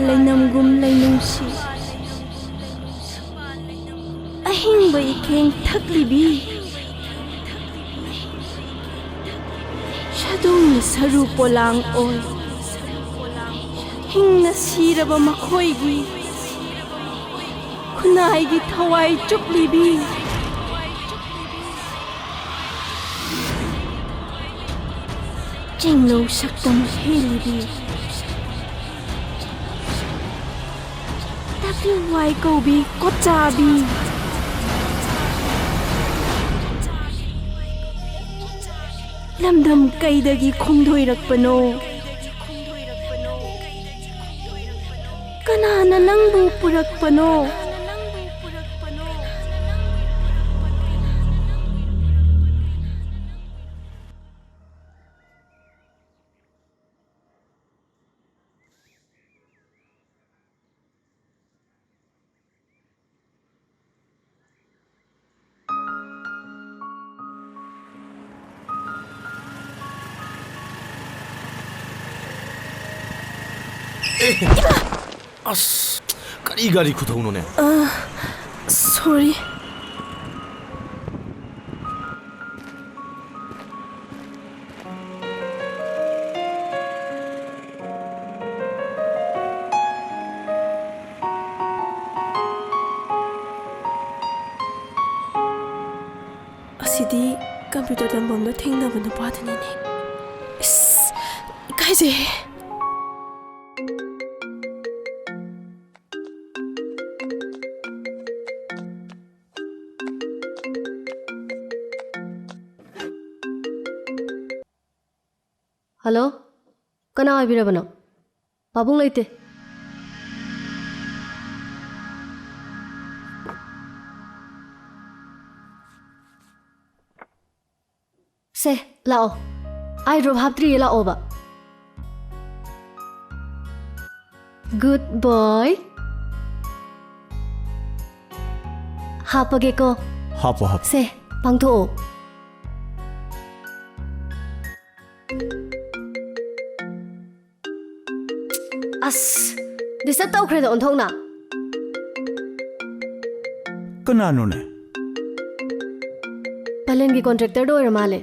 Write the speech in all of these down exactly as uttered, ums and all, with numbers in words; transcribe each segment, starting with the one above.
ꯂꯩꯅꯝꯒꯨꯝ ꯂꯩꯅꯨꯡꯁꯤ, ꯑꯍꯤꯡꯕ ꯏꯈꯦꯡ ꯊꯛꯂꯤꯕꯤ, ꯁꯥꯗꯣꯡꯒꯤ ꯁꯔꯨ ꯄꯣꯂꯥꯡ ꯑꯣꯏ꯫ ꯍꯤꯡꯅ ꯁꯤꯔꯕ ꯃꯈꯣꯏꯒꯤ ꯈꯨꯟꯅꯥꯏꯒꯤ ꯊꯋꯥꯏ ꯆꯨꯞꯂꯤꯕꯤ, ꯆꯤꯡꯂꯧ ꯁꯛꯇꯝ ꯍꯦꯜꯂꯤꯕꯤ, ꯇꯥꯀꯤꯡ ꯋꯥꯏ ꯀꯧꯕꯤ ꯀꯣꯠꯆꯥꯕꯤ꯫ ꯂꯝꯗꯝ ꯀꯩꯗꯒꯤ ꯈꯣꯡꯗꯣꯏꯔꯛꯄꯅꯣ? ꯀꯅꯥꯅ ꯅꯪꯕꯨ ꯄꯨꯔꯛꯄꯅꯣ? ꯑꯦ! ꯑꯁ! ꯀꯔꯤ ꯒꯥꯔꯤ ꯈꯨꯊꯧꯅꯣꯅꯦ? ꯑ, sorry꯫ ꯑꯁꯤꯗꯤ computer ꯇꯝꯐꯝꯗ ꯊꯦꯡꯅꯕ ꯅꯨꯄꯥꯗꯨꯅꯤꯅꯦ꯫ ꯏꯁ, ꯏꯀꯥꯏꯖꯩꯍꯦ꯫ ꯍꯜꯂꯣ, ꯀꯅꯥ ꯑꯣꯏꯕꯤꯔꯕꯅꯣ? ꯄꯥꯕꯨꯡ ꯂꯩꯇꯦ꯫ ꯁꯦ, ꯂꯥꯛꯑꯣ꯫ Eye drop ꯍꯥꯞꯇ꯭ꯔꯤꯌꯦ, ꯂꯥꯛꯑꯣꯕ꯫ Good boy꯫ ꯍꯥꯞꯄꯒꯦꯀꯣ꯫ ꯍꯥꯞꯄꯣ, ꯍꯥꯞꯄꯣ꯫ ꯁꯦ, ꯄꯥꯡꯊꯣꯛꯑꯣ꯫ ꯑꯁ, ꯗꯤꯁꯇꯔꯕ ꯇꯧꯈ꯭ꯔꯦꯗ ꯑꯣꯟꯊꯣꯛꯅ꯫ ꯀꯅꯥꯅꯣꯅꯦ? ꯄꯂꯦꯟꯒꯤ ꯀꯣꯟꯇ꯭ꯔꯦꯛꯇꯔꯗꯣ ꯑꯣꯏꯔ ꯃꯥꯜꯂꯦ꯫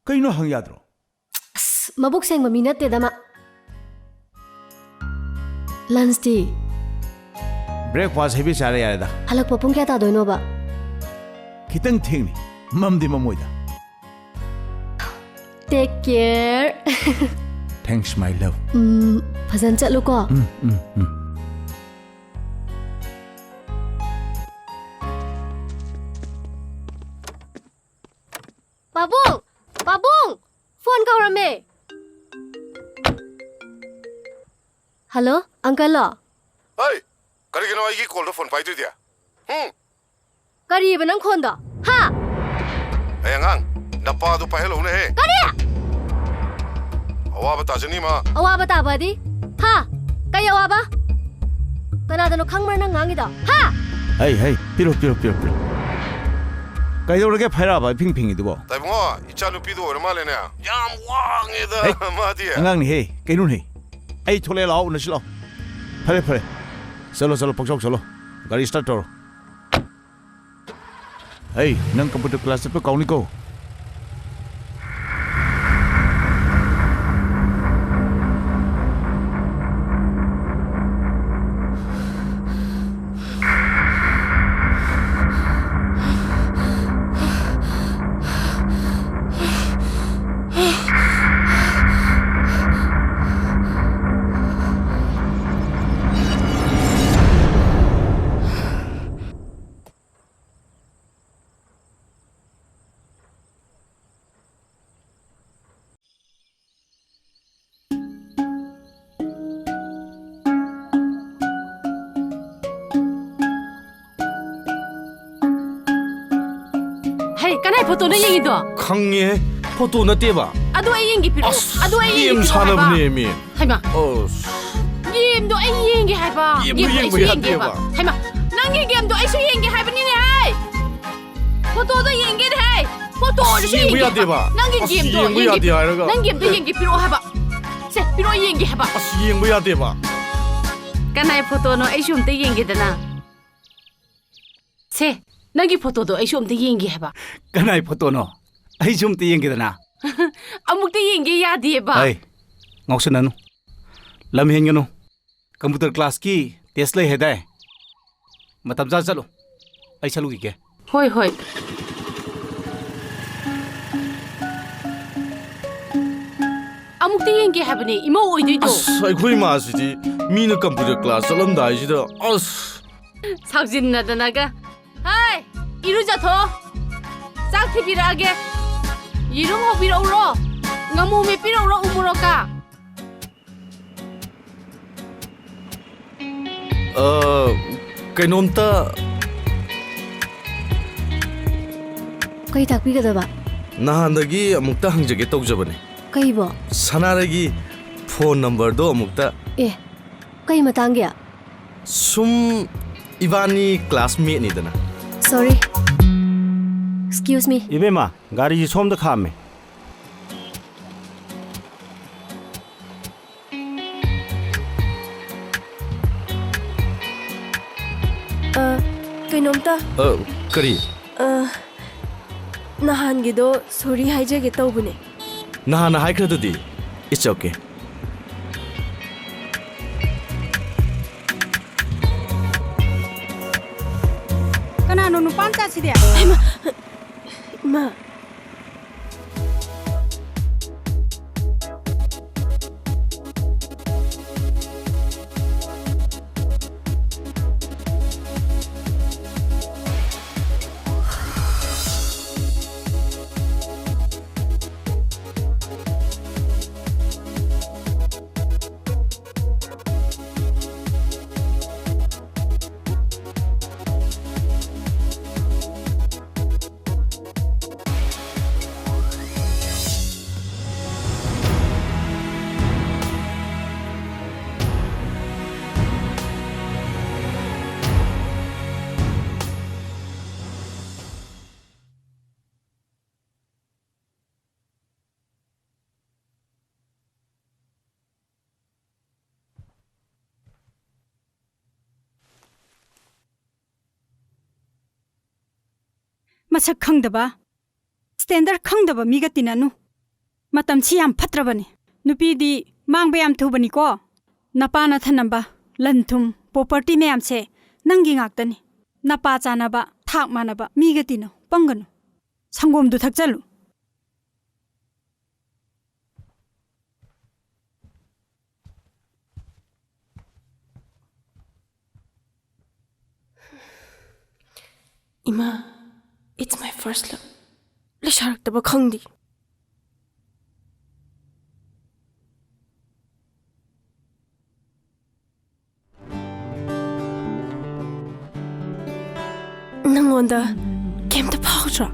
ꯀꯩꯅꯣ ꯍꯪ ꯌꯥꯗ꯭ꯔꯣ? ꯑꯁ, ꯃꯕꯨꯛ ꯁꯦꯡꯕ ꯃꯤ ꯅꯠꯇꯦꯗ ꯃꯥ꯫ ꯂꯟꯁꯇꯤ? ꯕ꯭ꯔꯦꯛꯐꯥꯁ ꯍꯦꯕꯤ ꯆꯥꯔꯦ ꯌꯥꯔꯦꯗ꯫ ꯍꯜꯂꯛꯄ ꯄꯨꯡ ꯀꯌꯥ ꯇꯥꯗꯣꯏꯅꯣꯕ? ꯈꯤꯇꯪ ꯊꯦꯡꯅꯤ, ꯃꯝꯗꯤ ꯃꯝꯃꯣꯏꯗ꯫ Take care. Thanks, my love. ꯎꯝ, ꯐꯖꯅ ꯆꯠꯂꯨꯀꯣ꯫ ꯎꯝ, ꯎꯝ, ꯎꯝ꯫ ꯄꯥꯕꯨꯡ! ꯄꯥꯕꯨꯡ! ꯐꯣꯟ ꯀꯧꯔꯝꯃꯦ꯫ ꯍꯜꯂꯣ, ꯑꯪꯀꯜꯂꯣ? ꯍꯩ! ꯀꯔꯤꯒꯤꯅꯣ ꯑꯩꯒꯤ ꯀꯣꯜꯗ ꯐꯣꯟ ꯄꯥꯏꯗ꯭ꯔꯤꯗꯤ? ꯍꯨꯝ? ꯀꯔꯤꯕ ꯅꯪ ꯈꯣꯟꯗꯣ? ꯍꯥ? ꯑꯩ ꯑꯉꯥꯡ, ꯅꯄꯥꯗꯨ ꯄꯥꯏꯍꯜꯂꯧꯅꯦꯍꯦ꯫ ꯀꯔꯤ? ꯑꯋꯥꯕ ꯇꯥꯖꯅꯤ ꯃꯥ꯫ ꯑꯋꯥꯕ ꯇꯥꯕꯗꯤ? ꯍꯥ? ꯀꯩ ꯑꯋꯥꯕ? ꯀꯅꯥꯗꯅꯣ ꯈꯪꯕ꯭ꯔꯥ ꯅꯪ ꯉꯥꯡꯉꯤꯗꯣ? ꯍꯥ? ꯍꯩ, ꯍꯩ, ꯄꯤꯔꯣ, ꯄꯤꯔꯣ, ꯄꯤꯔꯣ, ꯄꯤꯔꯣ꯫ ꯀꯩꯗꯧꯔꯒꯦ ꯐꯩꯔꯥꯕ ꯏꯐꯤꯡ ꯐꯤꯡꯉꯤꯗꯨꯕꯣ? ꯇꯥꯏꯕꯨꯡꯉꯣ, ꯏꯆꯥꯅꯨꯄꯤꯗꯣ ꯑꯣꯏꯔ ꯃꯥꯜꯂꯦꯅꯦ꯫ ꯌꯥꯝ ꯋꯥꯡꯉꯦꯗ ꯍꯩ, ꯃꯥꯗꯤ꯫ ꯑꯉꯥꯡꯅꯤꯍꯦ, ꯀꯩꯅꯣꯅꯦ? ꯑꯩ ꯊꯣꯛꯂꯛꯑꯦ, ꯂꯥꯛꯑꯣ, ꯎꯅꯁꯤ ꯂꯥꯛꯑꯣ꯫ ꯐꯔꯦ, ꯐꯔꯦ꯫ ꯆꯠꯂꯣ, ꯆꯠꯂꯣ, ꯄꯪꯆꯧ ꯆꯠꯂꯣ꯫ ꯒꯥꯔꯤ start ꯇꯧꯔꯣ꯫ ꯍꯩ, ꯅꯪ computer class ꯆꯠꯄ ꯀꯥꯎꯅꯤꯀꯣ꯫ ꯍꯩ, ꯀꯅꯥꯏ ꯐꯣꯇꯣꯅꯣ ꯌꯦꯡꯉꯤꯗꯣ? ꯈꯪꯉꯦ, ꯐꯣꯇꯣ ꯅꯠꯇꯦꯕ꯫ ꯑꯗꯨ ꯑꯩ ꯌꯦꯡꯒꯦ ꯄꯤꯔꯛꯑꯣ꯫ ꯑꯁ, ꯑꯗꯨ ꯑꯩ ꯒꯦꯝ ꯌꯦꯡꯒꯦ ꯄꯤꯔꯛꯑꯣ ꯍꯥꯏꯕ꯫ ꯁꯥꯟꯅꯕꯅꯦꯃꯤ꯫ ꯍꯩꯃꯥ꯫ ꯑꯁ꯫ ꯒꯦꯝꯗꯣ ꯑꯩ ꯌꯦꯡꯒꯦ ꯍꯥꯏꯕ꯫ ꯒꯦꯝꯗꯣ ꯒꯦꯝꯗꯣ ꯌꯦꯡꯕ ꯑꯩꯁꯨ ꯌꯦꯡꯒꯦꯕ꯫ ꯌꯥꯗꯦꯕ꯫ ꯍꯩꯃꯥ, ꯅꯪꯒꯤ ꯒꯦꯝꯗꯣ ꯑꯩꯁꯨ ꯌꯦꯡꯒꯦ ꯍꯥꯏꯕꯅꯤꯅꯦ ꯍꯩ꯫ ꯐꯣꯇꯣꯗꯣ ꯌꯦꯡꯒꯦꯅꯦ ꯍꯩ꯫ ꯐꯣꯇꯣ ꯑꯣꯏꯔꯁꯨ ꯑꯁ, ꯌꯦꯡꯕ ꯌꯦꯡꯒꯦ ꯍꯥꯏꯕ꯫ ꯌꯥꯗꯦꯕ꯫ ꯅꯪꯒꯤ ꯑꯁ, ꯒꯦꯝꯗꯣ ꯌꯦꯡꯕ ꯌꯦꯡꯒꯦ꯫ ꯌꯥꯗꯦ ꯍꯥꯏꯔꯒ꯫ ꯅꯪ ꯒꯦꯝꯗꯣ ꯌꯦꯡꯒꯦ ꯄꯤꯔꯛꯑꯣ ꯍꯥꯏꯕ꯫ ꯁꯦ, ꯄꯤꯔꯛꯑꯣ, ꯌꯦꯡꯒꯦ ꯍꯥꯏꯕ꯫ ꯑꯁ, ꯌꯦꯡꯕ ꯌꯥꯗꯦꯕ꯫ ꯀꯅꯥꯏ ꯐꯣꯇꯣꯅꯣ? ꯑꯩꯁꯨ ꯑꯝꯇ ꯌꯦꯡꯒꯦꯗꯅ꯫ ꯁꯦ, ꯅꯪꯒꯤ ꯐꯣꯇꯣꯗꯣ ꯑꯩꯁꯨ ꯑꯝꯇ ꯌꯦꯡꯒꯦ ꯍꯥꯏꯕ꯫ ꯀꯅꯥꯏ ꯐꯣꯇꯣꯅꯣ? ꯑꯩꯁꯨ ꯑꯝꯇ ꯌꯦꯡꯒꯦꯗꯅ꯫ ꯑꯃꯨꯛꯇ ꯌꯦꯡꯒꯦ ꯌꯥꯗꯦꯕ꯫ ꯑꯩ, ꯉꯥꯎꯁꯟꯅꯅꯨ꯫ ꯂꯝ ꯍꯦꯟꯒꯅꯨ꯫ ꯀꯝꯄ꯭ꯌꯨꯇꯔ ꯀ꯭ꯂꯥꯁꯀꯤ ꯇꯦꯁ ꯂꯩ ꯍꯥꯏꯗꯥꯏ? ꯃꯇꯝ ꯆꯥ ꯆꯠꯂꯨ꯫ ꯑꯩ ꯆꯠꯂꯨꯈꯤꯒꯦ꯫ ꯍꯣꯏ, ꯍꯣꯏ꯫ ꯑꯃꯨꯛꯇ ꯌꯦꯡꯒꯦ ꯍꯥꯏꯕꯅꯦ, ꯏꯃꯧ ꯑꯣꯏꯗꯣꯏꯗꯣ꯫ ꯑꯁ, ꯑꯩꯈꯣꯏ ꯏꯃꯥꯁꯤꯗꯤ ꯃꯤꯅ ꯀꯝꯄ꯭ꯌꯨꯇꯔ ꯀ꯭ꯂꯥꯁ ꯆꯠꯂꯝꯗꯥꯏꯁꯤꯗ, ꯑꯁ꯫ ꯁꯥꯎꯖꯤꯟꯅꯗꯅꯒ꯫ ꯍꯥꯏ, ꯏꯔꯨꯖꯊꯣꯛꯑꯣ꯫ ꯆꯥꯛ ꯊꯤꯕꯤꯔꯛꯑꯒꯦ꯫ ꯌꯦꯔꯨꯝ ꯍꯧꯕꯤꯔꯛꯎꯔꯣ? ꯉꯥꯃꯨ ꯃꯦꯠꯄꯤꯔꯛꯎꯔꯣ, ꯎ ꯃꯣꯔꯣꯛꯀ? ꯑ, ꯀꯩꯅꯣꯝꯇ ꯀꯩ ꯇꯥꯛꯄꯤꯒꯗꯕ? ꯅꯍꯥꯟꯗꯒꯤ ꯑꯃꯨꯛꯇ ꯍꯪꯖꯒꯦ ꯇꯧꯖꯕꯅꯦ꯫ ꯀꯩꯕꯣ? ꯁꯅꯥꯔꯩꯒꯤ ꯐꯣꯟ ꯅꯝꯕꯔꯗꯣ ꯑꯃꯨꯛꯇ꯫ ꯑꯦ, ꯀꯩ ꯃꯇꯥꯡꯒꯤ? ꯁꯨꯝ ꯏꯕꯥꯅꯤ ꯀ꯭ꯂꯥꯁꯃꯦꯠꯅꯤꯗꯅ꯫ Sorry. Excuse me. ꯏꯕꯦꯝꯃ, ꯒꯥꯔꯤꯁꯤ ꯁꯣꯝꯗ ꯈꯥꯝꯃꯦ꯫ ꯑ, ꯀꯩꯅꯣꯝꯇ꯫ ꯑ, ꯀꯔꯤ? ꯑ, ꯅꯍꯥꯟꯒꯤꯗꯣ sorry ꯍꯥꯏꯖꯒꯦ ꯇꯧꯕꯅꯦ꯫ ꯅꯍꯥꯟꯅ ꯍꯥꯏꯈ꯭ꯔꯗꯨꯗꯤ꯫ It's okay. ꯀꯅꯥꯅꯣ ꯅꯨꯄꯥ ꯃꯆꯥꯁꯤꯗꯤ? ꯍꯩꯃꯥ! ꯏꯃꯥ! ꯃꯁꯛ ꯈꯪꯗꯕ, ꯁ꯭ꯇꯦꯟꯗꯔ ꯈꯪꯗꯕ ꯃꯤꯒ ꯇꯤꯟꯅꯅꯨ꯫ ꯃꯇꯝꯁꯤ ꯌꯥꯝ ꯐꯠꯇ꯭ꯔꯕꯅꯤ꯫ ꯅꯨꯄꯤꯗꯤ ꯃꯥꯡꯕ ꯌꯥꯝ ꯊꯨꯕꯅꯤꯀꯣ꯫ ꯅꯄꯥꯅ ꯊꯅꯝꯕ ꯂꯟ ꯊꯨꯝ, ꯄ꯭ꯔꯣꯄꯔꯇꯤ ꯃꯌꯥꯝꯁꯦ ꯅꯪꯒꯤ ꯉꯥꯛꯇꯅꯤ꯫ ꯅꯄꯥ ꯆꯥꯅꯕ, ꯊꯥꯛ ꯃꯥꯟꯅꯕ ꯃꯤꯒ ꯇꯤꯟꯅꯧ, ꯄꯪꯒꯅꯨ꯫ ꯁꯪꯒꯣꯝꯗꯨ ꯊꯛꯆꯜꯂꯨ꯫ ꯏꯃꯥ, it's my first love. ꯂꯩꯁꯥꯔꯛꯇꯕ ꯈꯪꯗꯦ꯫ ꯅꯪꯉꯣꯟꯗ ꯀꯩꯝꯇ ꯐꯥꯎꯗ꯭ꯔꯣ?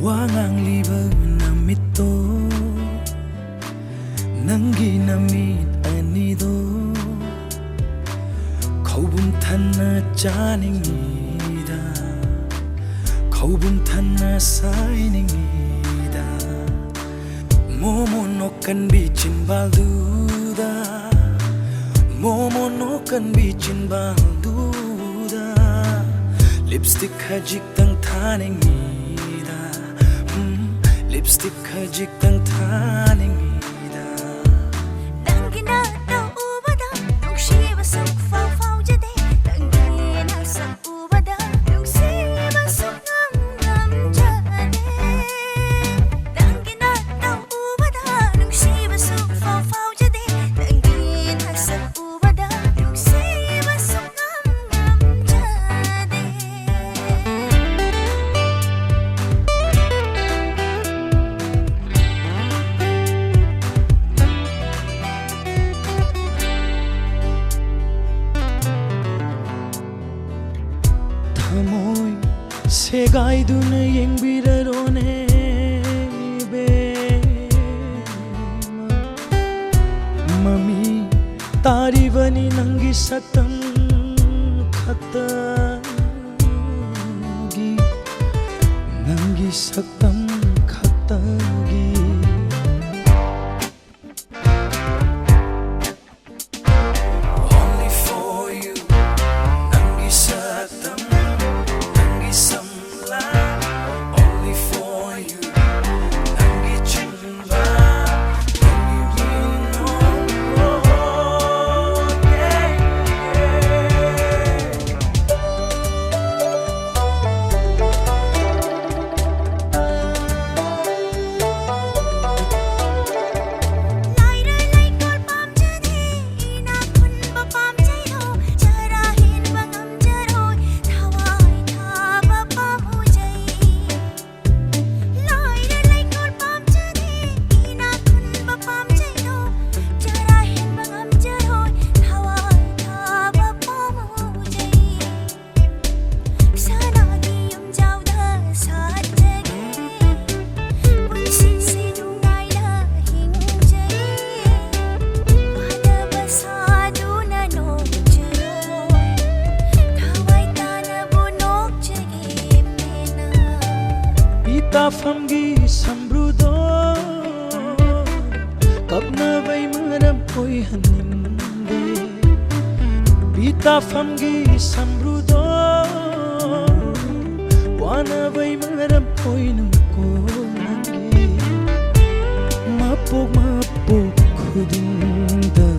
ꯋꯥ ꯉꯥꯡꯂꯤꯕ ꯅꯨꯃꯤꯠꯇꯣ, ꯅꯪꯒꯤ ꯅꯃꯤꯠ ꯑꯅꯤꯗꯣ ꯈꯧꯕꯨꯝ ꯊꯟꯅ ꯆꯥꯅꯤꯡꯉꯤꯗ, ꯈꯧꯕꯨꯝ ꯊꯟꯅ ꯁꯥꯏꯅꯤꯡꯉꯤꯗ꯫ ꯃꯣꯃꯣ ꯅꯣꯛꯀꯟꯕꯤ ꯆꯤꯟꯕꯥꯜꯗꯨꯗ, ꯃꯣꯃꯣ ꯅꯣꯛꯀꯟꯕꯤ ꯆꯤꯟꯕꯥꯜꯗꯨꯗ ꯂꯤꯞꯁꯇꯤꯛ ꯈꯖꯤꯛꯇꯪ ꯊꯥꯅꯤꯡꯉꯤꯗ, ꯎꯝ, ꯂꯤꯞꯁꯇꯤꯛ ꯈꯖꯤꯛꯇꯪ ꯊꯥꯅꯤꯡꯉꯤꯗ꯫ ꯅꯪꯒꯤ ꯅꯠꯇ ꯎꯕꯗ ꯅꯨꯡꯁꯤꯕ ꯁꯨꯛ ꯐꯥꯎ ꯐꯥꯎꯖꯗꯦ꯫ ꯅꯪꯒꯤ ꯅꯁꯛ ꯎꯕꯗ ꯅꯨꯡꯁꯤꯕ ꯁꯨꯛ ꯉꯝ ꯉꯝꯖꯗꯦ꯫ ꯅꯪꯒꯤ ꯅꯠꯇ ꯎꯕꯗ ꯅꯨꯡꯁꯤꯕ ꯁꯨꯛ ꯐꯥꯎ ꯐꯥꯎꯖꯗꯦ꯫ ꯅꯪꯒꯤ ꯅꯁꯛ ꯎꯕꯗ ꯅꯨꯡꯁꯤꯕ ꯁꯨꯛ ꯉꯝ ꯉꯝꯖꯗꯦ꯫ ꯊꯃꯣꯏ ꯁꯦꯒꯥꯏꯗꯨꯅ ꯌꯦꯡꯕꯤꯔꯔꯣꯅꯦ ꯏꯕꯦꯝꯃ꯫ ꯃꯃꯤ ꯇꯥꯔꯤꯕꯅꯤ ꯅꯪꯒꯤ ꯁꯛꯇꯝ ꯈꯛꯇꯒꯤ, ꯅꯪꯒꯤ ꯁꯛꯇꯝ ꯈꯛꯇꯒꯤ꯫ ꯁꯝꯕ꯭ꯔꯨꯗꯣ, ꯀꯞꯅꯕꯩ ꯃꯔꯝ ꯑꯣꯏꯍꯟꯅꯤꯡꯗꯦ꯫ ꯄꯤ ꯇꯥꯐꯝꯒꯤ ꯁꯝꯕ꯭ꯔꯨꯗꯣ, ꯋꯥꯅꯕꯩ ꯃꯔꯝ ꯑꯣꯏꯅ ꯀꯣꯟꯅꯒꯦ꯫ ꯃꯄꯣꯛ ꯃꯄꯣꯛ ꯈꯨꯗꯤꯡꯗ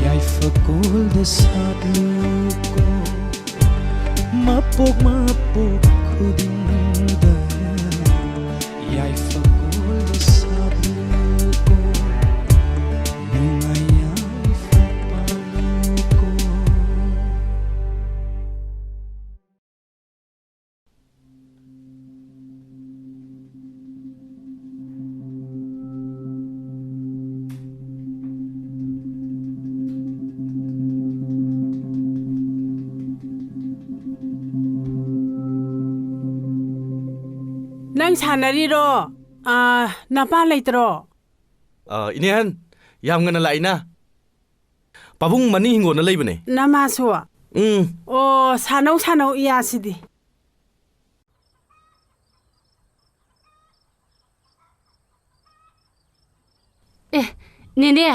ꯌꯥꯏꯐ ꯀꯣꯜꯗ ꯁꯥꯠꯂꯨꯀꯣ꯫ ꯃꯄꯣꯛ ꯃꯄꯣꯛ ꯈꯨꯗꯤꯡꯗ ꯌꯥꯏꯐ ꯀꯣꯜꯗ ꯁꯥꯠꯂꯨꯀꯣ꯫ ꯅꯨꯡꯉꯥꯏ ꯌꯥꯏꯐ ꯄꯥꯜꯂꯨꯀꯣ꯫ ꯅꯪ ꯁꯥꯟꯅꯔꯤꯔꯣ? ꯑꯥ, ꯅꯄꯥ ꯂꯩꯇ꯭ꯔꯣ? ꯑꯥ, ꯏꯅꯦꯍꯟ, ꯌꯥꯝ ꯉꯟꯅ ꯂꯥꯛꯏꯅ꯫ ꯄꯥꯕꯨꯡ ꯃꯅꯤꯡ ꯍꯤꯡꯒꯣꯜꯗ ꯂꯩꯕꯅꯦ꯫ ꯅꯃꯥꯁꯨ? ꯎꯝ꯫ ꯑꯣ, ꯁꯥꯟꯅꯧ, ꯁꯥꯟꯅꯧ, ꯏꯌꯥꯁꯤꯗꯤ꯫ ꯑꯦ, ꯅꯦꯅꯦ,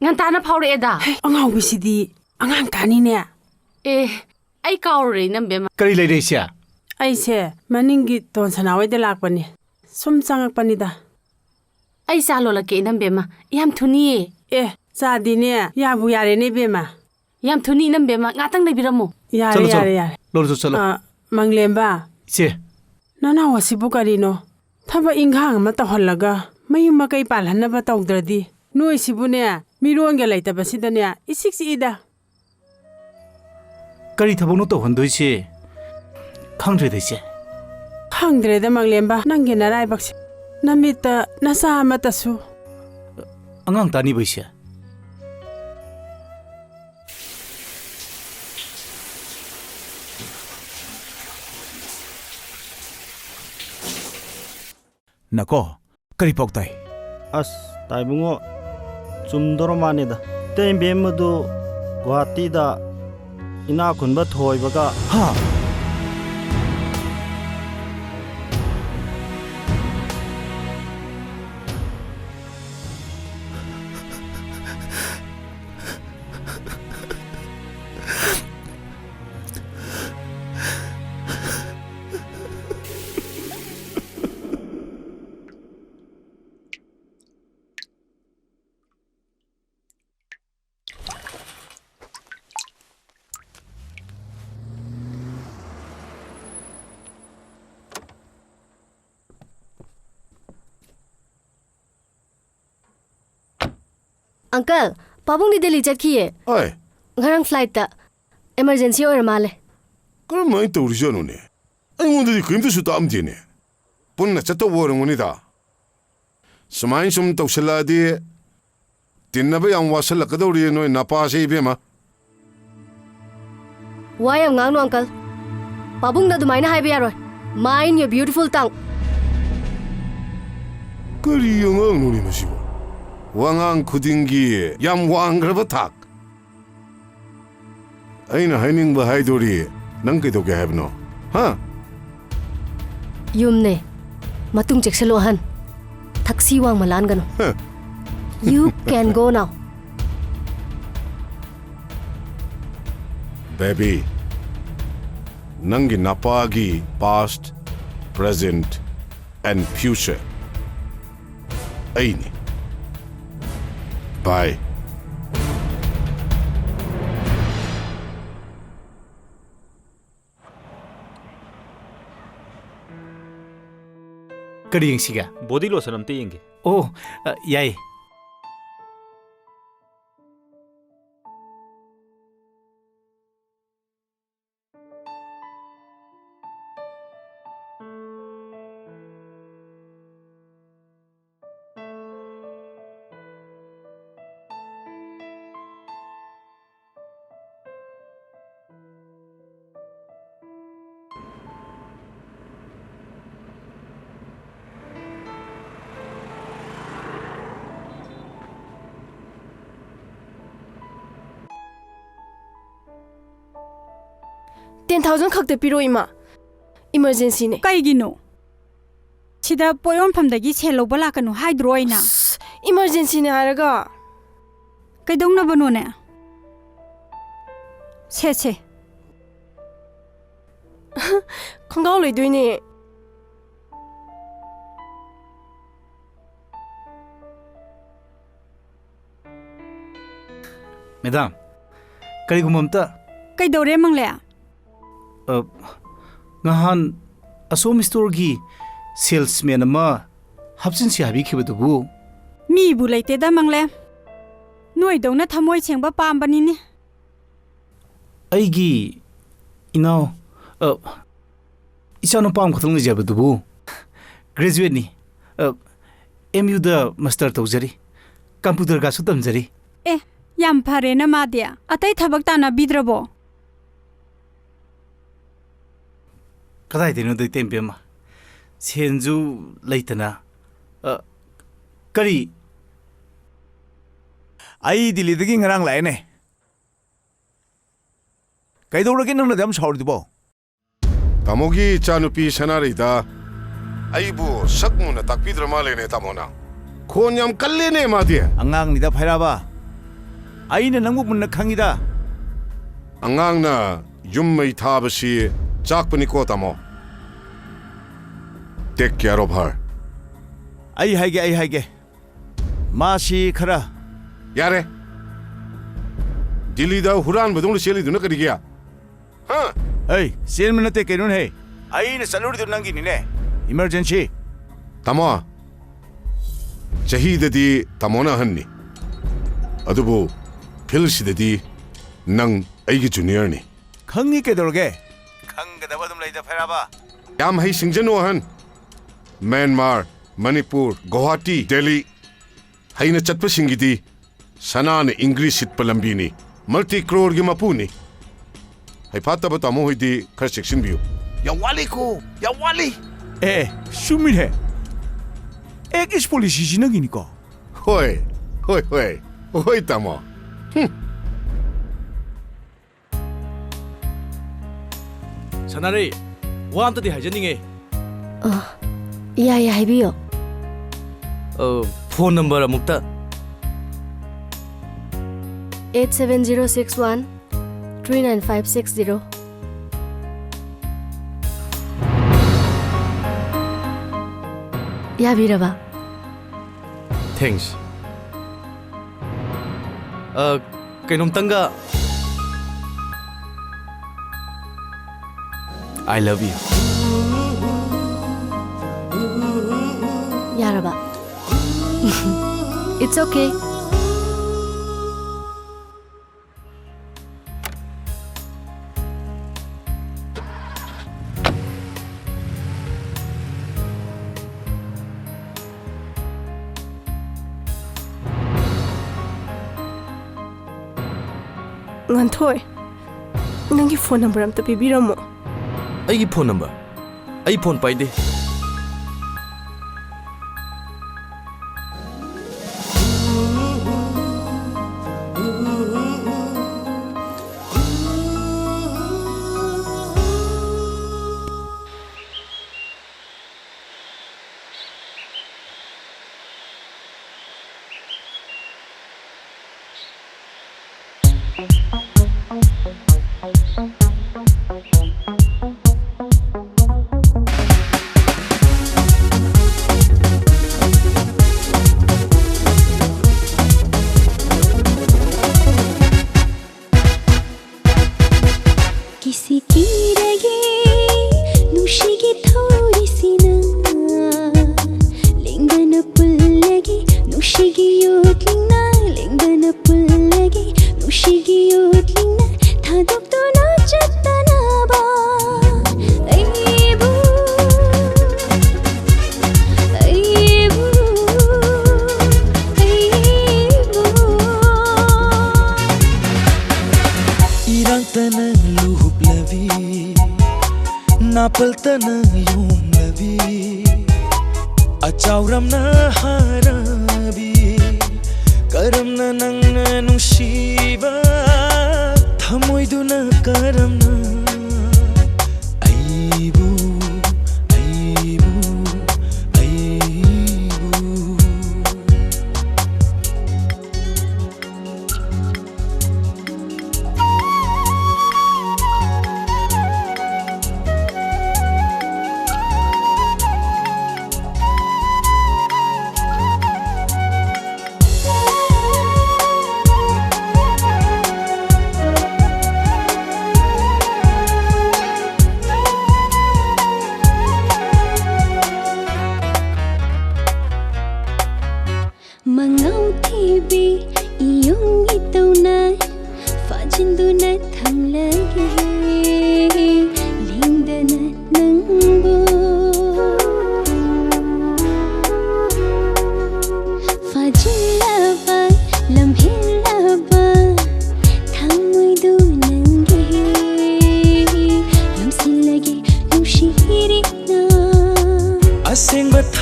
ꯉꯟꯇꯥꯅ ꯐꯥꯎꯔꯛꯑꯦꯗ꯫ ꯍꯦ, ꯑꯉꯥꯎꯕꯤꯁꯤꯗꯤ ꯑꯉꯥꯡ ꯇꯥꯅꯤꯅꯦ꯫ ꯑꯦ, ꯑꯩ ꯀꯥꯎꯔꯨꯔꯦ, ꯏꯅꯝꯕꯦꯝꯃ꯫ ꯀꯔꯤ ꯂꯩꯔꯦ, ꯏꯆꯦ? ꯑꯩꯁꯦ ꯃꯅꯤꯡꯒꯤ ꯇꯣꯟ ꯁꯅꯥ ꯍꯣꯏꯗ ꯂꯥꯛꯄꯅꯦ꯫ ꯁꯨꯝ ꯆꯪꯉꯛꯄꯅꯤꯗ꯫ ꯑꯩ ꯆꯥ ꯂꯣꯜꯂꯛꯀꯦ, ꯏꯅꯝꯕꯦꯝꯃ꯫ ꯌꯥꯝ ꯊꯨꯅꯤꯌꯦ꯫ ꯑꯦ, ꯆꯥꯗꯤꯅꯦ, ꯌꯥꯕꯨ ꯌꯥꯔꯦꯅꯦ, ꯏꯕꯦꯝꯃ꯫ ꯌꯥꯝ ꯊꯨꯅꯤ, ꯏꯅꯝꯕꯦꯝꯃ꯫ ꯉꯥꯛꯇꯪ ꯂꯩꯕꯤꯔꯝꯃꯣ꯫ ꯌꯥꯔꯦ, ꯆꯠꯂꯣ, ꯆꯠꯂꯣ꯫ ꯌꯥꯔꯦ, ꯌꯥꯔꯦ꯫ ꯂꯣꯜꯂꯨꯆꯣ, ꯆꯠꯂꯣ꯫ ꯑ, ꯃꯪꯂꯦꯝꯕ꯫ ꯏꯆꯦ꯫ ꯅꯅꯥꯎ ꯑꯁꯤꯕꯨ ꯀꯔꯤꯅꯣ? ꯊꯕꯛ ꯏꯪꯈꯥꯡ ꯑꯃ ꯇꯧꯍꯜꯂꯒ ꯃꯌꯨꯝ ꯃꯀꯩ ꯄꯥꯜꯍꯟꯅꯕ ꯇꯧꯗ꯭ꯔꯗꯤ ꯅꯣꯏꯁꯤꯕꯨꯅꯦ, ꯃꯤꯔꯣꯟꯒ ꯂꯩꯇꯕꯁꯤꯗꯅꯦ, ꯏꯆꯤꯛ ꯆꯤꯛꯏꯗ꯫ ꯀꯔꯤ ꯊꯕꯛꯅꯣ ꯇꯧꯍꯟꯗꯣꯏꯁꯦ? ꯈꯪꯗ꯭ꯔꯦꯗ, ꯏꯆꯦ꯫ ꯈꯪꯗ꯭ꯔꯦꯗ, ꯃꯪꯂꯦꯝꯕ, ꯅꯪꯒꯤ ꯅꯔꯥꯏꯕꯛꯁꯦ꯫ ꯅꯃꯤꯠꯇ ꯅꯆꯥ ꯑꯃꯠꯇꯁꯨ꯫ ꯑꯉꯥꯡ ꯇꯥꯅꯤꯕ, ꯏꯆꯦ꯫ ꯅꯀꯣ, ꯀꯔꯤ ꯄꯥꯎ ꯇꯥꯏ? ꯑꯁ, ꯇꯥꯏꯕꯨꯡꯉꯣ, ꯆꯨꯝꯗꯣꯔ ꯃꯥꯅꯤꯗ꯫ ꯏꯇꯩꯕꯦꯝꯃꯗꯨ ꯒꯨꯍꯥꯇꯤꯗ ꯏꯅꯥꯛ ꯈꯨꯟꯕ ꯊꯣꯏꯕꯒ ꯍꯥ? ꯑꯪꯀꯜ, ꯄꯥꯕꯨꯡꯗꯤ ꯗꯦꯜꯂꯤ ꯆꯠꯈꯤꯌꯦ꯫ ꯑꯣꯏ꯫ ꯉꯔꯥꯡ ꯐ꯭ꯂꯥꯏꯠꯇ꯫ ꯏꯃꯔꯖꯦꯟꯁꯤ ꯑꯣꯏꯔ ꯃꯥꯜꯂꯦ꯫ ꯀꯔꯝꯍꯥꯏꯅ ꯇꯧꯔꯤꯖꯥꯠꯅꯣꯅꯦ? ꯑꯩꯉꯣꯟꯗꯗꯤ ꯀꯔꯤꯝꯇꯁꯨ ꯇꯥꯛꯑꯝꯗꯦꯅꯦ꯫ ꯄꯨꯟꯅ ꯆꯠꯇꯧꯕ ꯑꯣꯏꯔꯝꯒꯅꯤꯗ꯫ ꯁꯨꯃꯥꯏꯅ ꯁꯨꯝ ꯇꯧꯁꯤꯜꯂꯛꯑꯗꯤ ꯇꯤꯟꯅꯕ ꯌꯥꯝ ꯋꯥꯁꯤꯜꯂꯛꯀꯗꯧꯔꯤ ꯅꯣꯏ ꯅꯄꯥꯁꯦ ꯏꯕꯦꯝꯃ꯫ ꯋꯥ ꯌꯥꯝ ꯉꯥꯡꯅꯨ, ꯑꯪꯀꯜ꯫ ꯄꯥꯕꯨꯡꯗ ꯑꯗꯨꯃꯥꯏꯅ ꯍꯥꯏꯕ ꯌꯥꯔꯣꯏ꯫ Mind your beautiful tongue. ꯀꯔꯤ ꯑꯉꯥꯡꯅꯣꯅꯦ ꯃꯁꯤꯕꯣ? ꯋꯥꯉꯥꯡ ꯈꯨꯗꯤꯡꯒꯤ ꯌꯥꯝ ꯋꯥꯡꯈ꯭ꯔꯕ ꯊꯥꯛ꯫ ꯑꯩꯅ ꯍꯥꯏꯅꯤꯡꯕ ꯍꯥꯏꯗꯣꯔꯤ, ꯅꯪ ꯀꯩꯗꯧꯒꯦ ꯍꯥꯏꯕꯅꯣ? ꯍꯥ? ꯌꯨꯝꯅꯦ꯫ ꯃꯇꯨꯡ ꯆꯦꯛꯁꯤꯜꯂꯨ, ꯑꯍꯟ꯫ ꯊꯛꯁꯤ ꯋꯥꯡꯃ ꯂꯥꯟꯒꯅꯨ꯫ ꯍ꯫ You can go now. Baby, ꯅꯪꯒꯤ ꯅꯄꯥꯒꯤ past, present and future ꯑꯩꯅꯤ꯫ Bye. ꯀꯔꯤ ꯌꯦꯡꯁꯤꯒꯦ? ꯕꯣꯗꯤ ꯂꯣꯁꯟ ꯑꯝꯇ ꯌꯦꯡꯒꯦ꯫ ꯑꯣ, ꯑ, ꯌꯥꯏ꯫ Ten thousand ꯈꯛꯇ ꯄꯤꯔꯣ, ꯏꯃꯥ꯫ Emergencyꯅꯦ꯫ ꯀꯩꯒꯤꯅꯣ? ꯁꯤꯗ ꯄꯣꯠ ꯌꯣꯟꯐꯝꯗꯒꯤ ꯁꯦꯜ ꯂꯧꯕ ꯂꯥꯛꯀꯅꯨ ꯍꯥꯏꯗ꯭ꯔꯣ ꯑꯩꯅ? ꯑꯁ, emergencyꯅꯦ ꯍꯥꯏꯔꯒ꯫ ꯀꯩꯗꯧꯅꯕꯅꯣꯅꯦ? ꯁꯦ, ꯁꯦ꯫ ꯈꯣꯡꯒ꯭ꯔꯥꯎ ꯂꯩꯗꯣꯏꯅꯦ꯫ ꯃꯦꯗꯥꯝ, ꯀꯔꯤꯒꯨꯝꯕ ꯑꯝꯇ꯫ ꯀꯩꯗꯧꯔꯦ, ꯃꯪꯂꯦ? ꯑ, ꯉꯍꯥꯟ ꯑꯁꯣꯝ ꯁ꯭ꯇꯣꯔꯒꯤ ꯁꯦꯜꯁꯃꯦꯟ ꯑꯃ ꯍꯥꯞꯆꯤꯟꯁꯤ ꯍꯥꯏꯕꯤꯈꯤꯕꯗꯨꯕꯨ? ꯃꯤꯕꯨ ꯂꯩꯇꯦꯗ, ꯃꯪꯂꯦ꯫ ꯅꯣꯏꯗꯧꯅ ꯊꯃꯣꯏ ꯁꯦꯡꯕ ꯄꯥꯝꯕꯅꯤꯅꯦ꯫ ꯑꯩꯒꯤ ꯏꯅꯥꯎ, ꯑ, ꯏꯆꯥꯅꯨꯄꯥ ꯑꯃꯈꯛꯇꯪ ꯂꯩꯖꯕꯗꯨꯕꯨ graduateꯅꯤ꯫ ꯑ, M Uꯗ master ꯇꯧꯖꯔꯤ꯫ Computerꯒꯁꯨ ꯇꯝꯖꯔꯤ꯫ ꯑꯦ, ꯌꯥꯝ ꯐꯔꯦꯅ ꯃꯥꯗꯤ꯫ ꯑꯇꯩ ꯊꯕꯛ ꯇꯥꯟꯅꯕꯤꯗ꯭ꯔꯕꯣ? ꯀꯗꯥꯏꯗꯩꯅꯣꯗ, ꯏꯇꯩ ꯏꯕꯦꯝꯃ? ꯁꯦꯟꯁꯨ ꯂꯩꯇꯅ꯫ ꯑ, ꯀꯔꯤ? ꯑꯩ ꯗꯤꯜꯂꯤꯗꯒꯤ ꯉꯔꯥꯡ ꯂꯥꯛꯑꯦꯅꯦ꯫ ꯀꯩꯗꯧꯔꯒꯦ ꯅꯪꯅ ꯑꯗꯨꯝ ꯁꯥꯎꯔꯤꯗꯨꯕꯣ? ꯇꯥꯃꯣꯒꯤ ꯏꯆꯥꯅꯨꯄꯤ ꯁꯅꯥꯔꯩꯗ ꯑꯩꯕꯨ ꯁꯛ ꯃꯨꯟꯅ ꯇꯥꯛꯄꯤꯗ꯭ꯔ ꯃꯥꯜꯂꯦꯅꯦ, ꯇꯥꯃꯣꯅ꯫ ꯈꯣꯟ ꯌꯥꯝ ꯀꯜꯂꯦꯅꯦ ꯃꯥꯗꯤ꯫ ꯑꯉꯥꯡꯅꯤꯗ ꯐꯩꯔꯥꯕ, ꯑꯩꯅ ꯅꯪꯕꯨ ꯃꯨꯟꯅ ꯈꯪꯉꯤꯗ꯫ ꯑꯉꯥꯡꯅ ꯌꯨꯝ ꯃꯩ ꯊꯥꯕꯁꯤ ꯆꯥꯛꯄꯅꯤꯀꯣ, ꯇꯥꯃꯣ꯫ Take care of her꯫ ꯑꯩ ꯍꯥꯏꯒꯦ, ꯑꯩ ꯍꯥꯏꯒꯦ꯫ ꯃꯥꯁꯤ ꯈꯔ ꯌꯥꯔꯦ꯫ ꯗꯤꯜꯂꯤꯗ ꯍꯨꯔꯥꯟꯕꯗꯧꯅ ꯆꯦꯜꯂꯤꯗꯨꯅ ꯀꯔꯤꯒꯤ? ꯍꯥ? ꯑꯩ ꯆꯦꯟꯕ ꯅꯠꯇꯦ ꯀꯩꯅꯣꯅꯦꯍꯦ꯫ ꯑꯩꯅ ꯆꯠꯂꯨꯔꯤꯗꯨ ꯅꯪꯒꯤꯅꯤꯅꯦ꯫ Emergency꯫ ꯇꯥꯃꯣ, ꯆꯍꯤꯗꯗꯤ ꯇꯥꯃꯣꯅ ꯑꯍꯟꯅꯤ, ꯑꯗꯨꯕꯨ fieldꯁꯤꯗꯗꯤ ꯅꯪ ꯑꯩꯒꯤ juniorꯅꯤ꯫ ꯈꯪꯉꯤ ꯀꯩꯗꯧꯔꯒꯦ? ꯈꯪꯒꯗꯕ ꯑꯗꯨꯝ ꯂꯩꯗ ꯐꯩꯔꯥꯕ꯫ ꯌꯥꯝ ꯍꯩ ꯁꯤꯡꯖꯅꯨ ꯑꯍꯟ꯫ ꯃ꯭ꯌꯥꯟꯃꯥꯔ, ꯃꯅꯤꯄꯨꯔ, ꯒꯨꯋꯥꯍꯥꯇꯤ, ꯗꯦꯜꯂꯤ꯫ ꯍꯩꯅ ꯆꯠꯄꯁꯤꯡꯒꯤꯗꯤ ꯁꯅꯥꯅ ꯏꯪꯒ꯭ꯔꯤꯁ ꯁꯤꯠꯄ ꯂꯝꯕꯤꯅꯤ꯫ Multi crore ꯒꯤ ꯃꯄꯨꯅꯤ꯫ ꯍꯩꯐꯥꯠꯇꯕ ꯇꯥꯃꯣ ꯍꯣꯏꯗꯤ ꯈꯔ ꯆꯦꯛꯁꯤꯟꯕꯤꯌꯨ꯫ ꯌꯥꯝ ꯋꯥꯠꯂꯤꯀꯣ, ꯌꯥꯝ ꯋꯥꯠꯂꯤ꯫ ꯑꯦ, ꯆꯨꯝꯃꯤꯅꯦ꯫ Act East policyꯁꯤ ꯅꯪꯒꯤꯅꯤꯀꯣ? ꯍꯣꯏ, ꯍꯣꯏ, ꯍꯣꯏ, ꯍꯣꯏ, ꯇꯥꯃꯣ꯫ ꯍꯨꯝ꯫ ꯁꯅꯥꯔꯩ, ꯋꯥ ꯑꯝꯇꯗꯤ ꯍꯥꯏꯖꯅꯤꯡꯉꯦ꯫ ꯑ, ꯌꯥꯏ, ꯌꯥꯏ, ꯍꯥꯏꯕꯤꯌꯣ꯫ ꯑ, phone number ꯑꯃꯨꯛꯇ꯫ Eight seven zero six one three nine five six zero꯫ ꯌꯥꯕꯤꯔꯕ? Thanks꯫ ꯑ, ꯀꯩꯅꯣꯝꯇꯪꯒ꯫ I love you꯫ ꯌꯥꯔꯕ? It's okay. ꯉꯥꯟꯊꯣꯏ, ꯅꯪꯒꯤ ꯐꯣꯟ ꯅꯝꯕꯔ ꯑꯝꯇ ꯄꯤꯕꯤꯔꯝꯃꯣ꯫ ꯑꯩꯒꯤ ꯐꯣꯟ ꯅꯝꯕꯔ? ꯑꯩ ꯐꯣꯟ ꯄꯥꯏꯗꯦ꯫ ꯀꯤꯁꯤ ꯀꯤꯔꯒꯦ ꯅꯨꯡꯁꯤꯒꯤ ꯊꯧꯔꯤꯁꯤꯅ, ꯂꯦꯡꯗꯅ ꯄꯨꯜꯂꯒꯦ ꯅꯨꯡꯁꯤꯒꯤ ꯌꯣꯠꯂꯤꯅ, ꯂꯦꯡꯗꯅ ꯄꯨꯜꯂꯒꯦ ꯅꯨꯡꯁꯤꯒꯤ ꯌꯣꯠꯂꯤꯅ, ꯊꯥꯗꯣꯛꯇꯨꯅ ꯆꯠꯇꯅꯕ ꯑꯩꯕꯨ, ꯑꯩꯕꯨ, ꯑꯩꯕꯨ꯫ ꯏꯔꯥꯡꯇꯅ ꯂꯨꯍꯨꯞꯂꯕꯤ, ꯅꯥꯄꯜꯇꯅ ꯌꯣꯝꯂꯕꯤ, ꯑꯆꯥꯎꯔꯝꯅ ꯍꯥꯔꯕꯤ, ꯀꯔꯝꯅ ꯅꯪꯅ ꯅꯨꯡꯁꯤꯕ ꯊꯃꯣꯏꯗꯨꯅ ꯀꯔꯝꯅ ꯑꯩꯕꯨ, ꯑꯩꯕꯨ, ꯑꯩꯕꯨ꯫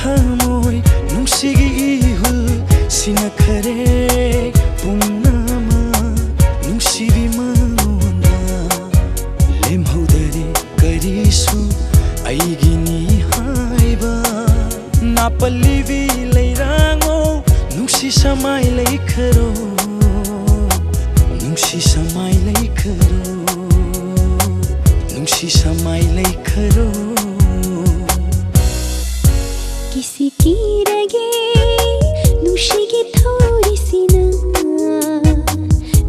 ꯊꯃꯣꯏ ꯅꯨꯡꯁꯤꯒꯤ ꯏꯍꯨꯜ ꯁꯤꯅꯈꯔꯦ ꯄꯨꯝꯅꯃꯛ ꯅꯨꯡꯁꯤꯕꯤ ꯃꯉꯣꯟꯗ꯫ ꯂꯦꯝꯍꯧꯗꯔꯦ ꯀꯔꯤꯁꯨ ꯑꯩꯒꯤꯅꯤ ꯍꯥꯏꯕ꯫ ꯅꯥꯄꯜꯂꯤꯕꯤ ꯂꯩꯔꯥꯡꯉꯣ ꯅꯨꯡꯁꯤ ꯁꯃꯥꯏ ꯂꯩꯈꯔꯣ꯫ ꯅꯨꯡꯁꯤ ꯁꯃꯥꯏ ꯂꯩꯈꯔꯣ꯫ ꯅꯨꯡꯁꯤ ꯁꯃꯥꯏ ꯂꯩꯈꯔꯣ꯫ ꯀꯤꯁꯤ ꯀꯤꯔꯒꯦ ꯅꯨꯡꯁꯤꯒꯤ ꯊꯧꯔꯤꯁꯤꯅ꯫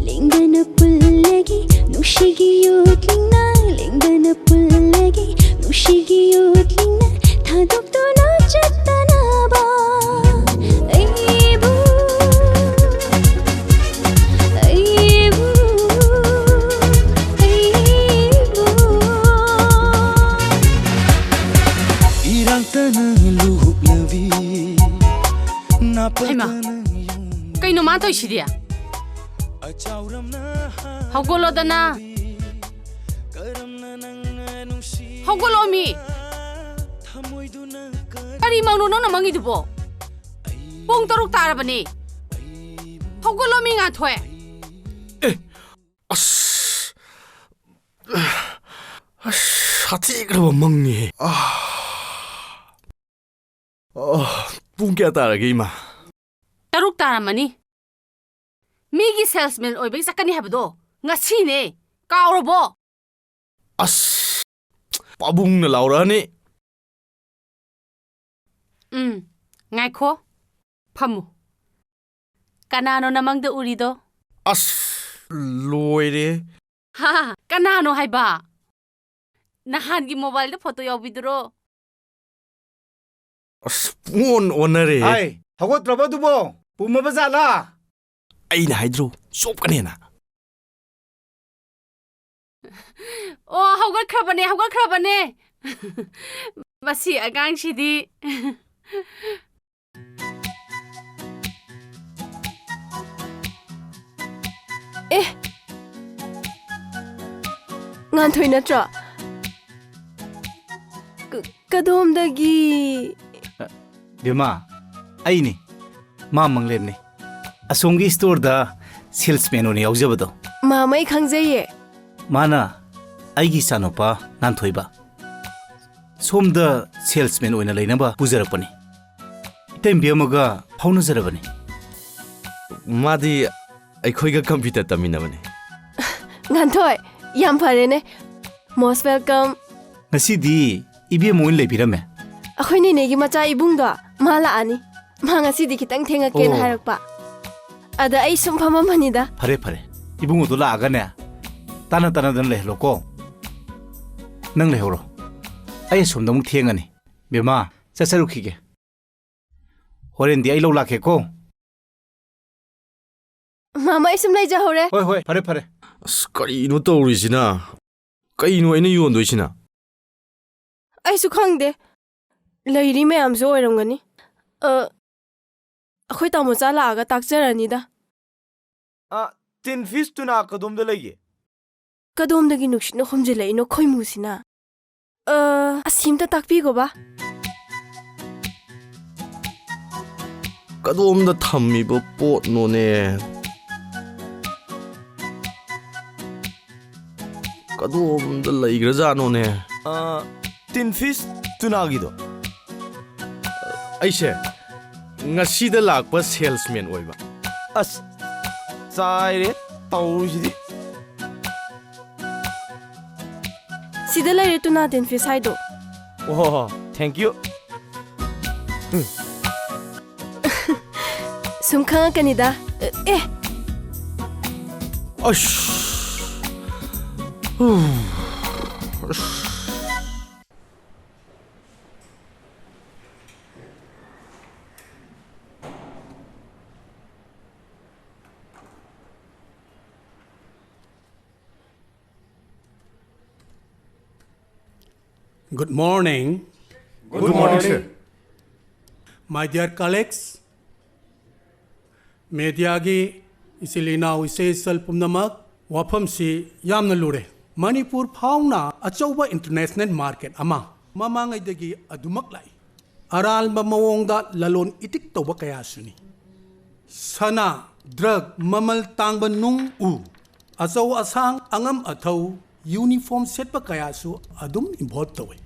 ꯂꯦꯡꯗꯅ ꯄꯨꯜꯂꯒꯦ ꯅꯨꯡꯁꯤꯒꯤ ꯌꯣꯠꯂꯤꯅ꯫ ꯂꯦꯡꯗꯅ ꯄꯨꯜꯂꯒꯦ ꯅꯨꯡꯁꯤꯒꯤ ꯌꯣꯠꯂꯤꯅ꯫ ꯊꯥꯗꯣꯛꯇꯨꯅ ꯆꯠꯇꯅꯕ ꯑꯩꯕꯨ꯫ ꯑꯩꯕꯨ꯫ ꯑꯩꯕꯨ꯫ ꯏꯔꯥꯡꯇꯅ ꯂꯨꯍꯨꯞꯅꯕꯤ ꯍꯩꯃꯥ, ꯅꯥꯄꯜꯇꯅ ꯌꯨꯝ ꯀꯩꯅꯣ ꯃꯥ ꯇꯧꯏꯁꯤꯗꯤ? ꯑꯆꯥꯎꯔꯝꯅ ꯍꯧꯒꯠꯂꯣꯗꯅ꯫ ꯀꯔꯝꯅ ꯅꯪꯅ ꯅꯨꯡꯁꯤ ꯍꯧꯒꯠꯂꯣꯃꯤ꯫ ꯊꯃꯣꯏꯗꯨꯅ ꯀꯔꯤ ꯃꯪꯅꯣ ꯅꯪꯅ ꯃꯪꯉꯤꯗꯨꯕꯣ? ꯄꯨꯡ ꯇꯔꯨꯛ ꯇꯥꯔꯕꯅꯦ꯫ ꯍꯧꯒꯠꯂꯣꯃꯤ, ꯉꯥꯟꯊꯣꯏ꯫ ꯑꯦ, ꯑꯁ, ꯑꯁ, ꯁꯥꯊꯤꯈ꯭ꯔꯕ ꯃꯪꯅꯤꯍꯦ꯫ ꯑꯥ꯫ ꯑꯥ, ꯄꯨꯡ ꯀꯌꯥ ꯇꯥꯔꯒꯦ, ꯏꯃꯥ? ꯇꯔꯨꯛ ꯇꯥꯔꯝꯃꯅꯤ꯫ ꯃꯤꯒꯤ salesman ꯑꯣꯏꯕꯒꯤ ꯆꯠꯀꯅꯤ ꯍꯥꯏꯕꯗꯣ ꯉꯁꯤꯅꯦ꯫ ꯀꯥꯎꯔꯕꯣ? ꯑꯁ, ꯄꯥꯕꯨꯡꯅ ꯂꯥꯎꯔꯛꯑꯅꯤ꯫ ꯎꯝ, ꯉꯥꯏꯈꯣ꯫ ꯐꯝꯃꯨ꯫ ꯀꯅꯥꯅꯣ ꯅꯃꯪꯗ ꯎꯔꯤꯗꯣ? ꯑꯁ, ꯂꯣꯏꯔꯦ꯫ ꯍꯥ, ꯀꯅꯥꯅꯣ ꯍꯥꯏꯕ? ꯅꯍꯥꯟꯒꯤ mobileꯗ photo ꯌꯥꯎꯕꯤꯗꯨꯔꯣ? ꯑꯁ, ꯄꯨꯡꯑꯣꯟ ꯑꯣꯟꯅꯔꯦ꯫ ꯍꯥꯏ, ꯍꯧꯒꯠꯇ꯭ꯔꯕ ꯑꯗꯨꯕꯣ? ꯄꯨꯝꯃꯕ ꯖꯥꯠꯂꯥ? ꯑꯩꯅ ꯍꯥꯏꯗ꯭ꯔꯣ, ꯆꯣꯞꯀꯅꯦꯅ꯫ ꯑꯣ, ꯍꯧꯒꯠꯈ꯭ꯔꯕꯅꯦ, ꯍꯧꯒꯠꯈ꯭ꯔꯕꯅꯦ꯫ ꯃꯁꯤ ꯑꯉꯥꯡꯁꯤꯗꯤ꯫ ꯑꯦ, ꯉꯥꯟꯊꯣꯏ ꯅꯠꯇ꯭ꯔꯣ? ꯀ-, ꯀꯗꯣꯝꯗꯒꯤ? ꯑ, ꯕꯦꯝꯃ, ꯑꯩꯅꯤ꯫ ꯃꯥ ꯃꯪꯂꯦꯝꯅꯤ꯫ ꯑꯁꯣꯝꯒꯤ ꯁ꯭ꯇꯣꯔꯗ ꯁꯦꯜꯁꯃꯦꯟ ꯑꯣꯏꯅ ꯌꯥꯎꯖꯕꯗꯣ꯫ ꯃꯥꯃ, ꯑꯩ ꯈꯪꯖꯩꯌꯦ꯫ ꯃꯥꯅ ꯑꯩꯒꯤ ꯏꯆꯥꯅꯨꯄꯥ ꯉꯥꯟꯊꯣꯏꯕ ꯁꯣꯝꯗ ꯁꯦꯜꯁꯃꯦꯟ ꯑꯣꯏꯅ ꯂꯩꯅꯕ ꯄꯨꯖꯔꯛꯄꯅꯤ꯫ ꯏꯇꯩꯃ ꯕꯦꯝꯃꯒ ꯐꯥꯎꯅꯖꯔꯕꯅꯤ꯫ ꯃꯥꯗꯤ ꯑꯩꯈꯣꯏꯒ ꯀꯝꯄ꯭ꯌꯨꯇꯔ ꯇꯝꯃꯤꯟꯅꯕꯅꯤ꯫ ꯉꯥꯟꯊꯣꯏ, ꯌꯥꯝ ꯐꯔꯦꯅꯦ꯫ Most welcome꯫ ꯉꯁꯤꯗꯤ ꯏꯕꯦꯝꯃ ꯑꯣꯏꯅ ꯂꯩꯕꯤꯔꯝꯃꯦ꯫ ꯑꯩꯈꯣꯏ ꯅꯦꯅꯦꯒꯤ ꯃꯆꯥ ꯏꯕꯨꯡꯗꯣ, ꯃꯥ ꯂꯥꯛꯑꯅꯤ꯫ ꯃꯥ ꯉꯁꯤꯗꯤ ꯈꯤꯇꯪ ꯊꯦꯡꯉꯛꯀꯦꯅ ꯑꯣ꯫ ꯍꯥꯏꯔꯛꯄ꯫ ꯑꯗ ꯑꯩ ꯁꯨꯝ ꯐꯝꯃꯝꯕꯅꯤꯗ꯫ ꯐꯔꯦ, ꯐꯔꯦ꯫ ꯏꯕꯨꯡꯉꯣꯗꯣ ꯂꯥꯛꯑꯒꯅꯦ, ꯇꯥꯟꯅ ꯇꯥꯟꯅꯗꯅ ꯂꯩꯍꯜꯂꯣꯀꯣ꯫ ꯅꯪ ꯂꯩꯍꯧꯔꯣ꯫ ꯑꯩ ꯑꯁꯣꯝꯗ ꯑꯃꯨꯛ ꯊꯦꯡꯉꯅꯤ꯫ ꯕꯦꯝꯃ, ꯆꯠꯆꯔꯨꯈꯤꯒꯦ꯫ ꯍꯣꯔꯦꯟꯗꯤ ꯑꯩ ꯂꯧ ꯂꯥꯛꯀꯦꯀꯣ꯫ ꯃꯥꯃ, ꯑꯩ ꯁꯨꯝ ꯂꯩꯖꯍꯧꯔꯦ꯫ ꯍꯣꯏ, ꯍꯣꯏ, ꯐꯔꯦ, ꯐꯔꯦ꯫ ꯑꯁ, ꯀꯔꯤꯅꯣ ꯇꯧꯔꯤꯁꯤꯅ? ꯀꯩꯅꯣ ꯑꯩꯅ ꯌꯣꯟꯗꯣꯏꯁꯤꯅ? ꯑꯩꯁꯨ ꯈꯪꯗꯦ꯫ ꯂꯩꯔꯤ ꯃꯌꯥꯝꯁꯨ ꯑꯣꯏꯔꯝꯒꯅꯤ꯫ ꯑ, ꯑꯩꯈꯣꯏ ꯇꯥꯃꯣꯆꯥ ꯂꯥꯛꯑꯒ ꯇꯥꯛꯆꯔꯅꯤꯗ꯫ ꯑ, ꯇꯤꯟ ꯐꯤꯁ ꯇꯨꯅꯥ ꯀꯗꯣꯝꯗ ꯂꯩꯒꯦ? ꯀꯗꯣꯝꯗꯒꯤ ꯅꯨꯡꯁꯤꯠꯅ ꯍꯨꯝꯖꯤꯜꯂꯛꯏꯅꯣ ꯈꯣꯏꯃꯨꯁꯤꯅ? ꯑ, ꯑꯁꯤꯝꯇ ꯇꯥꯛꯄꯤꯒꯣꯕ꯫ ꯀꯗꯣꯝꯗ ꯊꯝꯃꯤꯕ ꯄꯣꯠꯅꯣꯅꯦ? ꯀꯗꯣꯝꯗ ꯂꯩꯈ꯭ꯔꯖꯥꯠꯅꯣꯅꯦ? ꯑ, ꯇꯤꯟ ꯐꯤꯁ ꯇꯨꯅꯥꯒꯤꯗꯣ? ꯑꯩꯁꯦ ꯉꯁꯤꯗ ꯂꯥꯛꯄ ꯁꯦꯜꯁꯃꯦꯟ ꯑꯣꯏꯕ꯫ ꯑꯁ, ꯆꯥꯏꯔꯦ ꯇꯧꯔꯤꯁꯤꯗꯤ꯫ ꯁꯤꯗ ꯂꯩꯔꯦ ꯇꯨꯅꯥ ꯇꯤꯟ ꯐꯤꯁ ꯍꯥꯏꯗꯣ꯫ ꯑꯣꯍꯣ, thank you꯫ ꯁꯨꯝ ꯈꯪꯉꯛꯀꯅꯤꯗ꯫ ꯑꯦ꯫ ꯑꯁ꯫ ꯍꯨ꯫ ꯑꯁ꯫ Good morning. Good morning, sir. My dear colleagues, mediaꯒꯤ ꯏꯆꯤꯜ ꯏꯅꯥꯎ, ꯏꯆꯦ ꯏꯆꯜ ꯄꯨꯝꯅꯃꯛ, ꯋꯥꯐꯝꯁꯤ ꯌꯥꯝꯅ ꯂꯨꯔꯦ꯫ ꯃꯅꯤꯄꯨꯔ ꯐꯥꯎꯅ ꯑꯆꯧꯕ international market ꯑꯃ ꯃꯃꯥꯡꯉꯩꯗꯒꯤ ꯑꯗꯨꯃꯛ ꯂꯥꯛꯏ꯫ ꯑꯔꯥꯟꯕ ꯃꯑꯣꯡꯗ ꯂꯂꯣꯟ ꯏꯇꯤꯛ ꯇꯧꯕ ꯀꯌꯥꯁꯨꯅꯤ꯫ ꯁꯅꯥ, ꯗ꯭ꯔꯒ, ꯃꯃꯜ ꯇꯥꯡꯕ ꯅꯨꯡ ꯎ, ꯑꯆꯧ ꯑꯁꯥꯡ, ꯑꯉꯝ ꯑꯊꯧ, ꯌꯨꯅꯤꯐꯣꯔꯝ ꯁꯦꯠꯄ ꯀꯌꯥꯁꯨ ꯑꯗꯨꯝ ꯏꯟꯚꯣꯜꯕ ꯇꯧꯏ꯫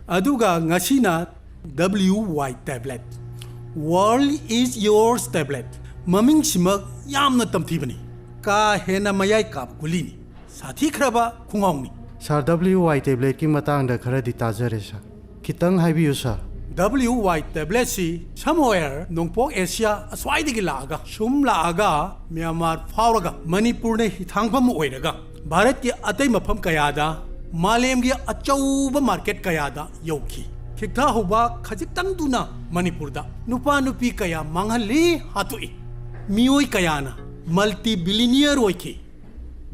ꯑꯗꯨꯒ ꯉꯁꯤꯅ W Y tablet, World is Yours tablet, ꯃꯃꯤꯡꯁꯤꯃꯛ ꯌꯥꯝꯅ ꯇꯝꯊꯤꯕꯅꯤ꯫ ꯀꯥ ꯍꯦꯟꯅ ꯃꯌꯥꯏ ꯀꯥꯕ ꯒꯨꯂꯤꯅꯤ, ꯁꯥꯊꯤꯈ꯭ꯔꯕ ꯈꯣꯡꯒꯥꯎꯅꯤ꯫ ꯁꯥꯔ, W Y tabletꯀꯤ ꯃꯇꯥꯡꯗ ꯈꯔꯗꯤ ꯇꯥꯖꯔꯦ ꯁꯥꯔ, ꯈꯤꯇꯪ ꯍꯥꯏꯕꯤꯌꯨ ꯁꯥꯔ꯫ W Y tabletꯁꯤ somewhere ꯅꯣꯡꯄꯣꯛ ꯑꯦꯁꯤꯌꯥ ꯑꯁ꯭ꯋꯥꯏꯗꯒꯤ ꯂꯥꯛꯑꯒ, ꯁꯨꯝ ꯂꯥꯛꯑꯒ ꯃ꯭ꯌꯥꯟꯃꯥꯔ ꯐꯥꯎꯔꯒ ꯃꯅꯤꯄꯨꯔꯅ ꯍꯤꯊꯥꯡꯐꯝ ꯑꯣꯏꯔꯒ ꯚꯥꯔꯠꯀꯤ ꯑꯇꯩ ꯃꯐꯝ ꯀꯌꯥꯗ, ꯃꯥꯂꯦꯝꯒꯤ ꯑꯆꯧꯕ ꯃꯥꯔꯀꯦꯠ ꯀꯌꯥꯗ ꯌꯧꯈꯤ꯫ ꯈꯤꯛꯊꯥ ꯍꯧꯕ ꯈꯖꯤꯛꯇꯪꯗꯨꯅ ꯃꯅꯤꯄꯨꯔꯗ ꯅꯨꯄꯥ ꯅꯨꯄꯤ ꯀꯌꯥ ꯃꯥꯡꯍꯜꯂꯤ, ꯍꯥꯠꯇꯣꯛꯏ, ꯃꯤꯑꯣꯏ ꯀꯌꯥꯅ ꯃꯜꯇꯤ ꯕꯤꯂꯤꯅꯤꯌꯔ ꯑꯣꯏꯈꯤ꯫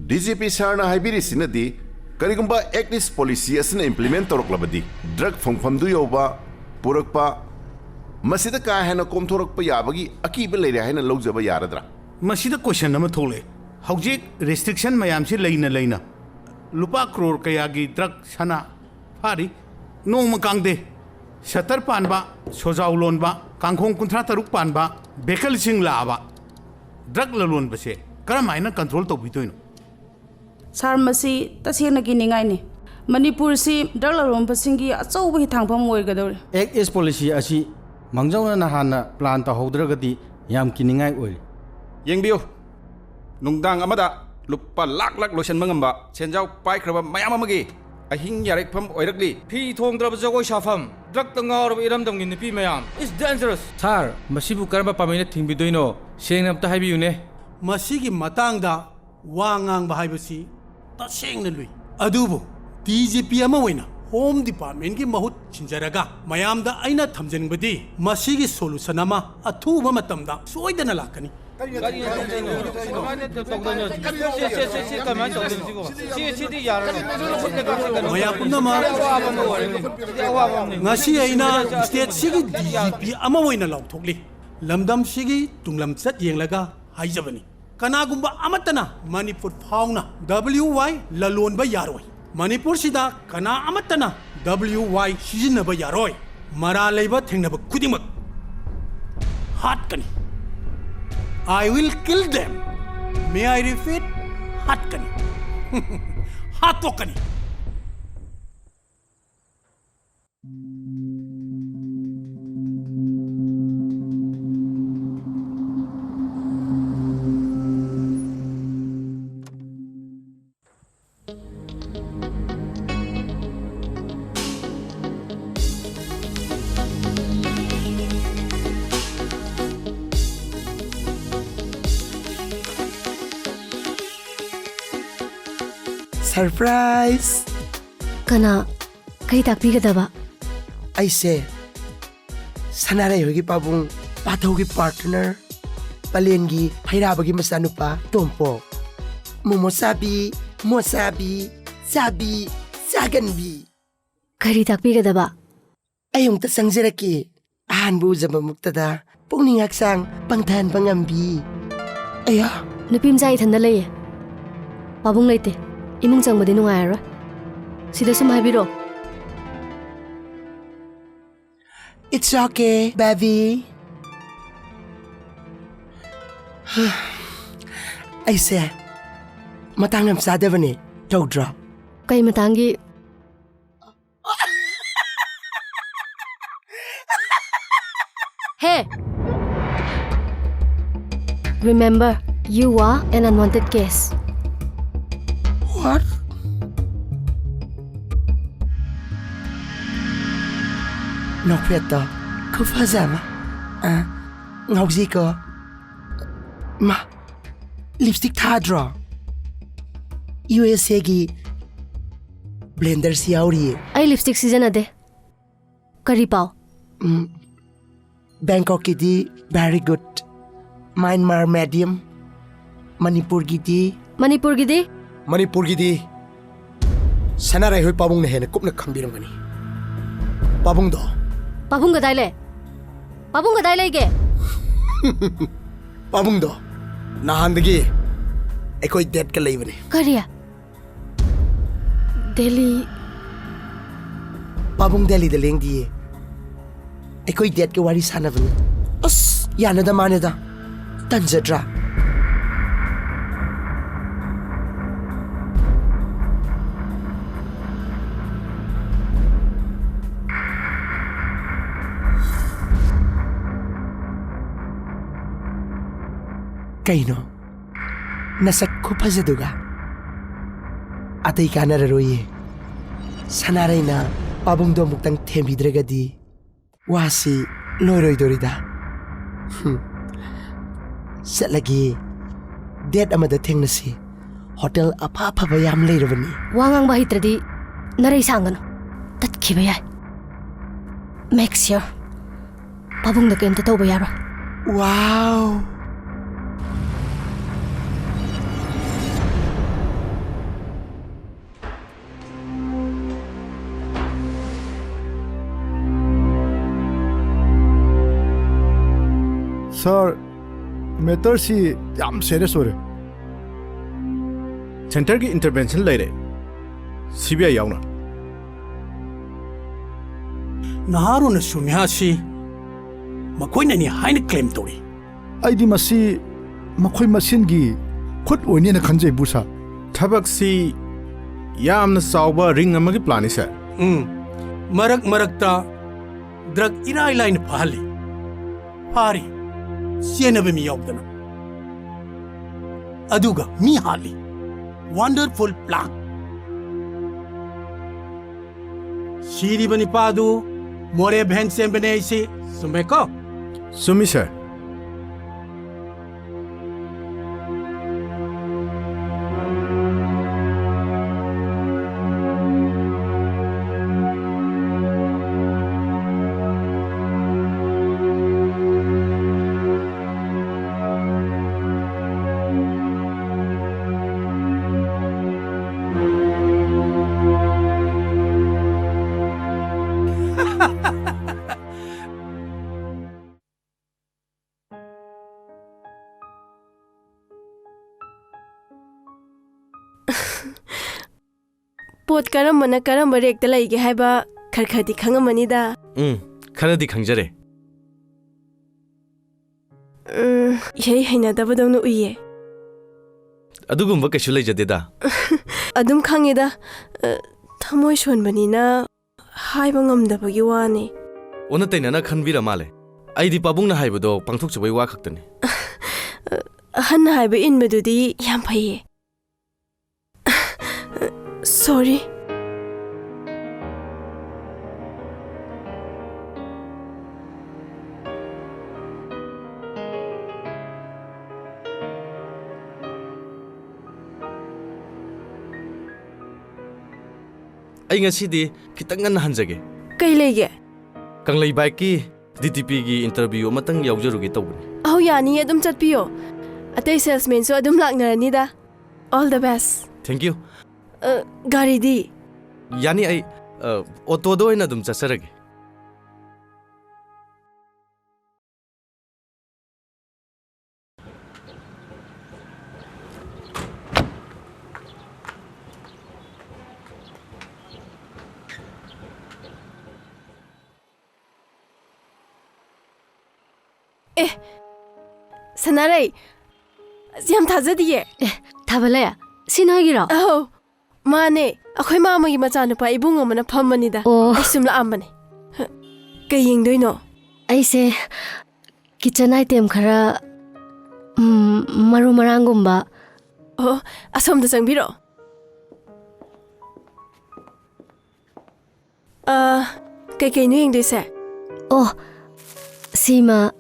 ꯗꯤ ꯖꯤ ꯄꯤ ꯁꯥꯔꯅ ꯍꯥꯏꯕꯤꯔꯤꯁꯤꯅꯗꯤ, ꯀꯔꯤꯒꯨꯝꯕ ꯑꯦꯛ ꯏꯁ ꯄꯣꯂꯤꯁꯤ ꯑꯁꯤꯅ ꯏꯝꯄ꯭ꯂꯤꯃꯦꯟ ꯇꯧꯔꯛꯂꯕꯗꯤ, ꯗ꯭ꯔꯒ ꯐꯪꯐꯝꯗꯨ ꯌꯧꯕ, ꯄꯨꯔꯛꯄ, ꯃꯁꯤꯗ ꯀꯥ ꯍꯦꯟꯅ ꯀꯣꯝꯊꯣꯔꯛꯄ ꯌꯥꯕꯒꯤ ꯑꯀꯤꯕ ꯂꯩꯔꯦ ꯍꯥꯏꯅ ꯂꯧꯖꯕ ꯌꯥꯔꯗ꯭ꯔꯥ? ꯃꯁꯤꯗ ꯀꯣꯏꯁꯟ ꯑꯃ ꯊꯣꯛꯂꯛꯑꯦ꯫ ꯍꯧꯖꯤꯛ ꯔꯦꯁꯇ꯭ꯔꯤꯛꯁꯟ ꯃꯌꯥꯝꯁꯤ ꯂꯩꯅ ꯂꯩꯅ ꯂꯨꯄꯥ ꯀ꯭ꯔꯣꯔ ꯀꯌꯥꯒꯤ ꯗ꯭ꯔꯒ ꯁꯅꯥ ꯐꯥꯔꯤ꯫ ꯅꯣꯡꯃ ꯀꯥꯡꯗꯦ ꯁꯇꯔ ꯄꯥꯟꯕ, ꯁꯣꯖꯥꯎ ꯂꯣꯟꯕ, ꯀꯥꯡꯈꯣꯡ ꯀꯨꯟꯊ꯭ꯔꯥ ꯇꯔꯨꯛ ꯄꯥꯟꯕ ꯚꯦꯍꯤꯀꯜꯁꯤꯡ ꯂꯥꯛꯑꯕ ꯗ꯭ꯔꯒ ꯂꯂꯣꯟꯕꯁꯦ ꯀꯔꯝ ꯍꯥꯏꯅ ꯀꯟꯇ꯭ꯔꯣꯜ ꯇꯧꯕꯤꯗꯣꯏꯅꯣ? ꯁꯥꯔ, ꯃꯁꯤ ꯇꯁꯦꯡꯅ ꯀꯤꯅꯤꯡꯉꯥꯏꯅꯤ꯫ ꯃꯅꯤꯄꯨꯔꯁꯤ ꯗ꯭ꯔꯒ ꯂꯂꯣꯟꯕꯁꯤꯡꯒꯤ ꯑꯆꯧꯕ ꯍꯤꯊꯥꯡꯐꯝ ꯑꯣꯏꯒꯗꯧꯔꯤ꯫ ꯑꯦꯛ ꯏꯁ ꯄꯣꯂꯤꯁꯤ ꯑꯁꯤ ꯃꯥꯡꯖꯧꯅꯅ ꯍꯥꯟꯅ ꯄ꯭ꯂꯥꯟ ꯇꯧꯍꯧꯗ꯭ꯔꯒꯗꯤ ꯌꯥꯝ ꯀꯤꯅꯤꯡꯉꯥꯏ ꯑꯣꯏꯔꯤ꯫ ꯌꯦꯡꯕꯤꯌꯨ, ꯅꯨꯡꯗꯥꯡ ꯑꯃꯗ ꯂꯨꯄꯥ ꯂꯥꯛ ꯂꯥꯛ ꯂꯣꯏꯁꯤꯟꯕ ꯉꯝꯕ ꯁꯦꯟꯖꯥꯎ ꯄꯥꯏꯈ꯭ꯔꯕ ꯃꯌꯥꯝ ꯑꯃꯒꯤ ꯑꯍꯤꯡ ꯌꯥꯔꯦꯛꯐꯝ ꯑꯣꯏꯔꯛꯂꯤ꯫ ꯐꯤ ꯊꯣꯡꯗ꯭ꯔꯕ ꯖꯒꯣꯏ ꯁꯥꯐꯝ, ꯗ꯭ꯔꯒꯇ ꯉꯥꯎꯔꯕ ꯏꯔꯝꯗꯝꯒꯤ ꯅꯨꯄꯤ ꯃꯌꯥꯝ꯫ It's dangerous! ꯁꯥꯔ, ꯃꯁꯤꯕꯨ ꯀꯔꯝꯕ ꯄꯥꯝꯕꯩꯅ ꯊꯤꯡꯕꯤꯗꯣꯏꯅꯣ? ꯁꯦꯡꯅ ꯑꯝꯇ ꯍꯥꯏꯕꯤꯌꯨꯅꯦ꯫ ꯃꯁꯤꯒꯤ ꯃꯇꯥꯡꯗ ꯋꯥ ꯉꯥꯡꯕ ꯍꯥꯏꯕꯁꯤ ꯇꯁꯦꯡꯅ ꯂꯨꯏ꯫ ꯑꯗꯨꯕꯨ ꯗꯤ ꯖꯤ ꯄꯤ ꯑꯃ ꯑꯣꯏꯅ ꯍꯣꯝ ꯗꯤꯄꯥꯔꯠꯃꯦꯟꯒꯤ ꯃꯍꯨꯠ ꯁꯤꯟꯖꯔꯒ ꯃꯌꯥꯝꯗ ꯑꯩꯅ ꯊꯝꯖꯅꯤꯡꯕꯗꯤ, ꯃꯁꯤꯒꯤ ꯁꯣꯂꯨꯁꯟ ꯑꯃ ꯑꯊꯨꯕ ꯃꯇꯝꯗ ꯁꯣꯏꯗꯅ ꯂꯥꯛꯀꯅꯤ꯫ ꯁꯤ, ꯁꯤ, ꯁꯤ, ꯁꯤ ꯀꯃꯥꯏꯅ ꯇꯧꯗꯣꯏꯅꯣ ꯁꯤꯕꯣ? ꯁꯤ, ꯁꯤꯗꯤ ꯌꯥꯔꯔꯣꯏ꯫ ꯃꯌꯥꯝ ꯄꯨꯝꯅꯃꯛ, ꯁꯤꯗꯤ ꯑꯋꯥꯕ ꯑꯃ ꯑꯣꯏꯔꯦ꯫ ꯁꯤꯗꯤ ꯑꯋꯥꯕ ꯑꯃꯅꯤ꯫ ꯉꯁꯤ ꯑꯩꯅ ꯁ꯭ꯇꯦꯠꯁꯤꯒꯤ ꯗꯤ ꯖꯤ ꯄꯤ ꯑꯃ ꯑꯣꯏꯅ ꯂꯥꯎꯊꯣꯛꯂꯤ꯫ ꯂꯝꯗꯝꯁꯤꯒꯤ ꯇꯨꯡꯂꯝꯆꯠ ꯌꯦꯡꯂꯒ ꯍꯥꯏꯖꯕꯅꯤ꯫ ꯀꯅꯥꯒꯨꯝꯕ ꯑꯃꯠꯇꯅ ꯃꯅꯤꯄꯨꯔ ꯐꯥꯎꯅ W Y ꯂꯂꯣꯟꯕ ꯌꯥꯔꯣꯏ꯫ ꯃꯅꯤꯄꯨꯔꯁꯤꯗ ꯀꯅꯥ ꯑꯃꯠꯇꯅ W Y ꯁꯤꯖꯤꯟꯅꯕ ꯌꯥꯔꯣꯏ꯫ ꯃꯔꯥꯜ ꯂꯩꯕ ꯊꯦꯡꯅꯕ ꯈꯨꯗꯤꯡꯃꯛ ꯍꯥꯠꯀꯅꯤ꯫ I will kill them. May I repeat? ꯍꯥꯠꯀꯅꯤ꯫ ꯍꯥꯠꯇꯣꯛꯀꯅꯤ꯫ Surprise! ꯀꯅꯥ? ꯀꯩ ꯇꯥꯛꯄꯤꯒꯗꯕ? ꯑꯩꯁꯦ ꯁꯅꯥꯔꯩ ꯍꯣꯏꯒꯤ ꯄꯥꯕꯨꯡ, ꯄꯥꯊꯧꯒꯤ partner, ꯄꯂꯦꯟꯒꯤ ꯐꯩꯔꯥꯕꯒꯤ ꯃꯆꯥꯅꯨꯄꯥ ꯇꯣꯝꯄꯣꯛ꯫ ꯃꯣꯃꯣ ꯆꯥꯕꯤ, ꯃꯣꯆꯥꯕꯤ, ꯆꯥꯕꯤ, ꯆꯥꯒꯟꯕꯤ꯫ ꯀꯔꯤ ꯇꯥꯛꯄꯤꯒꯗꯕ? ꯑꯩ ꯑꯃꯨꯛꯇ ꯆꯪꯖꯔꯛꯀꯦ꯫ ꯑꯍꯥꯟꯕ ꯎꯖꯕꯃꯛꯇꯗ ꯄꯨꯛꯅꯤꯡ ꯍꯛꯆꯥꯡ ꯄꯪꯊꯍꯟꯕ ꯉꯝꯕꯤ꯫ ꯑꯌꯥ! ꯅꯨꯄꯤ ꯃꯆꯥ ꯏꯊꯟꯗ ꯂꯩꯌꯦ꯫ ꯄꯥꯕꯨꯡ ꯂꯩꯇꯦ꯫ ꯏꯃꯨꯡ ꯆꯪꯕꯗꯤ ꯅꯨꯡꯉꯥꯏꯔꯔꯣꯏ꯫ ꯁꯤꯗ ꯁꯨꯝ ꯍꯥꯏꯕꯤꯔꯛꯑꯣ꯫ It's okay, baby. ꯑꯩꯁꯦ ꯃꯇꯥꯡ ꯌꯥꯝ ꯆꯥꯗꯕꯅꯦ, ꯇꯧꯗ꯭ꯔꯣ? ꯀꯩ ꯃꯇꯥꯡꯒꯤ? Hey! Remember, you are an unwanted guest. What? ꯅꯣꯛꯐꯦꯠꯇꯣ ꯈꯨꯐꯖ ꯑꯃ꯫ ꯑ, ꯉꯥꯎꯖꯩꯀꯣ꯫ ꯃꯥ, lipstick ꯊꯥꯗ꯭ꯔꯣ? USA ꯒꯤ blenderꯁꯤ ꯌꯥꯎꯔꯤꯌꯦ꯫ ꯑꯩ lipstick ꯁꯤꯖꯤꯟꯅꯗꯦ꯫ ꯀꯔꯤ ꯄꯥꯎ? ꯎꯝ, ꯕꯦꯡꯀꯣꯛꯀꯤꯗꯤ very good, ꯃ꯭ꯌꯥꯟꯃꯥꯔ medium, ꯃꯅꯤꯄꯨꯔꯒꯤꯗꯤ? ꯃꯅꯤꯄꯨꯔꯒꯤꯗꯤ? ꯃꯅꯤꯄꯨꯔꯒꯤꯗꯤ ꯁꯅꯥꯔꯩꯍꯣꯏ ꯄꯥꯕꯨꯡꯅ ꯍꯦꯟꯅ ꯀꯨꯞꯅ ꯈꯪꯕꯤꯔꯝꯒꯅꯤ꯫ ꯄꯥꯕꯨꯡꯗꯣ? ꯄꯥꯕꯨꯡ ꯀꯗꯥꯏ ꯂꯩ? ꯄꯥꯕꯨꯡ ꯀꯗꯥꯏ ꯂꯩꯒꯦ? ꯄꯥꯕꯨꯡꯗꯣ ꯅꯍꯥꯟꯗꯒꯤ ꯑꯩꯈꯣꯏ dateꯀ ꯂꯩꯕꯅꯦ꯫ ꯀꯔꯤ? ꯗꯦꯜꯂꯤ? ꯄꯥꯕꯨꯡ ꯗꯦꯜꯂꯤꯗ ꯂꯦꯡꯗꯤꯌꯦ꯫ ꯑꯩꯈꯣꯏ ꯗꯦꯠꯀꯤ ꯋꯥꯔꯤ ꯁꯥꯟꯅꯕꯅꯤ꯫ ꯑꯁ, ꯌꯥꯅꯗ ꯃꯥꯅꯦꯗ꯫ ꯇꯟꯖꯗ꯭ꯔꯥ? ꯀꯩꯅꯣ? ꯅꯁꯛ ꯈꯨꯐꯖꯗꯨꯒ꯫ ꯑꯇꯩ ꯀꯥꯟꯅꯔꯔꯣꯏꯌꯦ꯫ ꯁꯅꯥꯔꯩꯅ ꯄꯥꯕꯨꯡꯗꯣ ꯑꯃꯨꯛꯇꯪ ꯊꯦꯝꯕꯤꯗ꯭ꯔꯒꯗꯤ ꯋꯥꯁꯤ ꯂꯣꯏꯔꯣꯏꯗꯣꯔꯤꯗ꯫ ꯍꯨꯝ꯫ ꯆꯠꯂꯒꯦ꯫ ꯗꯦꯠ ꯑꯃꯗ ꯊꯦꯡꯅꯁꯤ꯫ ꯍꯣꯇꯦꯜ ꯑꯐ ꯑꯐꯕ ꯌꯥꯝ ꯂꯩꯔꯕꯅꯤ꯫ ꯋꯥ ꯉꯥꯡꯕ ꯍꯩꯇ꯭ꯔꯗꯤ ꯅꯔꯩ ꯁꯥꯡꯒꯅꯨ꯫ ꯇꯠꯈꯤꯕ ꯌꯥꯏ꯫ Make sure ꯄꯥꯕꯨꯡꯗ ꯀꯩꯝꯇ ꯇꯧꯕ ꯌꯥꯔꯣꯏ꯫ ꯋꯥꯎ! ꯁꯥꯔ, ꯃꯦꯇꯔꯁꯤ ꯌꯥꯝ ꯁꯦꯔꯤꯌꯁ ꯑꯣꯏꯔꯦ꯫ ꯁꯦꯟꯇꯔꯒꯤ ꯏꯟꯇꯔꯚꯦꯟꯁꯟ ꯂꯩꯔꯦ, ꯁꯤ ꯕꯤ ꯑꯥꯏ ꯌꯥꯎꯅ꯫ ꯅꯍꯥꯔꯣꯟ ꯁꯨꯃꯤꯌꯥꯁꯤ ꯃꯈꯣꯏꯅꯅꯤ ꯍꯥꯏꯅ ꯀ꯭ꯂꯦꯝ ꯇꯧꯔꯤ꯫ ꯑꯩꯗꯤ ꯃꯁꯤ ꯃꯈꯣꯏ ꯃꯁꯦꯟꯒꯤ ꯈꯨꯠ ꯑꯣꯏꯅꯦꯅ ꯈꯟꯖꯩ, ꯕꯨꯁꯥ꯫ ꯊꯕꯛꯁꯤ ꯌꯥꯝꯅ ꯆꯥꯎꯕ ꯔꯤꯡ ꯑꯃꯒꯤ ꯄ꯭ꯂꯥꯟꯅꯤ, ꯁꯥꯔ꯫ ꯎꯝ, ꯃꯔꯛ ꯃꯔꯛꯇ ꯗ꯭ꯔꯛ ꯏꯔꯥꯏ ꯂꯥꯏꯅ ꯐꯥꯍꯜꯂꯤ꯫ ꯐꯥꯔꯤ, ꯆꯦꯟꯅꯕ ꯃꯤ ꯌꯥꯎꯗꯅ꯫ ꯑꯗꯨꯒ ꯃꯤ ꯍꯥꯠꯂꯤ꯫ Wonderful plan꯫ ꯁꯤꯔꯤꯕ ꯅꯤꯄꯥꯗꯨ ꯃꯣꯔꯦ ꯚꯦꯟ ꯆꯦꯟꯕꯅꯦ ꯑꯩꯁꯤ꯫ ꯆꯨꯝꯃꯦꯀꯣ? ꯆꯨꯝꯃꯤ, ꯁꯥꯔ꯫ ꯄꯣꯠ ꯀꯔꯝꯕꯅ ꯀꯔꯝꯕ ꯔꯦꯛꯇ ꯂꯩꯒꯦ ꯍꯥꯏꯕ ꯈꯔ ꯈꯔꯗꯤ ꯈꯪꯉꯝꯃꯅꯤꯗ꯫ ꯎꯝ, ꯈꯔꯗꯤ ꯈꯪꯖꯔꯦ꯫ ꯎꯝ, ꯏꯍꯩ ꯍꯩꯅꯗꯕꯗꯧꯅ ꯎꯏꯌꯦ꯫ ꯑꯗꯨꯒꯨꯝꯕ ꯀꯩꯁꯨ ꯂꯩꯖꯗꯦꯗ꯫ ꯑꯗꯨꯝ ꯈꯪꯉꯦꯗ꯫ ꯑ, ꯊꯃꯣꯏ ꯁꯣꯟꯕꯅꯤꯅ ꯍꯥꯏꯕ ꯉꯝꯗꯕꯒꯤ ꯋꯥꯅꯤ꯫ ꯑꯣꯟꯅ ꯇꯩꯅꯅ ꯈꯟꯕꯤꯔ ꯃꯥꯜꯂꯦ꯫ ꯑꯩꯗꯤ ꯄꯥꯕꯨꯡꯅ ꯍꯥꯏꯕꯗꯣ ꯄꯥꯡꯊꯣꯛꯆꯕꯩ ꯋꯥ ꯈꯛꯇꯅꯤ꯫ ꯑꯍꯟꯅ ꯍꯥꯏꯕ ꯏꯟꯕꯗꯨꯗꯤ ꯌꯥꯝ ꯐꯩꯌꯦ꯫ Sorry꯫ ꯑꯩ ꯉꯁꯤꯗꯤ ꯈꯤꯇꯪ ꯉꯟꯅ ꯍꯟꯖꯒꯦ꯫ ꯀꯩ ꯂꯩꯒꯦ? ꯀꯪꯂꯩ ꯕꯥꯏꯛꯀꯤ ꯗꯤ ꯇꯤ ꯄꯤꯒꯤ interview ꯑꯃꯇꯪ ꯌꯥꯎꯖꯔꯨꯒꯦ ꯇꯧꯕꯅꯤ꯫ ꯑꯧ, ꯌꯥꯅꯤꯌꯦ, ꯑꯗꯨꯝ ꯆꯠꯄꯤꯌꯣ꯫ ꯑꯇꯩ salesmanꯁꯨ ꯑꯗꯨꯝ ꯂꯥꯛꯅꯔꯅꯤꯗ꯫ All the best꯫ Thank you꯫ ꯑ, ꯒꯥꯔꯤꯗꯤ? ꯌꯥꯅꯤ, ꯑꯩ, ꯑ, ꯑꯣꯇꯣꯗ ꯑꯣꯏꯅ ꯑꯗꯨꯝ ꯆꯠꯆꯔꯒꯦ꯫ ꯑꯦ, ꯁꯅꯥꯔꯩ, ꯑꯁ, ꯌꯥꯝ ꯊꯥꯖꯗꯤꯌꯦ꯫ ꯑꯦ, ꯊꯥꯕꯂꯩ, ꯁꯤ ꯅꯣꯏꯒꯤꯔꯣ? ꯑꯧ, ꯃꯥꯅꯦ꯫ ꯑꯩꯈꯣꯏ ꯃꯥꯃꯒꯤ ꯃꯆꯥꯅꯨꯄꯥ ꯏꯕꯨꯡ ꯑꯃꯅ ꯐꯝꯕꯅꯤꯗ꯫ ꯑꯣ꯫ ꯑꯩ ꯁꯨꯝ ꯂꯥꯛꯑꯝꯕꯅꯦ꯫ ꯍ, ꯀꯩ ꯌꯦꯡꯗꯣꯏꯅꯣ? ꯑꯩꯁꯦ kitchen item ꯈꯔ, ꯎꯝ, ꯃꯔꯨ ꯃꯔꯥꯡꯒꯨꯝꯕ꯫ ꯑꯣ, ꯑꯁꯣꯝꯗ ꯆꯪꯕꯤꯔꯛꯑꯣ꯫ ꯑ, ꯀꯩꯀꯩꯅꯣ ꯌꯦꯡꯗꯣꯏꯁꯦ? ꯑꯣ, ꯁꯤꯃ,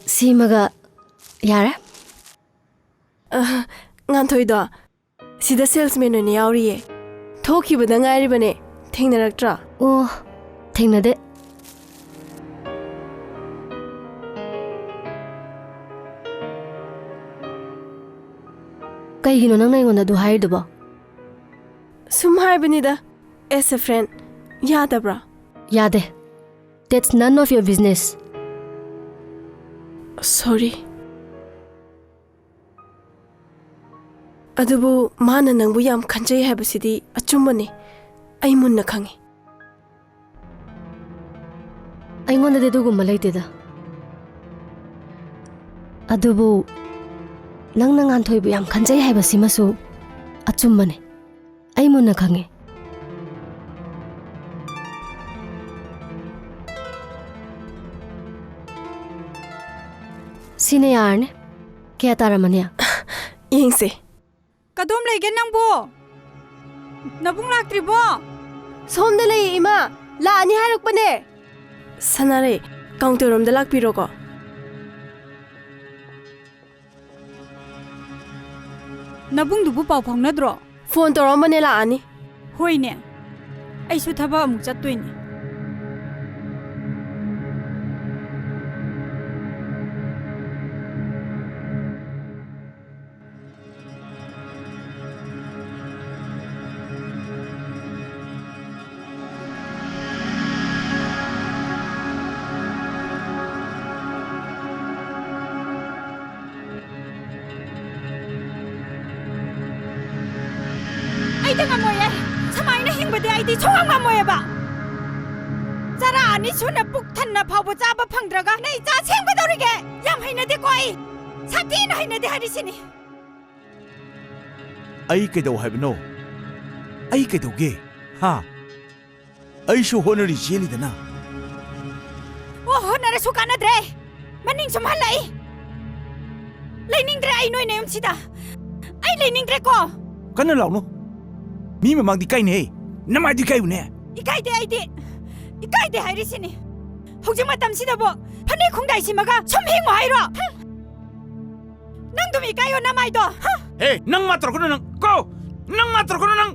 ꯁꯤꯃꯒ ꯌꯥꯔꯦ꯫ ꯑ, ꯉꯥꯟꯊꯣꯏꯗꯣ, ꯁꯤꯗ salesman ꯑꯣꯏꯅ ꯌꯥꯎꯔꯤꯌꯦ꯫ ꯊꯣꯛꯈꯤꯕꯗ ꯉꯥꯏꯔꯤꯕꯅꯦ꯫ ꯊꯦꯡꯅꯔꯛꯇ꯭ꯔꯣ? ꯑꯣ, ꯊꯦꯡꯅꯗꯦ꯫ ꯀꯩꯒꯤꯅꯣ ꯅꯪꯅ ꯑꯩꯉꯣꯟꯗ ꯑꯗꯨ ꯍꯥꯏꯔꯤꯗꯨꯕꯣ? ꯁꯨꯝ ꯍꯥꯏꯕꯅꯤꯗ, as a friend꯫ ꯌꯥꯗꯕ꯭ꯔꯥ? ꯌꯥꯗꯦ꯫ That's none of your business. Sorry꯫ ꯑꯗꯨꯕꯨ ꯃꯥꯅ ꯅꯪꯕꯨ ꯌꯥꯝ ꯈꯟꯖꯩ ꯍꯥꯏꯕꯁꯤꯗꯤ ꯑꯆꯨꯝꯕꯅꯤ꯫ ꯑꯩ ꯃꯨꯟꯅ ꯈꯪꯏ꯫ ꯑꯩꯉꯣꯟꯗꯗꯤ ꯑꯗꯨꯒꯨꯝꯕ ꯂꯩꯇꯦꯗ꯫ ꯑꯗꯨꯕꯨ ꯅꯪꯅ ꯉꯥꯟꯊꯣꯏꯕꯨ ꯌꯥꯝ ꯈꯟꯖꯩ ꯍꯥꯏꯕꯁꯤꯃꯁꯨ ꯑꯆꯨꯝꯕꯅꯦ꯫ ꯑꯩ ꯃꯨꯟꯅ ꯈꯪꯉꯦ꯫ ꯁꯤꯅ ꯌꯥꯔꯅꯤ꯫ ꯀꯌꯥ ꯇꯥꯔꯝꯃꯅꯤ? ꯌꯦꯡꯁꯦ꯫ ꯀꯗꯣꯝ ꯂꯩꯒꯦ ꯅꯪꯕꯨ? ꯅꯕꯨꯡ ꯂꯥꯛꯇ꯭ꯔꯤꯕꯣ? ꯁꯣꯝꯗ ꯂꯩꯌꯦ, ꯏꯃꯥ꯫ ꯂꯥꯛꯑꯅꯤ ꯍꯥꯏꯔꯛꯄꯅꯦ꯫ ꯁꯅꯥꯔꯩ, ꯀꯥꯎꯟꯇꯔ ꯔꯣꯝꯗ ꯂꯥꯛꯄꯤꯔꯣꯀꯣ꯫ ꯅꯕꯨꯡꯗꯨꯕꯨ ꯄꯥꯎ ꯐꯥꯎꯅꯗ꯭ꯔꯣ? ꯐꯣꯟ ꯇꯧꯔꯛꯑꯝꯕꯅꯦ, ꯂꯥꯛꯑꯅꯤ꯫ ꯍꯣꯏꯅꯦ, ꯑꯩꯁꯨ ꯊꯕꯛ ꯑꯃꯨꯛ ꯆꯠꯇꯣꯏꯅꯦ꯫ ꯑꯩꯗꯤ ꯉꯝꯃꯣꯏꯌꯦ꯫ ꯁꯨꯃꯥꯏꯅ ꯍꯤꯡꯕꯗꯤ ꯑꯩꯗꯤ ꯁꯨꯡꯉꯝ ꯉꯝꯃꯣꯏꯌꯦꯕ꯫ ꯆꯔꯥ ꯑꯅꯤ ꯁꯨꯅ ꯄꯨꯛ ꯊꯟꯅ ꯐꯥꯎꯕ ꯆꯥꯕ ꯐꯪꯗ꯭ꯔꯒ ꯅꯪ ꯏꯆꯥ ꯁꯦꯝꯒꯗꯧꯔꯤꯒꯦ? ꯌꯥꯝ ꯍꯩꯅꯗꯦꯀꯣ ꯑꯩ꯫ ꯁꯥꯊꯤꯅ ꯍꯩꯅꯗꯦ ꯍꯥꯏꯔꯤꯁꯤꯅꯤ꯫ ꯑꯩ ꯀꯩꯗꯧ ꯍꯥꯏꯕꯅꯣ? ꯑꯩ ꯀꯩꯗꯧꯒꯦ? ꯍꯥ? ꯑꯩꯁꯨ ꯍꯣꯠꯅꯔꯤ ꯆꯦꯜꯂꯤꯗꯅ꯫ ꯑꯣ, ꯍꯣꯠꯅꯔꯁꯨ ꯀꯥꯟꯅꯗ꯭ꯔꯦ꯫ ꯃꯅꯤꯡ ꯁꯨꯝ ꯍꯜꯂꯛꯏ꯫ ꯂꯩꯅꯤꯡꯗ꯭ꯔꯦ ꯑꯩ ꯅꯣꯏ ꯅꯌꯨꯝꯁꯤꯗ꯫ ꯑꯩ ꯂꯩꯅꯤꯡꯗ꯭ꯔꯦꯀꯣ꯫ ꯀꯟꯅ ꯂꯥꯎꯅꯨ꯫ ꯃꯤ ꯃꯃꯥꯡꯗ ꯏꯀꯥꯏꯅꯦꯍꯦ꯫ ꯅꯃꯥꯏꯗꯨ ꯏꯀꯥꯏꯌꯨꯅꯦ꯫ ꯏꯀꯥꯏꯗꯦ ꯑꯩꯗꯤ꯫ ꯏꯀꯥꯏꯗꯦ ꯍꯥꯏꯔꯤꯁꯤꯅꯤ꯫ ꯍꯧꯖꯤꯛ ꯃꯇꯝꯁꯤꯗꯕꯨ ꯐꯅꯦꯛ ꯈꯣꯡꯗꯥꯏ ꯁꯤꯃꯒ ꯁꯨꯝ ꯍꯤꯡꯉꯣ ꯍꯥꯏꯔꯣ? ꯅꯪꯗꯨꯝ ꯏꯀꯥꯏꯌꯣ ꯅꯃꯥꯏꯗꯣ꯫ ꯍꯦ, ꯅꯪ ꯃꯥ ꯇꯧꯔꯛꯀꯅꯨ ꯅꯪ꯫ ꯀꯣ! ꯅꯪ ꯃꯥ ꯇꯧꯔꯛꯀꯅꯨ ꯅꯪ꯫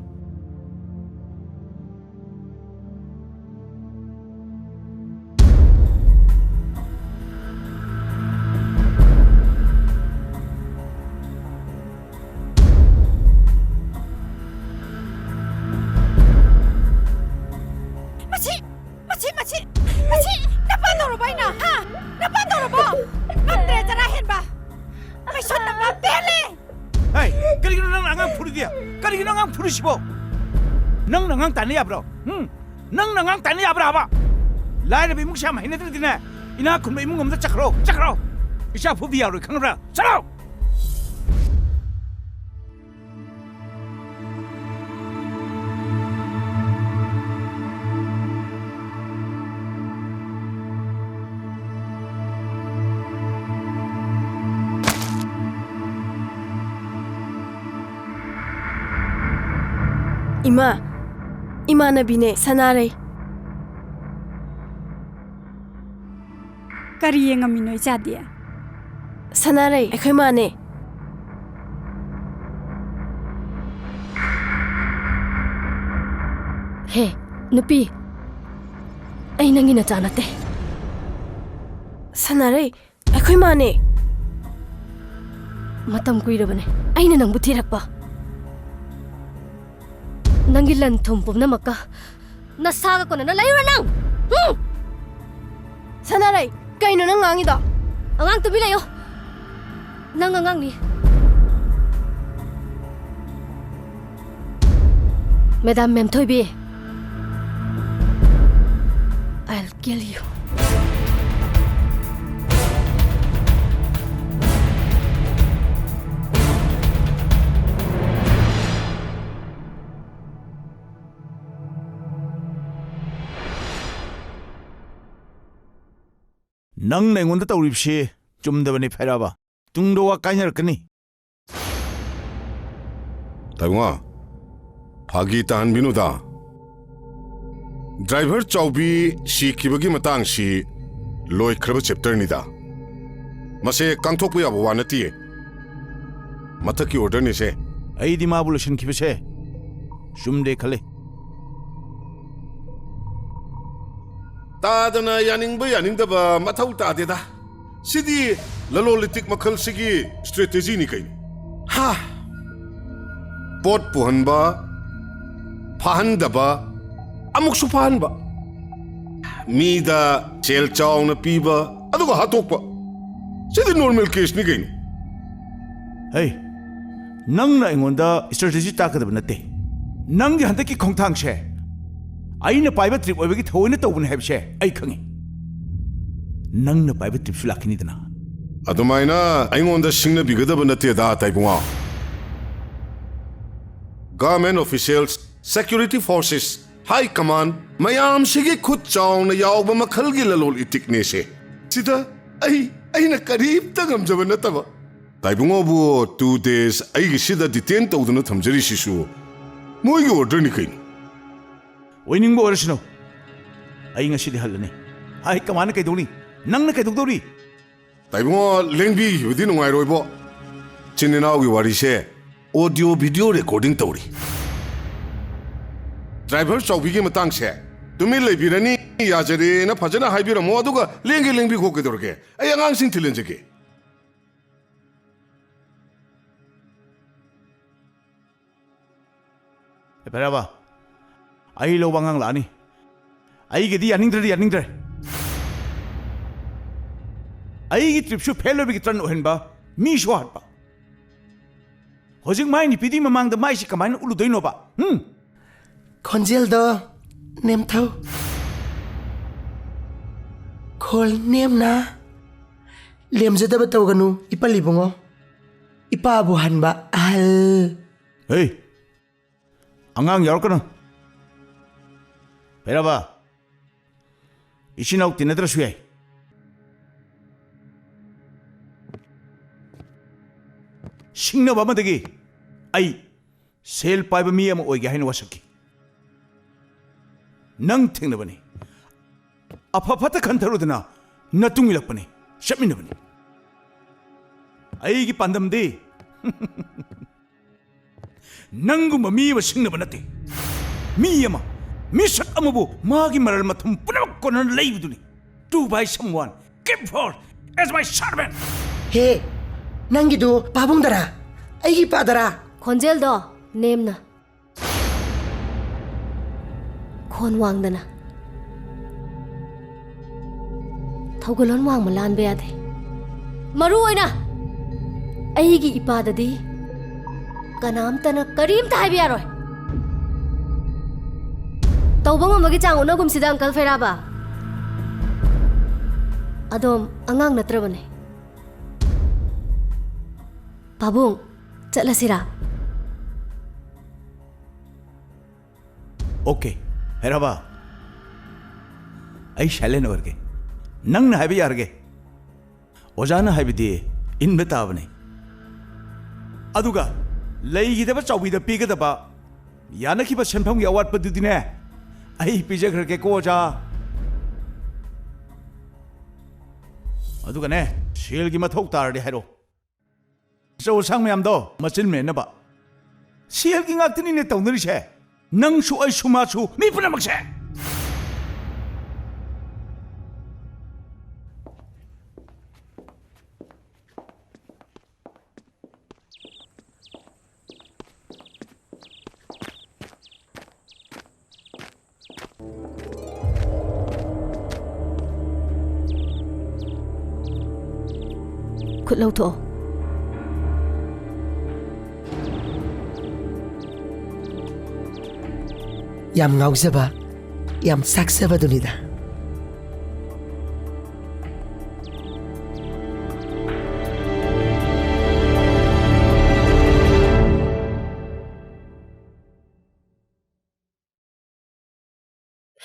ꯃꯁꯤ, ꯃꯁꯤ, ꯃꯁꯤ, ꯃꯁꯤ ꯅꯄꯥ ꯇꯧꯔꯕꯣ ꯑꯩꯅ? ꯍꯥ? ꯅꯄꯥ ꯇꯧꯔꯕꯣ? ꯉꯝꯗ꯭ꯔꯦ ꯆꯔꯥ ꯍꯦꯟꯕ꯫ ꯃꯩꯁꯣꯠꯅꯕ ꯄꯦꯜꯂꯦ꯫ ꯍꯩ, ꯀꯔꯤꯒꯤꯅꯣ ꯅꯪꯅ ꯑꯉꯥꯡ ꯐꯨꯔꯤꯗꯤ? ꯀꯔꯤꯒꯤꯅꯣ ꯑꯉꯥꯡ ꯐꯨꯔꯤꯁꯤꯕꯣ? ꯅꯪꯅ ꯑꯉꯥꯡ ꯇꯥꯟꯅ ꯌꯥꯕ꯭ꯔꯣ? ꯍꯨꯝ? ꯅꯪꯅ ꯑꯉꯥꯡ ꯇꯥꯟꯅ ꯌꯥꯕ꯭ꯔꯥ ꯍꯥꯏꯕ? ꯂꯥꯏꯔꯕ ꯏꯃꯨꯡꯁꯦ ꯌꯥꯝ ꯍꯩꯅꯗ꯭ꯔꯗꯤꯅꯦ, ꯏꯅꯥꯛ ꯈꯨꯟꯕ ꯏꯃꯨꯡ ꯑꯝꯗ ꯆꯠꯈ꯭ꯔꯣ, ꯆꯠꯈ꯭ꯔꯣ꯫ ꯏꯆꯥ ꯐꯨꯕꯤ ꯌꯥꯔꯣꯏ, ꯈꯪꯕ꯭ꯔꯥ? ꯆꯠꯂꯣ! ꯏꯃꯥ, ꯏꯃꯥꯟꯅꯕꯤꯅꯦ, ꯁꯅꯥꯔꯩ꯫ ꯀꯔꯤ ꯌꯦꯡꯉꯝꯃꯤꯅꯣ, ꯏꯆꯥꯗꯤ? ꯁꯅꯥꯔꯩ, ꯑꯩꯈꯣꯏ ꯃꯥꯅꯦ꯫ ꯍꯦ, ꯅꯨꯄꯤ, ꯑꯩ ꯅꯪꯒꯤ ꯅꯆꯥ ꯅꯠꯇꯦ꯫ ꯁꯅꯥꯔꯩ, ꯑꯩꯈꯣꯏ ꯃꯥꯅꯦ꯫ ꯃꯇꯝ ꯀꯨꯏꯔꯕꯅꯦ ꯑꯩꯅ ꯅꯪꯕꯨ ꯊꯤꯔꯛꯄ꯫ ꯅꯪꯒꯤ ꯂꯟ ꯊꯨꯝ ꯄꯨꯝꯅꯃꯛꯀ ꯅꯁꯥꯒ ꯀꯣꯟꯅꯅ ꯂꯩꯔꯨꯔ ꯅꯪ! ꯍꯨꯝ! ꯁꯅꯥꯔꯩ, ꯀꯩꯅꯣ ꯅꯪ ꯉꯥꯡꯉꯤꯗꯣ? ꯑꯉꯥꯡ ꯇꯨꯃꯤꯟ ꯂꯩꯌꯣ꯫ ꯅꯪ ꯑꯉꯥꯡꯅꯤ꯫ ꯃꯦꯗꯥꯝ ꯃꯦꯝꯊꯣꯏꯕꯤ, I'll kill you. ꯅꯪꯅ ꯑꯩꯉꯣꯟꯗ ꯇꯧꯔꯤꯕꯁꯤ ꯆꯨꯝꯗꯕꯅꯤ, ꯐꯩꯔꯥꯕ꯫ ꯇꯨꯡꯗ ꯋꯥ ꯀꯥꯏꯅꯔꯛꯀꯅꯤ꯫ ꯇꯥꯏꯕꯪꯉꯣ, ꯐꯥꯒꯤ ꯇꯥꯍꯟꯕꯤꯅꯨꯗ꯫ ꯗ꯭ꯔꯥꯏꯚꯔ ꯆꯥꯎꯕꯤ ꯁꯤꯈꯤꯕꯒꯤ ꯃꯇꯥꯡꯁꯤ ꯂꯣꯏꯈ꯭ꯔꯕ ꯆꯦꯞꯇꯔꯅꯤꯗ꯫ ꯃꯁꯦ ꯀꯥꯡꯊꯣꯛꯄ ꯌꯥꯕ ꯋꯥ ꯅꯠꯇꯤꯌꯦ꯫ ꯃꯊꯛꯀꯤ ꯑꯣꯔꯗꯔꯅꯤꯁꯦ꯫ ꯑꯩꯗꯤ ꯃꯥꯕꯨ ꯂꯣꯏꯁꯤꯟꯈꯤꯕꯁꯦ ꯆꯨꯝꯗꯦ ꯈꯜꯂꯤ꯫ ꯇꯥꯗꯅ ꯌꯥꯅꯤꯡꯕ ꯌꯥꯅꯤꯡꯗꯕ ꯃꯊꯧ ꯇꯥꯗꯦꯗ꯫ ꯁꯤꯗꯤ ꯂꯂꯣꯟ ꯏꯇꯤꯛ ꯃꯈꯜꯁꯤꯒꯤ ꯁ꯭ꯇ꯭ꯔꯦꯇꯦꯖꯤꯅꯤ ꯀꯩꯅꯣ꯫ ꯍꯥ! ꯄꯣꯠ ꯄꯨꯍꯟꯕ, ꯐꯥꯍꯟꯗꯕ, ꯑꯃꯨꯛꯁꯨ ꯐꯥꯍꯟꯕ꯫ ꯃꯤꯗ ꯁꯦꯜ ꯆꯥꯎꯅ ꯄꯤꯕ, ꯑꯗꯨꯒ ꯍꯥꯠꯇꯣꯛꯄ꯫ ꯁꯤꯗꯤ ꯅꯣꯔꯃꯦꯜ ꯀꯦꯁꯅꯤ ꯀꯩꯅꯣ꯫ ꯍꯩ, ꯅꯪꯅ ꯑꯩꯉꯣꯟꯗ ꯁ꯭ꯇ꯭ꯔꯦꯇꯦꯖꯤ ꯇꯥꯛꯀꯗꯕ ꯅꯠꯇꯦ꯫ ꯅꯪꯒꯤ ꯍꯟꯗꯛꯀꯤ ꯈꯣꯡꯊꯥꯡꯁꯦ ꯑꯩꯅ ꯄꯥꯏꯕ ꯇ꯭ꯔꯤꯞ ꯑꯣꯏꯕꯒꯤ ꯊꯑꯣꯏꯅ ꯇꯧꯕꯅꯦ ꯍꯥꯏꯕꯁꯦ ꯑꯩ ꯈꯪꯉꯤ꯫ ꯅꯪꯅ ꯄꯥꯏꯕ ꯇ꯭ꯔꯤꯞꯁꯨ ꯂꯥꯛꯈꯤꯅꯤꯗꯅ꯫ ꯑꯗꯨꯃꯥꯏꯅ ꯑꯩꯉꯣꯟꯗ ꯁꯤꯡꯅꯕꯤꯒꯗꯕ ꯅꯠꯇꯦꯗ, ꯇꯥꯏꯕꯨꯡꯉꯣ꯫ Government officials, security forces, high command ꯃꯌꯥꯝꯁꯤꯒꯤ ꯈꯨꯠ ꯆꯥꯎꯅ ꯌꯥꯎꯕ ꯃꯈꯜꯒꯤ ꯂꯂꯣꯜ ꯏꯇꯤꯛꯅꯦꯁꯦ꯫ ꯁꯤꯗ ꯑꯩ, ꯑꯩꯅ ꯀꯔꯤꯝꯇ ꯉꯝꯖꯕ ꯅꯠꯇꯕ꯫ ꯇꯥꯏꯕꯨꯡꯉꯣꯕꯨ two days ꯑꯩꯒꯤꯁꯤꯗ detain ꯇꯧꯗꯨꯅ ꯊꯝꯖꯔꯤꯁꯤꯁꯨ ꯃꯣꯏꯒꯤ orderꯅꯤ ꯀꯩꯅꯣ꯫ ꯑꯣꯏꯅꯤꯡꯕ ꯑꯣꯏꯔꯁꯅꯨ, ꯑꯩ ꯉꯁꯤꯗꯤ ꯍꯜꯂꯅꯤ꯫ ꯍꯥꯏ ꯀꯃꯥꯟꯅ ꯀꯩꯗꯧꯅꯤ? ꯅꯪꯅ ꯀꯩꯗꯧꯗꯧꯔꯤ? ꯇꯥꯏꯕꯨꯡꯉꯣ, ꯂꯦꯡꯕꯤꯈꯤꯕꯗꯤ ꯅꯨꯡꯉꯥꯏꯔꯣꯏꯕꯣ꯫ ꯏꯆꯤꯟ ꯏꯅꯥꯎꯒꯤ ꯋꯥꯔꯤꯁꯦ audio video recording ꯇꯧꯔꯤ꯫ ꯗ꯭ꯔꯥꯏꯚꯔ ꯆꯥꯎꯕꯤꯒꯤ ꯃꯇꯥꯡꯁꯦ ꯇꯨꯃꯤꯟ ꯂꯩꯕꯤꯔꯅꯤ, ꯌꯥꯖꯔꯦꯅ ꯐꯖꯅ ꯍꯥꯏꯕꯤꯔꯝꯃꯣ, ꯑꯗꯨꯒ ꯂꯦꯡꯒꯦ ꯂꯦꯡꯕꯤꯈꯣ ꯀꯩꯗꯧꯔꯒꯦ? ꯑꯩ ꯑꯉꯥꯡꯁꯤꯡ ꯊꯤꯜꯍꯟꯖꯒꯦ꯫ ꯑꯦ, ꯐꯔꯦꯕ, ꯑꯩ ꯂꯧꯕ ꯑꯉꯥꯡ ꯂꯥꯛꯑꯅꯤ꯫ ꯑꯩꯒꯤꯗꯤ ꯌꯥꯅꯤꯡꯗ꯭ꯔꯗꯤ ꯌꯥꯅꯤꯡꯗ꯭ꯔꯦ꯫ ꯑꯩꯒꯤ ꯇ꯭ꯔꯤꯞꯁꯨ ꯐꯦꯜ ꯑꯣꯏꯕꯒꯤ ꯇ꯭ꯔꯟ ꯑꯣꯏꯍꯟꯕ, ꯃꯤꯁꯨ ꯍꯥꯠꯄ꯫ ꯍꯧꯖꯤꯛ ꯃꯥꯏ ꯅꯨꯄꯤꯗꯤ ꯃꯃꯥꯡꯗ ꯃꯥꯏꯁꯤ ꯀꯃꯥꯏꯅ ꯎꯠꯂꯨꯗꯣꯏꯅꯣꯕ? ꯍꯨꯝ? ꯈꯣꯟꯖꯦꯜꯗꯣ ꯅꯦꯝꯊꯧ꯫ ꯈꯣꯜ ꯅꯦꯝꯅ ꯂꯦꯝꯖꯗꯕ ꯇꯧꯒꯅꯨ, ꯏꯄꯜ ꯏꯕꯨꯡꯉꯣ꯫ ꯏꯄꯥꯕꯨ ꯍꯟꯕ ꯑꯍꯜ꯫ ꯍꯦ, ꯑꯉꯥꯡ ꯌꯥꯎꯔꯛꯀꯅꯨ꯫ ꯐꯦꯔꯕ, ꯏꯆꯤꯟ ꯏꯅꯥꯎ ꯇꯤꯟꯅꯗ꯭ꯔꯁꯨ ꯌꯥꯏ꯫ ꯁꯤꯡꯅꯕ ꯑꯃꯗꯒꯤ ꯑꯩ ꯁꯦꯜ ꯄꯥꯏꯕ ꯃꯤ ꯑꯃ ꯑꯣꯏꯒꯦ ꯍꯥꯏꯅ ꯋꯥꯁꯛꯈꯤ꯫ ꯅꯪ ꯊꯦꯡꯅꯕꯅꯤ꯫ ꯑꯐ ꯐꯠꯇ ꯈꯟꯊꯔꯨꯗꯅ ꯅꯇꯨꯡ ꯏꯜꯂꯛꯄꯅꯤ, ꯆꯠꯃꯤꯟꯅꯕꯅꯤ꯫ ꯑꯩꯒꯤ ꯄꯥꯟꯗꯝꯗꯤ ꯅꯪꯒꯨꯝꯕ ꯃꯤ ꯑꯃ ꯁꯤꯡꯅꯕ ꯅꯠꯇꯦ꯫ ꯃꯤ ꯑꯃ, ꯃꯤꯁꯛ ꯑꯃꯕꯨ ꯃꯥꯒꯤ ꯃꯔꯜ ꯃꯊꯨꯝ ꯄꯨꯝꯅꯃꯛ ꯀꯣꯟꯅꯅ ꯂꯩꯕꯗꯨꯅꯤ꯫ To buy someone, keep for as my servant. ꯍꯦ, ꯅꯪꯒꯤꯗꯨ ꯄꯥꯕꯨꯡꯗꯔꯥ? ꯑꯩꯒꯤ ꯏꯄꯥꯗꯔꯥ? ꯈꯣꯟꯖꯦꯜꯗꯣ ꯅꯦꯝꯅ, ꯈꯣꯟ ꯋꯥꯡꯗꯅ꯫ ꯊꯧꯒꯜꯂꯣꯟ ꯋꯥꯡꯃ ꯂꯥꯟꯕ ꯌꯥꯗꯦ꯫ ꯃꯔꯨ ꯑꯣꯏꯅ ꯑꯩꯒꯤ ꯏꯄꯥꯗꯗꯤ ꯀꯅꯥꯝꯇꯅ ꯀꯔꯤꯝꯇ ꯍꯥꯏꯕ ꯌꯥꯔꯣꯏ꯫ ꯇꯧꯕ ꯉꯝꯕꯒꯤ ꯆꯥꯡ ꯎꯠꯅꯒꯨꯝꯁꯤꯗ, ꯑꯪꯀꯜ ꯐꯩꯔꯥꯕ꯫ ꯑꯗꯣꯝ ꯑꯉꯥꯡ ꯅꯠꯇ꯭ꯔꯕꯅꯦ꯫ ꯄꯥꯕꯨꯡ, ꯆꯠꯂꯁꯤꯔꯥ? ꯑꯣꯀꯦ, ꯍꯦꯔꯥꯕꯥ, ꯑꯩ ꯁꯥꯏꯂꯦꯟ ꯑꯣꯏꯔꯒꯦ꯫ ꯅꯪꯅ ꯍꯥꯏꯕ ꯌꯥꯔꯒꯦ꯫ ꯑꯣꯖꯥꯅ ꯍꯥꯏꯕꯗꯤ ꯏꯟꯕ ꯇꯥꯕꯅꯤ꯫ ꯑꯗꯨꯒ ꯂꯩꯈꯤꯗꯕ ꯆꯥꯎꯕꯤꯗ ꯄꯤꯒꯗꯕ ꯌꯥꯅꯈꯤꯕ ꯁꯦꯟꯐꯝꯒꯤ ꯑꯋꯥꯠꯄꯗꯨꯗꯤꯅꯦ, ꯑꯩ ꯄꯤꯖꯈ꯭ꯔꯒꯦꯀꯣ, ꯑꯣꯖꯥ꯫ ꯑꯗꯨꯒꯅꯦ, ꯁꯦꯜꯒꯤ ꯃꯊꯧ ꯇꯥꯔꯗꯤ ꯍꯥꯏꯔꯛꯑꯣ꯫ ꯑꯆꯧ ꯑꯁꯥꯡ ꯃꯌꯥꯝꯗꯣ ꯃꯆꯤꯟ ꯃꯦꯟꯅꯕ꯫ ꯁꯦꯜꯒꯤ ꯉꯥꯛꯇꯅꯤꯅꯦ ꯇꯧꯅꯔꯤꯁꯦ꯫ ꯅꯪꯁꯨ, ꯑꯩꯁꯨ, ꯃꯥꯁꯨ, ꯃꯤ ꯄꯨꯝꯅꯃꯛꯁꯦ꯫ ꯈꯨꯠ ꯂꯧꯊꯣꯛꯑꯣ꯫ ꯌꯥꯝ ꯉꯥꯎꯖꯕ, ꯌꯥꯝ ꯆꯥꯛꯆꯕꯗꯨꯅꯤꯗ꯫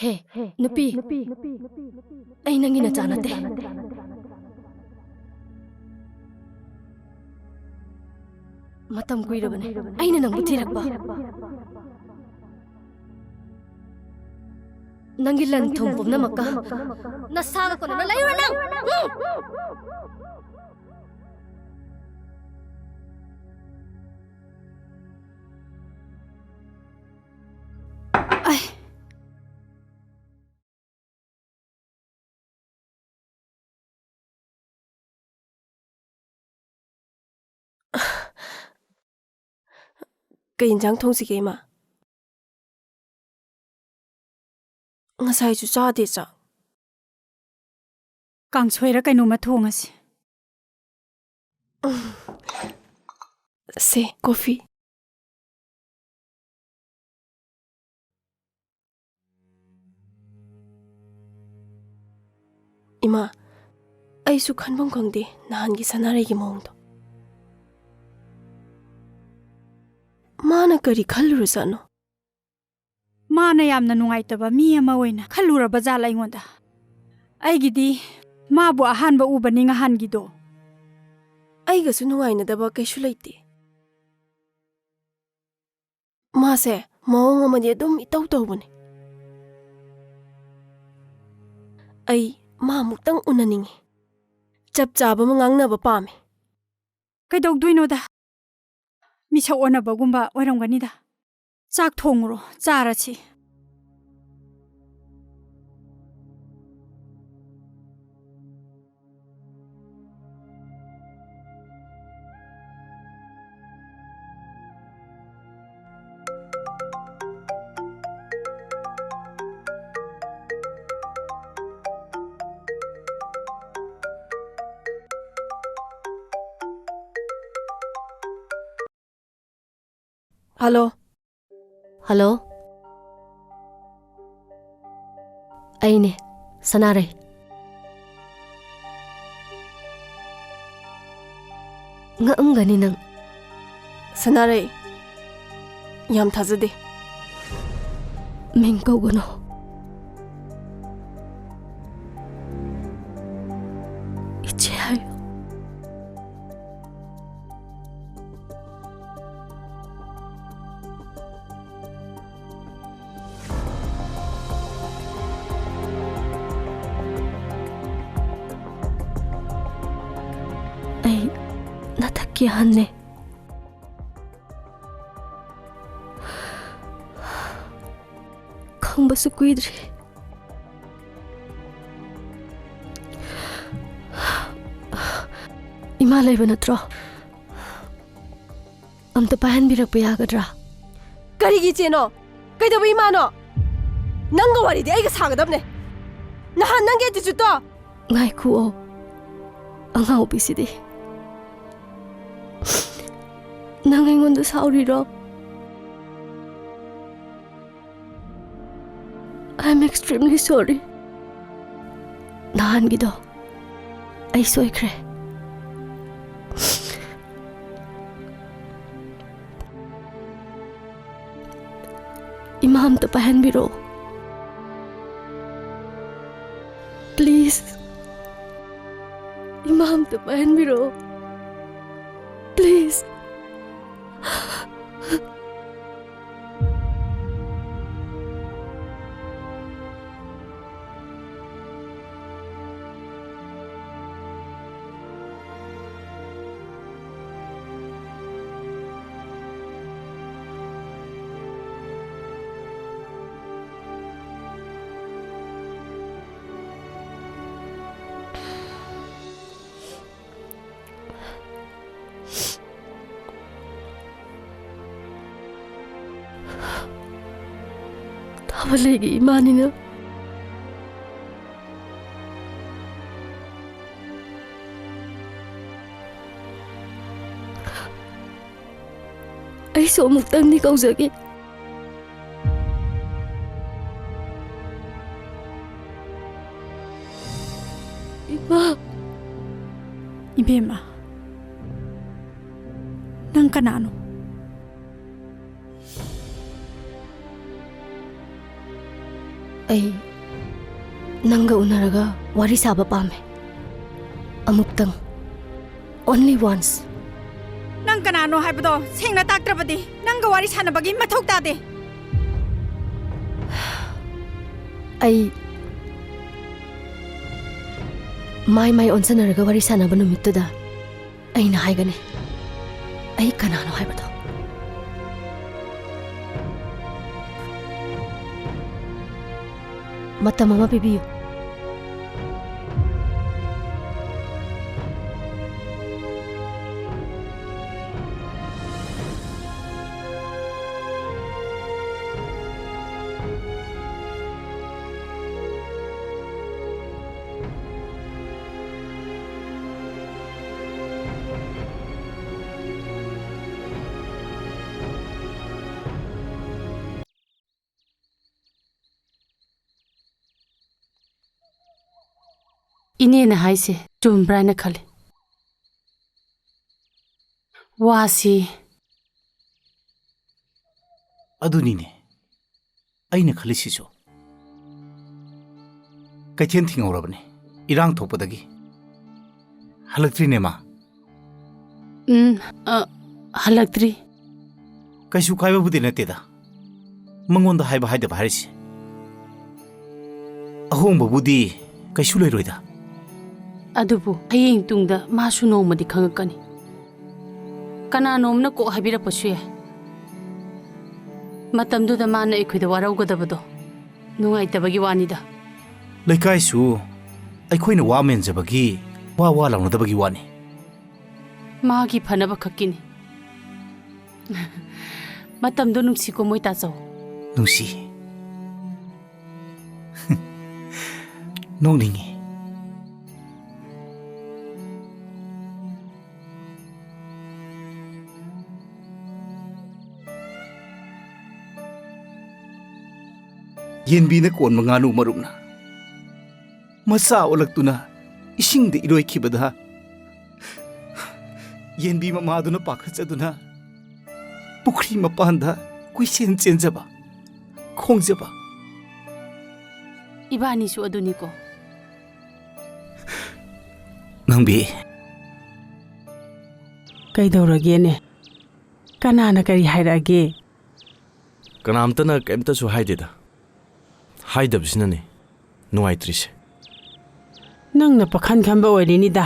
ꯍꯦ, ꯅꯨꯄꯤ, ꯑꯩ ꯅꯪꯒꯤ ꯅꯆꯥ ꯅꯠꯇꯦ꯫ ꯃꯇꯝ ꯀꯨꯏꯔꯕꯅꯦ ꯑꯩꯅ ꯅꯪꯕꯨ ꯊꯤꯔꯛꯄ꯫ ꯅꯪꯒꯤ ꯂꯟ ꯊꯨꯝ ꯄꯨꯝꯅꯃꯛꯀ ꯅꯁꯥꯒ ꯀꯣꯟꯅꯅ ꯂꯩꯔꯨꯔꯦ ꯅꯪ! ꯎꯝ! ꯑꯩ ꯀꯩ ꯏꯟꯖꯥꯡ ꯊꯣꯡꯁꯤꯒꯦ, ꯏꯃꯥ? ꯉꯁꯥꯏꯁꯨ ꯆꯥꯗꯦ ꯆꯥꯛ꯫ ꯀꯥꯡꯁꯣꯏꯔ ꯀꯩꯅꯣꯝꯃ ꯊꯣꯡꯉꯁꯤ꯫ ꯁꯦ, ꯀꯣꯐꯤ꯫ ꯏꯃꯥ, ꯑꯩꯁꯨ ꯈꯟꯐꯝ ꯈꯪꯗꯦ ꯅꯍꯥꯟꯒꯤ ꯁꯅꯥꯔꯩꯒꯤ ꯃꯑꯣꯡꯗꯣ꯫ ꯃꯥꯅ ꯀꯔꯤ ꯈꯜꯂꯨꯔꯖꯥꯠꯅꯣ? ꯃꯥꯅ ꯌꯥꯝꯅ ꯅꯨꯡꯉꯥꯏꯇꯕ ꯃꯤ ꯑꯃ ꯑꯣꯏꯅ ꯈꯜꯂꯨꯔꯕ ꯖꯥꯠꯂ ꯑꯩꯉꯣꯟꯗ? ꯑꯩꯒꯤꯗꯤ ꯃꯥꯕꯨ ꯑꯍꯥꯟꯕ ꯎꯕꯅꯤ ꯉꯍꯥꯟꯒꯤꯗꯣ꯫ ꯑꯩꯒꯁꯨ ꯅꯨꯡꯉꯥꯏꯅꯗꯕ ꯀꯩꯁꯨ ꯂꯩꯇꯦ꯫ ꯃꯥꯁꯦ ꯃꯑꯣꯡ ꯑꯃꯗꯤ ꯑꯗꯨꯝ ꯏꯇꯧ ꯇꯧꯕꯅꯦ꯫ ꯑꯩ ꯃꯥ ꯑꯃꯨꯛꯇꯪ ꯎꯅꯅꯤꯡꯉꯤ꯫ ꯆꯞ ꯆꯥꯕ ꯑꯃ ꯉꯥꯡꯅꯕ ꯄꯥꯝꯃꯤ꯫ ꯀꯩꯗꯧꯗꯣꯏꯅꯣꯗ? ꯃꯤꯁꯛ ꯑꯣꯟꯅꯕꯒꯨꯝꯕ ꯑꯣꯏꯔꯝꯒꯅꯤꯗ꯫ ꯆꯥꯛ ꯊꯣꯡꯉꯨꯔꯣ, ꯆꯥꯔꯁꯤ꯫ ꯍꯜꯂꯣ꯫ ꯍꯜꯂꯣ꯫ ꯑꯩꯅꯦ, ꯁꯅꯥꯔꯩ꯫ ꯉꯛꯑꯝꯒꯅꯤ ꯅꯪ꯫ ꯁꯅꯥꯔꯩ, ꯌꯥꯝ ꯊꯥꯖꯗꯦ꯫ ꯃꯤꯡ ꯀꯧꯒꯅꯨ꯫ ꯏꯆꯦ ꯍꯥꯏꯌꯨ꯫ ꯑꯩ ꯅꯊꯛꯀꯤ ꯑꯍꯟꯅꯦ꯫ ꯈꯪꯕꯁꯨ ꯀꯨꯏꯗ꯭ꯔꯤ꯫ ꯏꯃꯥ ꯂꯩꯕ ꯅꯠꯇ꯭ꯔꯣ? ꯑꯝꯇ ꯄꯥꯏꯍꯟꯕꯤꯔꯛꯄ ꯌꯥꯒꯗ꯭ꯔꯥ? ꯀꯔꯤꯒꯤ ꯏꯆꯦꯅꯣ? ꯀꯩꯗꯧꯕ ꯏꯃꯥꯅꯣ? ꯅꯪꯒ ꯋꯥꯔꯤꯗꯤ ꯑꯩꯒ ꯁꯥꯒꯗꯕꯅꯦ꯫ ꯅꯍꯥꯟ ꯅꯪꯒꯤ attitudeꯇꯣ꯫ ꯉꯥꯏꯈꯨꯑꯣ, ꯑꯉꯥꯎꯕꯤꯁꯤꯗꯤ꯫ ꯅꯪ ꯑꯩꯉꯣꯟꯗ ꯁꯥꯎꯔꯤꯔꯣ? I am extremely sorry. ꯅꯍꯥꯟꯒꯤꯗꯣ ꯑꯩ ꯁꯣꯏꯈ꯭ꯔꯦ꯫ ꯏꯃꯥ ꯑꯝꯇ ꯄꯥꯏꯍꯟꯕꯤꯔꯛꯑꯣ꯫ Please. ꯏꯃꯥ ꯑꯝꯇ ꯄꯥꯏꯍꯟꯕꯤꯔꯛꯑꯣ꯫ Please. ꯊꯥꯕꯂꯩꯒꯤ ꯏꯃꯥꯅꯤꯅ ꯑꯩꯁꯨ ꯑꯃꯨꯛꯇꯪꯗꯤ ꯀꯧꯖꯒꯦ꯫ ꯏꯃꯥ꯫ ꯏꯕꯦꯝꯃ, ꯅꯪ ꯀꯅꯥꯅꯣ? ꯑꯩ ꯅꯪꯒ ꯎꯅꯔꯒ ꯋꯥꯔꯤ ꯁꯥꯕ ꯄꯥꯝꯃꯦ꯫ ꯑꯃꯨꯛꯇꯪ꯫ Only once. ꯅꯪ ꯀꯅꯥꯅꯣ ꯍꯥꯏꯕꯗꯣ ꯁꯦꯡꯅ ꯇꯥꯛꯇ꯭ꯔꯕꯗꯤ ꯅꯪꯒ ꯋꯥꯔꯤ ꯁꯥꯟꯅꯕꯒꯤ ꯃꯊꯧ ꯇꯥꯗꯦ꯫ ꯑꯩ ꯃꯥꯏ ꯃꯥꯏ ꯑꯣꯟꯁꯟꯅꯔꯒ ꯋꯥꯔꯤ ꯁꯥꯟꯅꯕ ꯅꯨꯃꯤꯠꯇꯨꯗ ꯑꯩꯅ ꯍꯥꯏꯒꯅꯤ ꯑꯩ ꯀꯅꯥꯅꯣ ꯍꯥꯏꯕꯗꯣ꯫ ꯃꯇꯝ ꯑꯃ ꯄꯤꯕꯤꯌꯨ꯫ ꯏꯅꯦꯅ ꯍꯥꯏꯁꯦ ꯆꯨꯝꯕ꯭ꯔꯥꯅ ꯈꯜꯂꯤ꯫ ꯋꯥꯁꯤ ꯑꯗꯨꯅꯤꯅꯦ ꯑꯩꯅ ꯈꯜꯂꯤꯁꯤꯁꯨ꯫ ꯀꯩꯊꯦꯜ ꯊꯤꯡꯍꯧꯔꯕꯅꯤ ꯏꯔꯥꯡ ꯊꯣꯛꯄꯗꯒꯤ꯫ ꯍꯜꯂꯛꯇ꯭ꯔꯤꯅꯦ ꯃꯥ? ꯎꯝ, ꯑ, ꯍꯜꯂꯛꯇ꯭ꯔꯤ꯫ ꯀꯩꯁꯨ ꯀꯥꯏꯕꯕꯨꯗꯤ ꯅꯠꯇꯦꯗ, ꯃꯉꯣꯟꯗ ꯍꯥꯏꯕ ꯍꯥꯏꯗꯕ ꯍꯥꯏꯔꯤꯁꯦ꯫ ꯑꯍꯣꯡꯕꯕꯨꯗꯤ ꯀꯩꯁꯨ ꯂꯩꯔꯣꯏꯗ꯫ ꯑꯗꯨꯕꯨ ꯍꯌꯦꯡ ꯇꯨꯡꯗ ꯃꯥꯁꯨ ꯅꯣꯡꯃꯗꯤ ꯈꯪꯉꯛꯀꯅꯤ꯫ ꯀꯅꯥꯅꯣꯝꯅ ꯀꯣꯛ ꯍꯥꯏꯕꯤꯔꯛꯄꯁꯨ ꯌꯥꯏ꯫ ꯃꯇꯝꯗꯨꯗ ꯃꯥꯅ ꯑꯩꯈꯣꯏꯗ ꯋꯥꯔꯧꯒꯗꯕꯗꯣ ꯅꯨꯡꯉꯥꯏꯇꯕꯒꯤ ꯋꯥꯅꯤꯗ꯫ ꯂꯩꯀꯥꯏꯁꯨ ꯑꯩꯈꯣꯏꯅ ꯋꯥ ꯃꯦꯟꯖꯕꯒꯤ ꯋꯥ ꯋꯥ ꯂꯥꯎꯅꯗꯕꯒꯤ ꯋꯥꯅꯤ꯫ ꯃꯥꯒꯤ ꯐꯅꯕ ꯈꯛꯀꯤꯅꯤ꯫ ꯃꯇꯝꯗꯣ ꯅꯨꯡꯁꯤꯀꯣ ꯃꯣꯏ ꯇꯥꯆꯧ꯫ ꯅꯨꯡꯁꯤ꯫ ꯅꯣꯛꯅꯤꯡꯉꯤ꯫ ꯌꯦꯟꯕꯤꯅ ꯀꯣꯟꯕ ꯉꯥꯅꯨ ꯃꯔꯨꯝꯅ ꯃꯆꯥ ꯑꯣꯜꯂꯛꯇꯨꯅ ꯏꯁꯤꯡꯗ ꯏꯔꯣꯏꯈꯤꯕꯗ, ꯌꯦꯟꯕꯤ ꯃꯃꯥꯗꯨꯅ ꯄꯥꯈꯠꯆꯗꯨꯅ ꯄꯨꯈ꯭ꯔꯤ ꯃꯄꯥꯟꯗ ꯀꯣꯏꯆꯦꯟ ꯆꯦꯟꯖꯕ, ꯈꯣꯡꯖꯕ꯫ ꯏꯕꯥꯅꯤꯁꯨ ꯑꯗꯨꯅꯤꯀꯣ꯫ ꯅꯪꯕꯤ꯫ ꯀꯩꯗꯧꯔꯒꯦꯅꯦ? ꯀꯅꯥꯅ ꯀꯔꯤ ꯍꯥꯏꯔꯛꯑꯒꯦ? ꯀꯅꯥꯝꯇꯅ ꯀꯩꯝꯇꯁꯨ ꯍꯥꯏꯗꯦꯗ꯫ ꯍꯥꯏꯗꯕꯁꯤꯅꯅꯦ ꯅꯨꯡꯉꯥꯏꯇ꯭ꯔꯤꯁꯦ꯫ ꯅꯪꯅ ꯄꯥꯈꯟ ꯈꯟꯕ ꯑꯣꯏꯔꯤꯅꯤꯗ꯫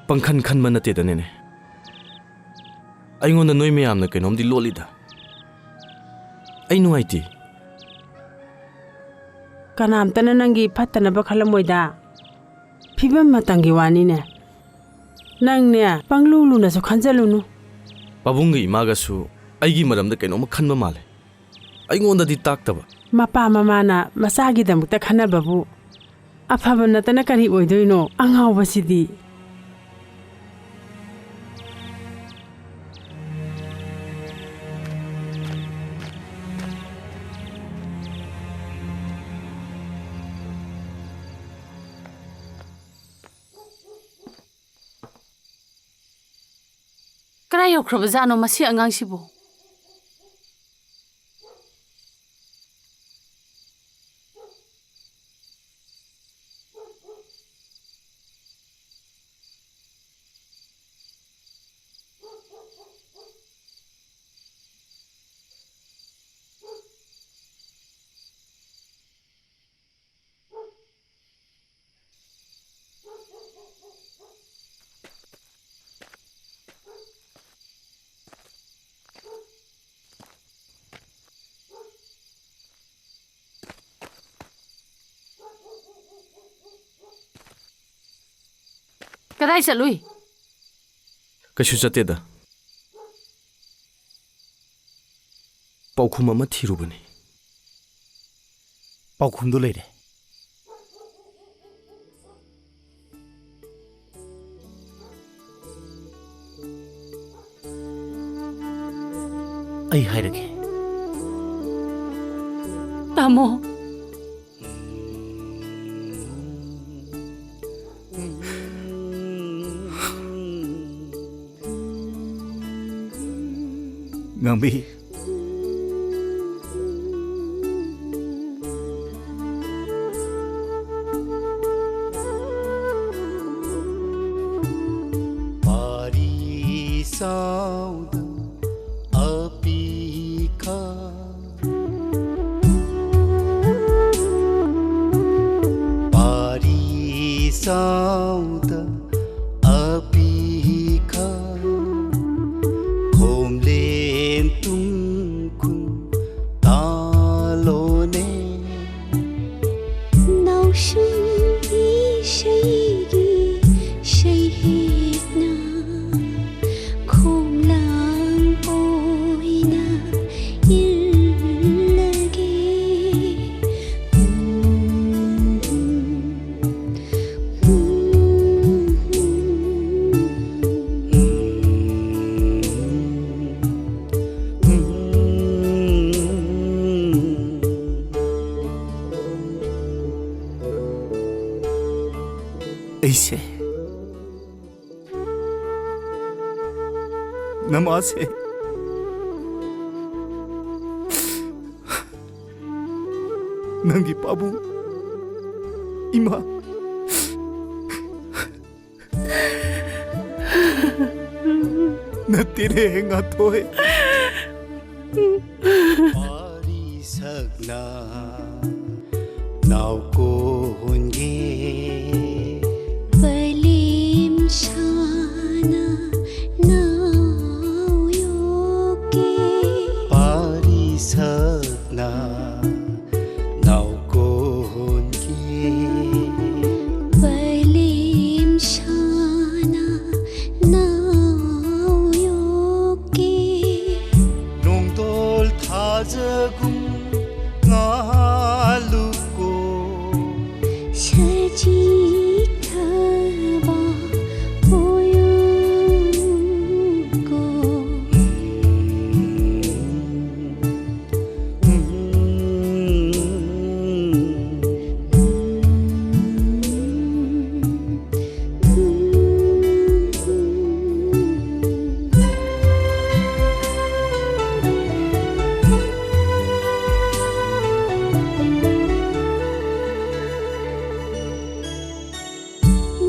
ꯄꯪꯈꯟ ꯈꯟꯕ ꯅꯠꯇꯦꯗ, ꯅꯦꯅꯦ꯫ ꯑꯩꯉꯣꯟꯗ ꯅꯣꯏ ꯃꯌꯥꯝꯅ ꯀꯩꯅꯣꯝꯗꯤ ꯂꯣꯠꯂꯤꯗ꯫ ꯑꯩ ꯅꯨꯡꯉꯥꯏꯇꯦ꯫ ꯀꯅꯥꯝꯇꯅ ꯅꯪꯒꯤ ꯐꯠꯇꯅꯕ ꯈꯜꯂꯝꯃꯣꯏꯗ꯫ ꯐꯤꯕꯝ ꯃꯇꯝꯒꯤ ꯋꯥꯅꯤꯅꯦ꯫ ꯅꯪꯅꯦ, ꯄꯪꯂꯨ ꯂꯨꯅꯁꯨ ꯈꯟꯖꯜꯂꯨꯅꯨ꯫ ꯄꯥꯕꯨꯡꯒ ꯏꯃꯥꯒꯁꯨ ꯑꯩꯒꯤ ꯃꯔꯝꯗ ꯀꯩꯅꯣꯝꯃ ꯈꯟꯕ ꯃꯥꯜꯂꯦ꯫ ꯑꯩꯉꯣꯟꯗꯗꯤ ꯇꯥꯛꯇꯕ꯫ ꯃꯄꯥ ꯃꯃꯥꯅ ꯃꯆꯥꯒꯤꯗꯃꯛꯇ ꯈꯟꯅꯕꯕꯨ ꯑꯐꯕ ꯅꯠꯇꯅ ꯀꯔꯤ ꯑꯣꯏꯗꯣꯏꯅꯣ? ꯑꯉꯥꯎꯕꯁꯤꯗꯤ꯫ ꯀꯗꯥꯏ ꯌꯧꯈ꯭ꯔꯕꯖꯥꯠꯅꯣ ꯃꯁꯤ ꯑꯉꯥꯡꯁꯤꯕꯨ? ꯀꯗꯥꯏ ꯆꯠꯂꯨꯏ? ꯀꯩꯁꯨ ꯆꯠꯇꯦꯗ꯫ ꯄꯥꯎꯈꯨꯝ ꯑꯃ ꯊꯤꯔꯨꯕꯅꯤ꯫ ꯄꯥꯎꯈꯨꯝꯗꯨ ꯂꯩꯔꯦ꯫ ꯑꯩ ꯍꯥꯏꯔꯒꯦ꯫ ꯇꯥꯃꯣ꯫ ꯉꯥꯡꯕꯤ꯫ ꯄꯥꯔꯤ ꯁꯥꯎꯗ ꯑꯄꯤꯈꯥ, ꯄꯥꯔꯤ ꯁꯥꯎꯗ ꯑꯄꯤꯈꯥ, ꯈꯣꯝꯂꯦꯟ ꯇꯨꯡꯈꯨꯟ ꯇꯥꯂꯣꯅꯦ꯫ ꯅꯥꯎꯁꯨꯝ ꯏꯁꯩꯒꯤ ꯁꯩꯍꯦꯛꯅ ꯈꯣꯝꯂꯥꯡ ꯑꯣꯏꯅ ꯏꯜꯂꯒꯦ꯫ ꯑꯩꯁꯦ ꯅꯃꯥꯁꯦ꯫ ꯅꯪꯒꯤ ꯄꯥꯕꯨꯡ, ꯏꯃꯥ, ꯅꯠꯇꯦꯅꯦ ꯉꯥꯊꯣꯏ꯫ ꯋꯥꯔꯤ ꯁꯛꯅ ꯅꯥꯎꯀꯣ ꯍꯣꯟꯒꯦ꯫ ꯄꯂꯦꯝ ꯁꯥꯅ ꯅꯥꯎ ꯌꯣꯛꯀꯦ꯫ ꯄꯥꯔꯤ ꯁꯛꯅ ꯅꯥꯎꯀꯣ ꯍꯣꯟꯒꯦ꯫ ꯄꯂꯦꯝ ꯁꯥꯅ ꯅꯥꯎ ꯌꯣꯛꯀꯦ꯫ ꯅꯣꯡꯗꯣꯜ ꯊꯥꯖꯒꯨꯝ ꯉꯥꯜꯂꯨꯀꯣ꯫ ꯁꯖꯤꯛ ꯊꯕ ꯑꯣꯏꯌꯨꯀꯣ꯫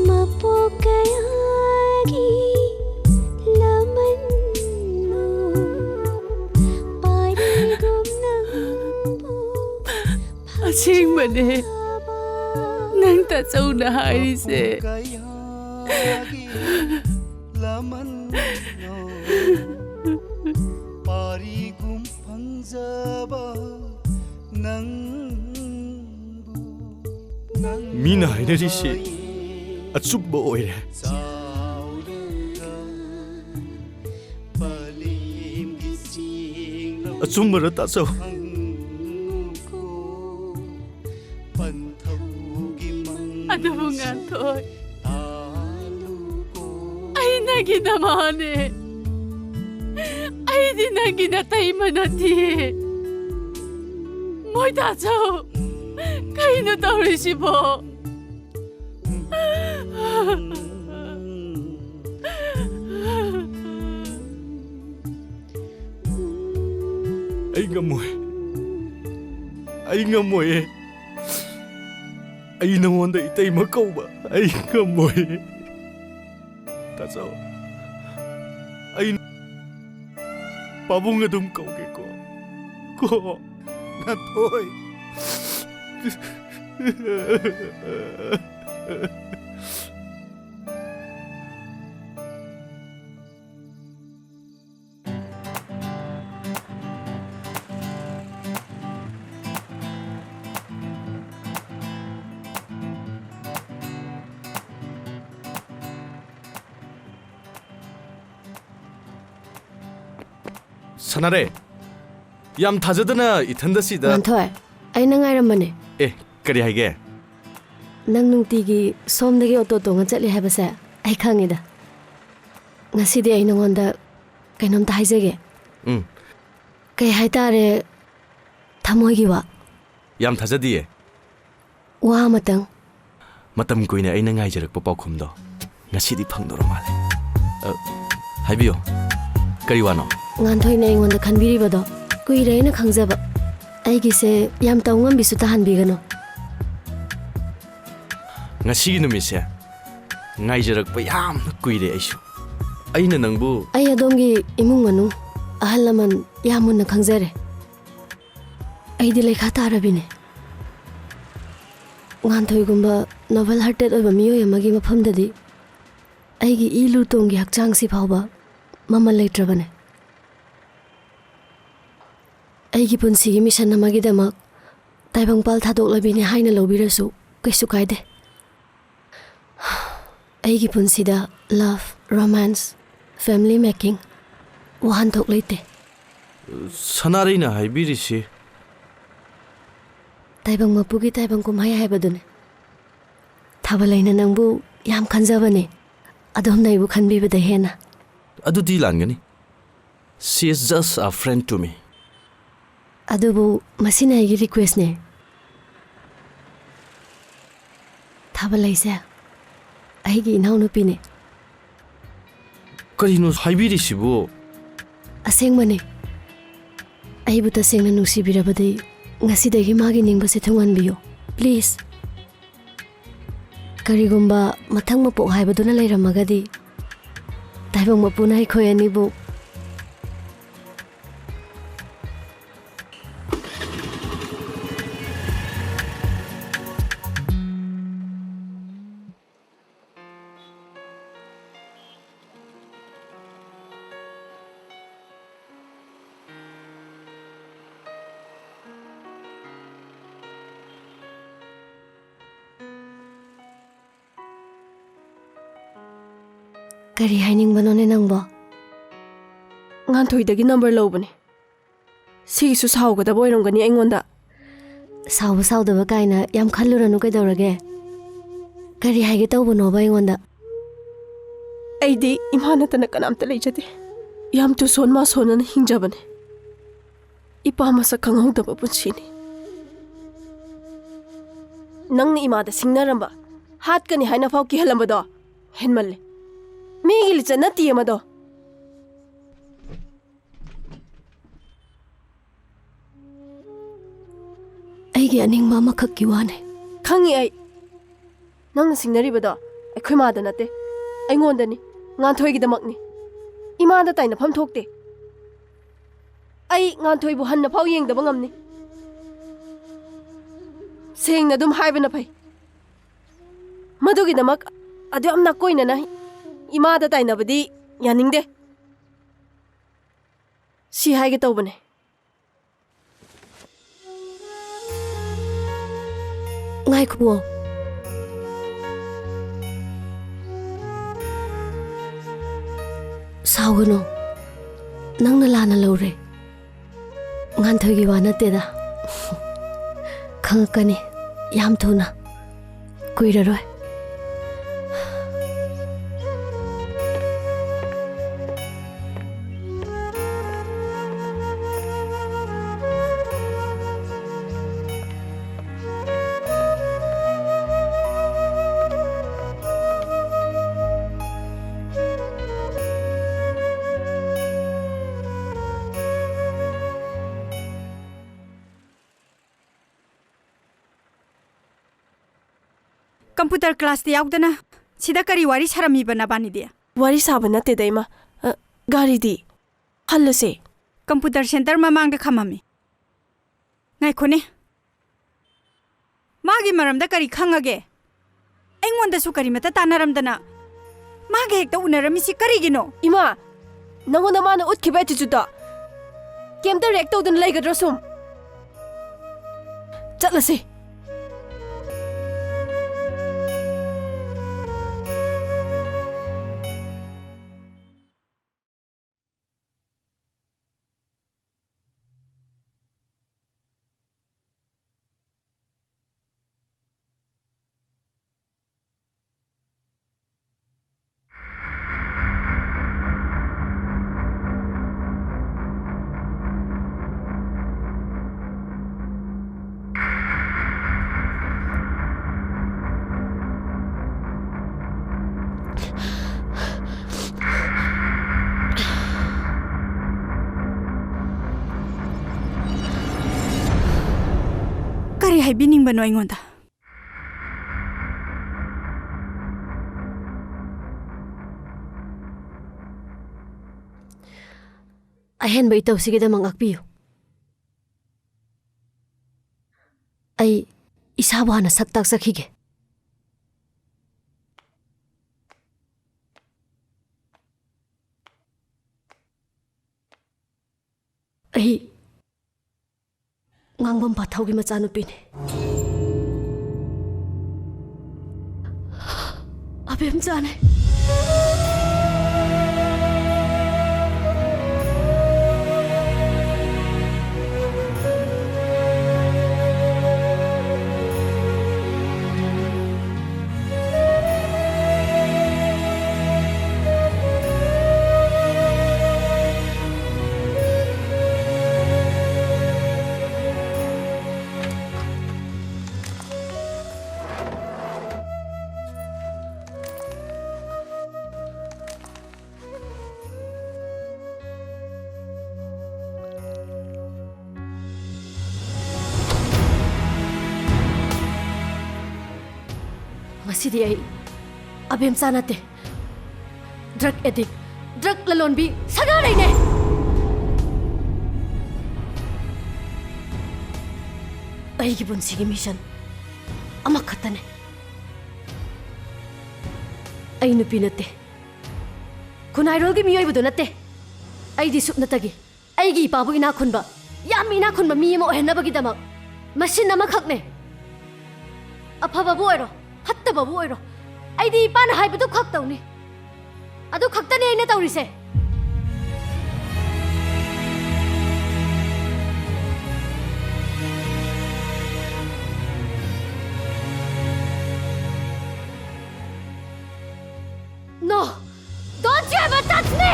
ꯃꯄꯣꯛ ꯀꯌꯥꯒꯤ ꯂꯃꯟꯅꯣ, ꯄꯥꯔꯤꯒꯨꯝ ꯅꯪꯕꯨ ꯑꯁꯦꯡꯕꯅꯦ, ꯅꯪ ꯇꯥꯆꯧꯅ ꯍꯥꯏꯔꯤꯁꯦ꯫ ꯃꯄꯣꯛ ꯀꯌꯥꯒꯤ ꯂꯃꯟꯅꯣ, ꯄꯥꯔꯤꯒꯨꯝ ꯐꯪꯖꯕ ꯅꯪꯕꯨ꯫ ꯃꯤꯅ ꯍꯥꯏꯅꯔꯤꯁꯤ ꯑꯆꯨꯝꯕ ꯑꯣꯏꯔꯦ꯫ ꯑꯆꯨꯝꯕꯔ, ꯇꯥꯆꯧ? ꯑꯗꯨꯕꯨ ꯉꯥꯟꯊꯣꯏ, ꯑꯩ ꯅꯪꯒꯤ ꯅꯃꯥꯅꯦ꯫ ꯑꯩꯗꯤ ꯅꯪꯒꯤ ꯅꯇꯩꯃ ꯅꯠꯇꯤꯌꯦ꯫ ꯃꯣꯏ ꯇꯥꯆꯧ, ꯀꯩꯅꯣ ꯇꯧꯔꯤꯁꯤꯕꯣ? ꯉꯝꯃꯣꯏ꯫ ꯑꯩ ꯉꯝꯃꯣꯏꯌꯦ꯫ ꯑꯩ ꯅꯉꯣꯟꯗ ꯏꯇꯩꯃ ꯀꯧꯕ ꯑꯩ ꯉꯝꯃꯣꯏꯌꯦ꯫ ꯇꯥꯆꯧ, ꯑꯩ ꯄꯥꯕꯨꯡ ꯑꯗꯨꯝ ꯀꯧꯒꯦꯀꯣ꯫ ꯀꯣ꯫ ꯉꯥꯟꯊꯣꯏ꯫ ꯁꯥꯟꯅꯔꯦ꯫ ꯌꯥꯝ ꯊꯥꯖꯗꯅ ꯏꯊꯟꯗ ꯁꯤꯗ꯫ ꯉꯥꯟꯊꯣꯏ, ꯑꯩ ꯅꯪ ꯉꯥꯏꯔꯝꯕꯅꯦ꯫ ꯑꯦ, ꯀꯔꯤ ꯍꯥꯏꯒꯦ? ꯅꯪ ꯅꯨꯡꯇꯤꯒꯤ ꯁꯣꯝꯗꯒꯤ ꯑꯣꯇꯣ ꯇꯣꯡꯉ ꯆꯠꯂꯤ ꯍꯥꯏꯕꯁꯦ ꯑꯩ ꯈꯪꯉꯤꯗ꯫ ꯉꯁꯤꯗꯤ ꯑꯩ ꯅꯉꯣꯟꯗ ꯀꯩꯅꯣꯝꯇ ꯍꯥꯏꯖꯒꯦ꯫ ꯎꯝ꯫ ꯀꯩ ꯍꯥꯏꯇꯥꯔꯦ, ꯊꯃꯣꯏꯒꯤ ꯋꯥ꯫ ꯌꯥꯝ ꯊꯥꯖꯗꯤꯌꯦ꯫ ꯋꯥ ꯑꯃꯇꯪ꯫ ꯃꯇꯝ ꯀꯨꯏꯅ ꯑꯩꯅ ꯉꯥꯏꯖꯔꯛꯄ ꯄꯥꯎꯈꯨꯝꯗꯣ ꯉꯁꯤꯗꯤ ꯐꯪꯗꯧꯔ ꯃꯥꯜꯂꯦ꯫ ꯑ, ꯍꯥꯏꯕꯤꯌꯣ, ꯀꯔꯤ ꯋꯥꯅꯣ? ꯉꯥꯟꯊꯣꯏꯅ ꯑꯩꯉꯣꯟꯗ ꯈꯟꯕꯤꯔꯤꯕꯗꯣ ꯀꯨꯏꯔꯦ ꯑꯩꯅ ꯈꯪꯖꯕ꯫ ꯑꯩꯒꯤꯁꯦ ꯌꯥꯝ ꯇꯧ ꯉꯝꯕꯤꯁꯨ ꯇꯥꯍꯟꯕꯤꯒꯅꯨ꯫ ꯉꯁꯤꯒꯤ ꯅꯨꯃꯤꯠꯁꯦ ꯉꯥꯏꯖꯔꯛꯄ ꯌꯥꯝꯅ ꯀꯨꯏꯔꯦ ꯑꯩꯁꯨ꯫ ꯑꯩꯅ ꯅꯪꯕꯨ ꯑꯩ ꯑꯗꯣꯝꯒꯤ ꯏꯃꯨꯡ ꯃꯅꯨꯡ, ꯑꯍꯜ ꯂꯃꯟ ꯌꯥꯝ ꯃꯨꯟꯅ ꯈꯪꯖꯔꯦ꯫ ꯑꯩꯗꯤ ꯂꯩꯈꯥ ꯇꯥꯔꯕꯤꯅꯦ꯫ ꯉꯥꯟꯊꯣꯏꯒꯨꯝꯕ noble hearted ꯑꯣꯏꯕ ꯃꯤꯑꯣꯏ ꯑꯃꯒꯤ ꯃꯐꯝꯗꯗꯤ ꯑꯩꯒꯤ ꯏ ꯂꯨ ꯇꯣꯡꯒꯤ ꯍꯛꯆꯥꯡꯁꯤ ꯐꯥꯎꯕ ꯃꯃꯜ ꯂꯩꯇ꯭ꯔꯕꯅꯦ꯫ ꯑꯩꯒꯤ ꯄꯨꯟꯁꯤꯒꯤ ꯃꯤꯁꯟ ꯑꯃꯒꯤꯗꯃꯛ ꯇꯥꯏꯕꯪꯄꯥꯜ ꯊꯥꯗꯣꯛꯂꯕꯤꯅꯦ ꯍꯥꯏꯅ ꯂꯧꯕꯤꯔꯁꯨ ꯀꯩꯁꯨ ꯀꯥꯏꯗꯦ꯫ ꯑꯩꯒꯤ ꯄꯨꯟꯁꯤꯗ love, romance, family making ꯋꯥꯍꯟꯊꯣꯛ ꯂꯩꯇꯦ꯫ ꯁꯅꯥꯔꯩꯅ ꯍꯥꯏꯕꯤꯔꯤꯁꯤ? ꯇꯥꯏꯕꯪ ꯃꯄꯨꯒꯤ ꯇꯥꯏꯕꯪ ꯀꯨꯝꯍꯩ ꯍꯥꯏꯕꯗꯨꯅꯤ꯫ ꯊꯥꯕꯂꯩꯅ ꯅꯪꯕꯨ ꯌꯥꯝ ꯈꯟꯖꯕꯅꯦ, ꯑꯗꯣꯝꯅ ꯑꯩꯕꯨ ꯈꯟꯕꯤꯕꯗ ꯍꯦꯟꯅ꯫ ꯑꯗꯨꯗꯤ ꯂꯥꯟꯒꯅꯤ꯫ She is just a friend to me. ꯑꯗꯨꯕꯨ ꯃꯁꯤꯅ ꯑꯩꯒꯤ requestꯅꯦ꯫ ꯊꯥꯕꯂꯩꯁꯦ ꯑꯩꯒꯤ ꯏꯅꯥꯎꯅꯨꯄꯤꯅꯦ꯫ ꯀꯔꯤꯅꯣ ꯍꯥꯏꯕꯤꯔꯤꯁꯤꯕꯨ? ꯑꯁꯦꯡꯕꯅꯦ꯫ ꯑꯩꯕꯨ ꯇꯁꯦꯡꯅ ꯅꯨꯡꯁꯤꯕꯤꯔꯕꯗꯤ, ꯉꯁꯤꯗꯒꯤ ꯃꯥꯒꯤ ꯅꯤꯡꯕꯁꯦ ꯊꯨꯡꯍꯟꯕꯤꯌꯨ, please꯫ ꯀꯔꯤꯒꯨꯝꯕ ꯃꯊꯪ ꯃꯄꯣꯛ ꯍꯥꯏꯕꯗꯨꯅ ꯂꯩꯔꯝꯃꯒꯗꯤ, ꯇꯥꯏꯕꯪ ꯃꯄꯨꯅ ꯑꯩꯈꯣꯏ ꯑꯅꯤꯕꯨ ꯀꯔꯤ ꯍꯥꯏꯅꯤꯡꯕꯅꯣꯅꯦ ꯅꯪꯕꯣ? ꯉꯥꯟꯊꯣꯏꯗꯒꯤ ꯅꯝꯕꯔ ꯂꯧꯕꯅꯦ꯫ ꯁꯤꯒꯤꯁꯨ ꯁꯥꯎꯒꯗꯕ ꯑꯣꯏꯔꯝꯒꯅꯤ ꯑꯩꯉꯣꯟꯗ꯫ ꯁꯥꯎꯕ ꯁꯥꯎꯗꯕ ꯀꯥꯏꯅ ꯌꯥꯝ ꯈꯜꯂꯨꯔꯅꯨ, ꯀꯩꯗꯧꯔꯒꯦ? ꯀꯔꯤ ꯍꯥꯏꯒꯦ ꯇꯧꯕꯅꯣꯕ ꯑꯩꯉꯣꯟꯗ? ꯑꯩꯗꯤ ꯏꯃꯥ ꯅꯠꯇꯅ ꯀꯅꯥꯝꯇ ꯂꯩꯖꯗꯦ꯫ ꯌꯥꯝ ꯇꯨꯁꯣꯟ ꯃꯥꯁꯣꯟꯅꯅ ꯍꯤꯡꯖꯕꯅꯦ꯫ ꯏꯄꯥ ꯃꯁꯛ ꯈꯪꯍꯧꯗꯕ ꯄꯨꯟꯁꯤꯅꯤ꯫ ꯅꯪꯅ ꯏꯃꯥꯗ ꯁꯤꯡꯅꯔꯝꯕ, ꯍꯥꯠꯀꯅꯤ ꯍꯥꯏꯅ ꯐꯥꯎ ꯀꯤꯍꯜꯂꯝꯕꯗꯣ ꯍꯦꯟꯃꯜꯂꯦ꯫ ꯃꯤꯒꯤ ꯂꯤꯆꯠ ꯅꯠꯇꯤꯌꯦ ꯃꯗꯣ꯫ ꯑꯩꯒꯤ ꯑꯅꯤꯡꯕ ꯑꯃꯈꯛꯀꯤ ꯋꯥꯅꯦ꯫ ꯈꯪꯉꯤ ꯑꯩ꯫ ꯅꯪꯅ ꯁꯤꯡꯅꯔꯤꯕꯗꯣ ꯑꯩꯈꯣꯏ ꯃꯥꯗ ꯅꯠꯇꯦ, ꯑꯩꯉꯣꯟꯗꯅꯤ, ꯉꯥꯟꯊꯣꯏꯒꯤꯗꯃꯛꯅꯤ꯫ ꯏꯃꯥꯗ ꯇꯥꯏꯅꯐꯝ ꯊꯣꯛꯇꯦ꯫ ꯑꯩ ꯉꯥꯟꯊꯣꯏꯕꯨ ꯍꯟꯅ ꯐꯥꯎ ꯌꯦꯡꯗꯕ ꯉꯝꯅꯤ꯫ ꯁꯦꯡꯅ ꯑꯗꯨꯝ ꯍꯥꯏꯕꯅ ꯐꯩ꯫ ꯃꯗꯨꯒꯤꯗꯃꯛ ꯑꯗꯨ ꯌꯥꯝ ꯅꯥꯀꯣꯏꯅꯅ ꯏꯃꯥꯗ ꯇꯥꯏꯅꯕꯗꯤ ꯌꯥꯅꯤꯡꯗꯦ꯫ ꯁꯤ ꯍꯥꯏꯒꯦ ꯇꯧꯕꯅꯦ꯫ ꯉꯥꯏꯈꯨꯋꯣ꯫ ꯁꯥꯎꯒꯅꯨ꯫ ꯅꯪꯅ ꯂꯥꯟꯅ ꯂꯧꯔꯦ꯫ ꯉꯥꯟꯊꯣꯏꯒꯤ ꯋꯥ ꯅꯠꯇꯦꯗ꯫ ꯈꯪꯉꯛꯀꯅꯤ ꯌꯥꯝ ꯊꯨꯅ꯫ ꯀꯨꯏꯔꯔꯣꯏ꯫ ꯀꯝꯄ꯭ꯌꯨꯇꯔ ꯀ꯭ꯂꯥꯁꯇ ꯌꯥꯎꯗꯅ ꯁꯤꯗ ꯀꯔꯤ ꯋꯥꯔꯤ ꯁꯥꯔꯝꯃꯤꯕ ꯅꯕꯥꯅꯤꯗꯤ? ꯋꯥꯔꯤ ꯁꯥꯕ ꯅꯠꯇꯦꯗ, ꯏꯃꯥ꯫ ꯑ, ꯒꯥꯔꯤꯗꯤ? ꯍꯜꯂꯁꯦ꯫ ꯀꯝꯄ꯭ꯌꯨꯇꯔ ꯁꯦꯟꯇꯔ ꯃꯃꯥꯡꯗ ꯈꯝꯃꯝꯃꯤ꯫ ꯉꯥꯏꯈꯣꯅꯦ꯫ ꯃꯥꯒꯤ ꯃꯔꯝꯗ ꯀꯔꯤ ꯈꯪꯉꯒꯦ? ꯑꯩꯉꯣꯟꯗꯁꯨ ꯀꯔꯤꯃꯠꯇ ꯇꯥꯟꯅꯔꯝꯗꯅ ꯃꯥꯒ ꯍꯦꯛꯇ ꯎꯅꯔꯝꯃꯤꯁꯤ ꯀꯔꯤꯒꯤꯅꯣ? ꯏꯃꯥ, ꯅꯪꯉꯣꯟꯗ ꯃꯥꯅ ꯎꯠꯈꯤꯕ attitudeꯗꯣ ꯀꯩꯝꯇ react ꯇꯧꯗꯅ ꯂꯩꯒꯗ꯭ꯔꯣ ꯁꯨꯝ? ꯆꯠꯂꯁꯤ꯫ ꯀꯔꯤ ꯍꯥꯏꯕꯤꯅꯤꯡꯕꯅꯣ ꯑꯩꯉꯣꯟꯗ? ꯑꯍꯦꯟꯕ ꯏꯇꯧꯁꯤꯒꯤꯗꯃꯛ ꯉꯥꯛꯄꯤꯌꯨ꯫ ꯑꯩ ꯏꯁꯥꯕꯨ ꯍꯥꯟꯅ ꯁꯛ ꯇꯥꯛꯆꯈꯤꯒꯦ꯫ ꯑꯩ ꯉꯥꯡꯕꯝ ꯄꯥꯊꯧꯒꯤ ꯃꯆꯥꯅꯨꯄꯤꯅꯤ꯫ ꯑꯕꯦꯝꯆꯥꯅꯦ꯫ ꯁꯤꯗꯤ ꯑꯩ ꯑꯕꯦꯝꯆꯥ ꯅꯠꯇꯦ꯫ ꯗ꯭ꯔꯒ ꯑꯦꯗꯤꯛ, ꯗ꯭ꯔꯒ ꯂꯂꯣꯟꯕꯤ, ꯁꯅꯥꯔꯩꯅꯦ꯫ ꯑꯩꯒꯤ ꯄꯨꯟꯁꯤꯒꯤ ꯃꯤꯁꯟ ꯑꯃꯈꯛꯇꯅꯦ꯫ ꯑꯩ ꯅꯨꯄꯤ ꯅꯠꯇꯦ, ꯈꯨꯟꯅꯥꯏꯔꯣꯜꯒꯤ ꯃꯤꯑꯣꯏꯕꯗꯨ ꯅꯠꯇꯦ꯫ ꯑꯩꯗꯤ ꯁꯨꯞꯅꯇꯒꯤ ꯑꯩꯒꯤ ꯏꯄꯥꯕꯨ ꯏꯅꯥꯛ ꯈꯨꯟꯕ, ꯌꯥꯝ ꯏꯅꯥꯛ ꯈꯨꯟꯕ ꯃꯤ ꯑꯃ ꯑꯣꯏꯍꯟꯅꯕꯒꯤꯗꯃꯛ ꯃꯁꯤꯟ ꯑꯃꯈꯛꯅꯦ꯫ ꯑꯐꯕꯕꯨ ꯑꯣꯏꯔꯣ, ꯐꯠꯇꯕꯕꯨ ꯑꯣꯏꯔꯣ, ꯑꯩꯗꯤ ꯏꯄꯥꯅ ꯍꯥꯏꯕꯗꯨ ꯈꯛ ꯇꯧꯅꯤ꯫ ꯑꯗꯨ ꯈꯛꯇꯅꯦ ꯑꯩꯅ ꯇꯧꯔꯤꯁꯦ꯫ No! Don't you ever touch me!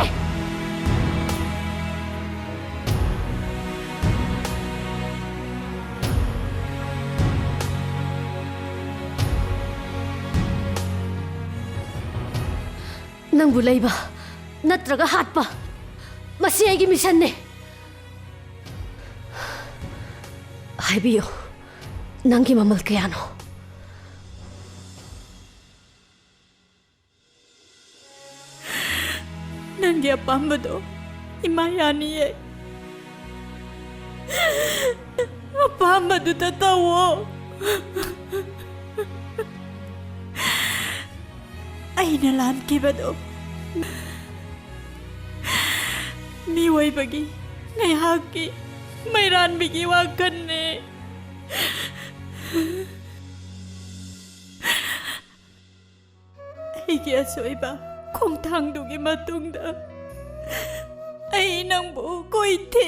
ꯅꯪꯕꯨ ꯂꯩꯕ ꯅꯠꯇ꯭ꯔꯒ ꯍꯥꯠꯄ, ꯃꯁꯤ ꯑꯩꯒꯤ ꯃꯤꯁꯟꯅꯦ꯫ ꯍꯥꯏꯕꯤꯌꯨ, ꯅꯪꯒꯤ ꯃꯃꯜ ꯀꯌꯥꯅꯣ? ꯅꯪꯒꯤ ꯑꯄꯥꯝꯕꯗꯣ ꯏꯃꯥ ꯌꯥꯅꯤꯌꯦ꯫ ꯑꯄꯥꯝꯕꯗꯨꯗ ꯇꯧꯋꯣ꯫ ꯑꯩꯅ ꯂꯥꯟꯈꯤꯕꯗꯣ ꯃꯤꯑꯣꯏꯕꯒꯤ ꯉꯥꯏꯍꯥꯛꯀꯤ ꯃꯩꯔꯥꯟꯕꯤꯒꯤ ꯋꯥꯈꯜꯅꯦ꯫ ꯑꯩꯒꯤ ꯑꯁꯣꯏꯕ ꯈꯣꯡꯊꯥꯡꯗꯨꯒꯤ ꯃꯇꯨꯡꯗ ꯑꯩ ꯅꯪꯕꯨ ꯀꯣꯏꯊꯤ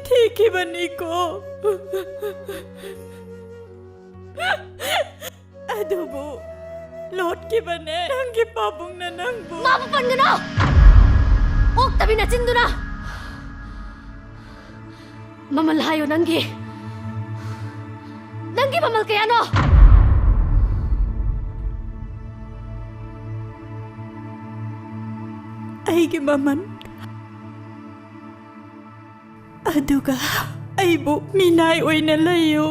ꯊꯤꯈꯤꯕꯅꯤꯀꯣ꯫ ꯑꯗꯨꯕꯨ ꯂꯣꯠꯈꯤꯕꯅꯦ ꯅꯪꯒꯤ ꯄꯥꯕꯨꯡꯅ ꯅꯪꯕꯨ꯫ ꯃꯥꯕꯨ ꯄꯟꯒꯅꯨ! ꯑꯣꯛꯇꯕꯤ ꯅꯆꯤꯟꯗꯨꯅ! ꯃꯃꯜ ꯍꯥꯏꯌꯨ ꯅꯪꯒꯤ꯫ ꯅꯪꯒꯤ ꯃꯃꯜ ꯀꯌꯥꯅꯣ? ꯑꯩꯒꯤ ꯃꯃꯜ꯫ ꯑꯗꯨꯒ ꯑꯩꯕꯨ ꯃꯤꯅꯥꯏ ꯑꯣꯏꯅ ꯂꯩꯌꯨ꯫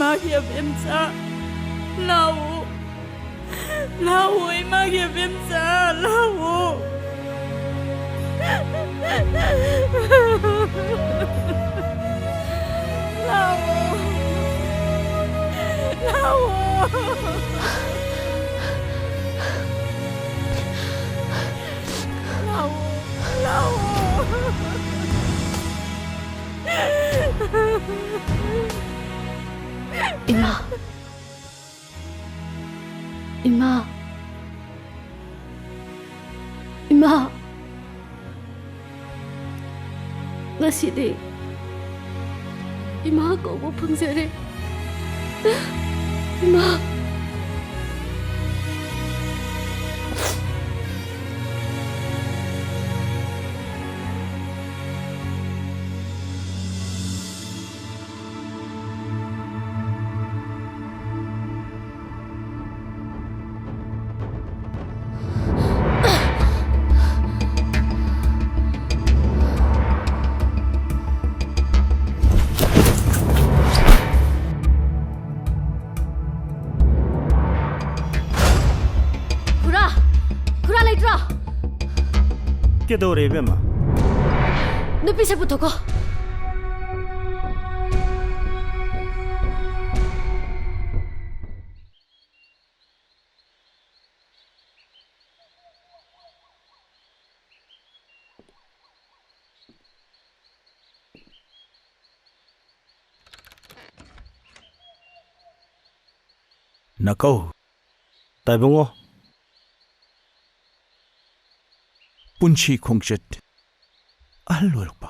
ꯏꯃꯥꯒꯤ ꯑꯕꯦꯝꯆꯥ, ꯂꯥꯛꯑꯣ꯫ ꯂꯥꯛꯑꯣ, ꯏꯃꯥꯒꯤ ꯑꯕꯦꯝꯆꯥ, ꯂꯥꯛꯑꯣ꯫ ꯂꯥꯛꯑꯣ꯫ ꯂꯥꯛꯑꯣ꯫ ꯂꯥꯛꯑꯣ꯫ ꯂꯥꯛꯑꯣ꯫ ꯏꯃꯥ꯫ ꯏꯃꯥ꯫ ꯏꯃꯥ꯫ ꯉꯁꯤꯗꯤ ꯏꯃꯥ ꯀꯧꯕ ꯐꯪꯖꯔꯦ꯫ ꯏꯃꯥ꯫ ꯈꯨꯔꯥ! ꯈꯨꯔꯥ ꯂꯩꯇ꯭ꯔꯣ? ꯀꯩꯗꯧꯔꯦ, ꯏꯕꯦꯝꯃ? ꯅꯨꯄꯤꯁꯦ ꯄꯨꯊꯣꯛꯀꯣ꯫ ꯅꯥꯀꯧ꯫ ꯇꯥꯏꯕꯨꯡꯉꯣ꯫ ꯄꯨꯟꯁꯤ ꯈꯣꯡꯆꯠ ꯑꯍꯜ ꯑꯣꯏꯔꯛꯄ,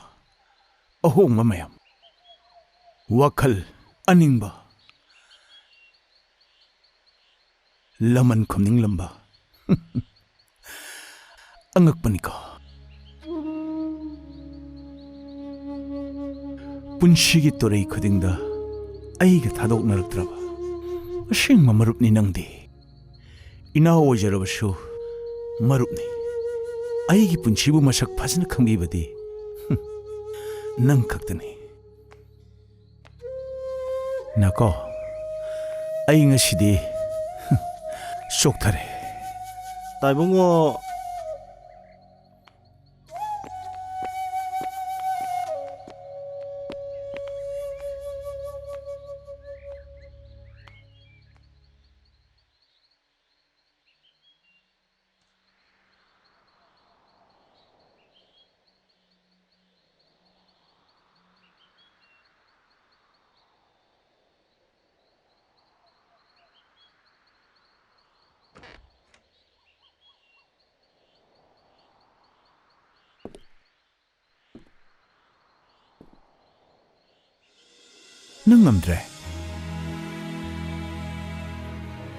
ꯑꯍꯣꯡꯕ ꯃꯌꯥꯝ, ꯋꯥꯈꯜ ꯑꯅꯤꯡꯕ, ꯂꯃꯟ ꯈꯨꯝꯅꯤꯡꯂꯝꯕ꯫ ꯑꯉꯛꯄꯅꯤꯀꯣ꯫ ꯄꯨꯟꯁꯤꯒꯤ ꯇꯨꯔꯩ ꯈꯨꯗꯤꯡꯗ ꯑꯩꯒ ꯊꯥꯗꯣꯛꯅꯔꯛꯇ꯭ꯔꯕ ꯑꯁꯦꯡꯕ ꯃꯔꯨꯞꯅꯤ ꯅꯪꯗꯤ꯫ ꯏꯅꯥꯎ ꯑꯣꯏꯖꯔꯕꯁꯨ ꯃꯔꯨꯞꯅꯤ꯫ ꯑꯩꯒꯤ ꯄꯨꯟꯁꯤꯕꯨ ꯃꯁꯛ ꯐꯖꯅ ꯈꯪꯕꯤꯕꯗꯤ ꯅꯪ ꯈꯛꯇꯅꯤ꯫ ꯅꯀꯣ, ꯑꯩ ꯉꯁꯤꯗꯤ ꯆꯣꯛꯊꯔꯦ꯫ ꯇꯥꯏꯕꯨꯡꯉꯣ꯫ ꯅꯪ ꯉꯝꯗ꯭ꯔꯦ꯫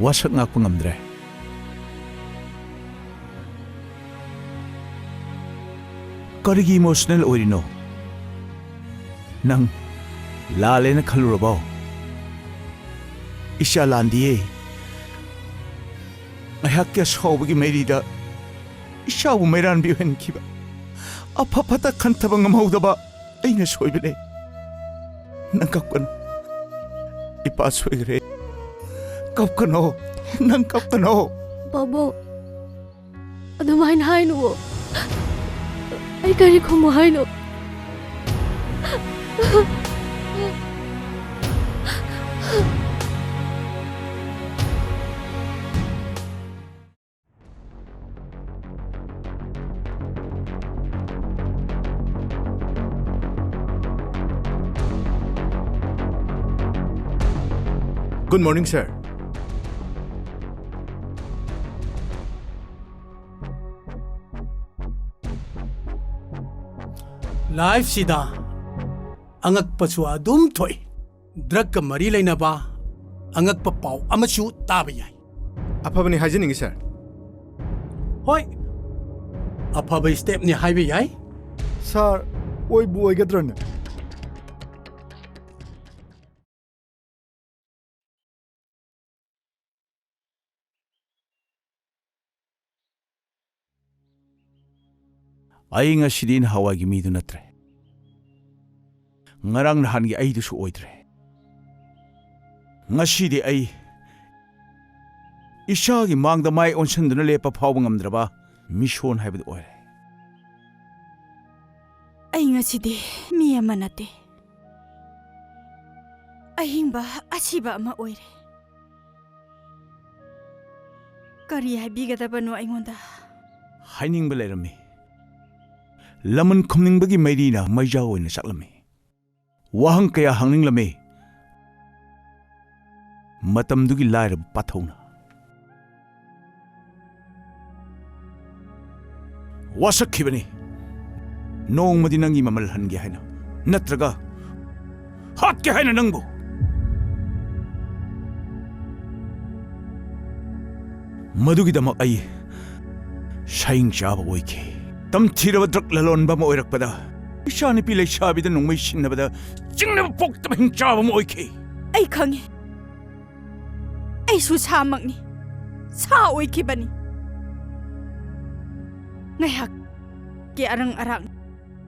ꯋꯥꯁꯛ ꯉꯥꯛꯄ ꯉꯝꯗ꯭ꯔꯦ꯫ ꯀꯔꯤꯒꯤ emotional ꯑꯣꯏꯔꯤꯅꯣ? ꯅꯪ ꯂꯥꯜꯂꯦꯅ ꯈꯜꯂꯨꯔꯕꯣ? ꯏꯆꯥ ꯂꯥꯟꯗꯤꯌꯦ꯫ ꯉꯥꯏꯍꯥꯛꯀꯤ ꯑꯁꯥꯎꯕꯒꯤ ꯃꯩꯔꯤꯗ ꯏꯆꯥꯕꯨ ꯃꯩꯔꯥꯟꯕꯤ ꯑꯣꯏꯍꯟꯈꯤꯕ, ꯑꯐ ꯐꯠꯇ ꯈꯟꯊꯕ ꯉꯝꯍꯧꯗꯕ ꯑꯩꯅ ꯁꯣꯏꯕꯅꯦ꯫ ꯅꯪ ꯀꯞꯀꯅꯨ꯫ ꯏꯄꯥ ꯁꯣꯏꯈ꯭ꯔꯦ꯫ ꯀꯞꯀꯅꯣ꯫ ꯅꯪ ꯀꯞꯀꯅꯣ꯫ ꯕꯥꯕꯣꯛ, ꯑꯗꯨꯃꯥꯏꯅ ꯍꯥꯏꯅꯨꯋꯣ꯫ ꯑꯩ ꯀꯔꯤ ꯈꯨꯝꯃꯨ ꯍꯥꯏꯅꯣ? Good morning, sir. Lifeꯁꯤꯗ ꯑꯉꯛꯄꯁꯨ ꯑꯗꯨꯝ ꯊꯣꯛꯏ꯫ Drugꯀ ꯃꯔꯤ ꯂꯩꯅꯕ ꯑꯉꯛꯄ ꯄꯥꯎ ꯑꯃꯁꯨ ꯇꯥꯕ ꯌꯥꯏ꯫ ꯑꯐꯕꯅꯤ ꯍꯥꯏꯖꯅꯤꯡꯉꯤ, sir꯫ ꯍꯣꯏ, ꯑꯐꯕ stepꯅꯤ ꯍꯥꯏꯕ ꯌꯥꯏ꯫ Sir, ꯑꯣꯏꯕꯨ ꯑꯣꯏꯒꯗ꯭ꯔꯅꯦ? ꯑꯩ ꯉꯁꯤꯗꯤ ꯅꯍꯥꯟꯋꯥꯏꯒꯤ ꯃꯤꯗꯨ ꯅꯠꯇ꯭ꯔꯦ꯫ ꯉꯔꯥꯡ ꯅꯍꯥꯟꯒꯤ ꯑꯩꯗꯨꯁꯨ ꯑꯣꯏꯗ꯭ꯔꯦ꯫ ꯉꯁꯤꯗꯤ ꯑꯩ ꯏꯁꯥꯒꯤ ꯃꯥꯡꯗ ꯃꯥꯏ ꯑꯣꯟꯁꯤꯟꯗꯨꯅ ꯂꯦꯞꯄ ꯐꯥꯎꯕ ꯉꯝꯗ꯭ꯔꯕ ꯃꯤꯁꯣꯟ ꯍꯥꯏꯕꯗꯨ ꯑꯣꯏꯔꯦ꯫ ꯑꯩ ꯉꯁꯤꯗꯤ ꯃꯤ ꯑꯃ ꯅꯠꯇꯦ, ꯑꯍꯤꯡꯕ ꯑꯁꯤꯕ ꯑꯃ ꯑꯣꯏꯔꯦ꯫ ꯀꯔꯤ ꯍꯥꯏꯕꯤꯒꯗꯕꯅꯣ ꯑꯩꯉꯣꯟꯗ? ꯍꯥꯏꯅꯤꯡꯕ ꯂꯩꯔꯝꯃꯤ꯫ ꯂꯃꯟ ꯈꯨꯝꯅꯤꯡꯕꯒꯤ ꯃꯩꯔꯤꯅ ꯃꯩꯖꯥ ꯑꯣꯏꯅ ꯆꯥꯛꯂꯝꯃꯤ꯫ ꯋꯥꯍꯪ ꯀꯌꯥ ꯍꯪꯅꯤꯡꯂꯝꯃꯤ꯫ ꯃꯇꯝꯗꯨꯒꯤ ꯂꯥꯏꯔꯕ ꯄꯥꯊꯧꯅ ꯋꯥꯁꯛꯈꯤꯕꯅꯤ꯫ ꯅꯣꯡꯃꯗꯤ ꯅꯪꯒꯤ ꯃꯃꯜ ꯍꯟꯒꯦ ꯍꯥꯏꯅ, ꯅꯠꯇ꯭ꯔꯒ ꯍꯥꯠꯀꯦ ꯍꯥꯏꯅ ꯅꯪꯕꯨ꯫ ꯃꯗꯨꯒꯤꯗꯃꯛ ꯑꯩ ꯁꯍꯤꯡ ꯆꯥꯕ ꯑꯣꯏꯈꯤ꯫ ꯇꯝꯊꯤꯔꯕ ꯗ꯭ꯔꯒ ꯂꯂꯣꯟꯕ ꯑꯃ ꯑꯣꯏꯔꯛꯄꯗ, ꯏꯆꯥꯅꯨꯄꯤ ꯂꯩꯁꯥꯕꯤꯗ ꯅꯣꯡꯃꯩ ꯁꯤꯟꯅꯕꯗ ꯆꯤꯡꯅꯕ ꯄꯣꯛꯇꯕ ꯍꯤꯡꯆꯥꯕ ꯑꯃ ꯑꯣꯏꯈꯤ꯫ ꯑꯩ ꯈꯪꯉꯤ꯫ ꯑꯩꯁꯨ ꯁꯥꯃꯛꯅꯤ꯫ ꯁꯥ ꯑꯣꯏꯈꯤꯕꯅꯤ꯫ ꯉꯥꯏꯍꯥꯛꯀꯤ ꯑꯔꯪ ꯑꯔꯥꯛ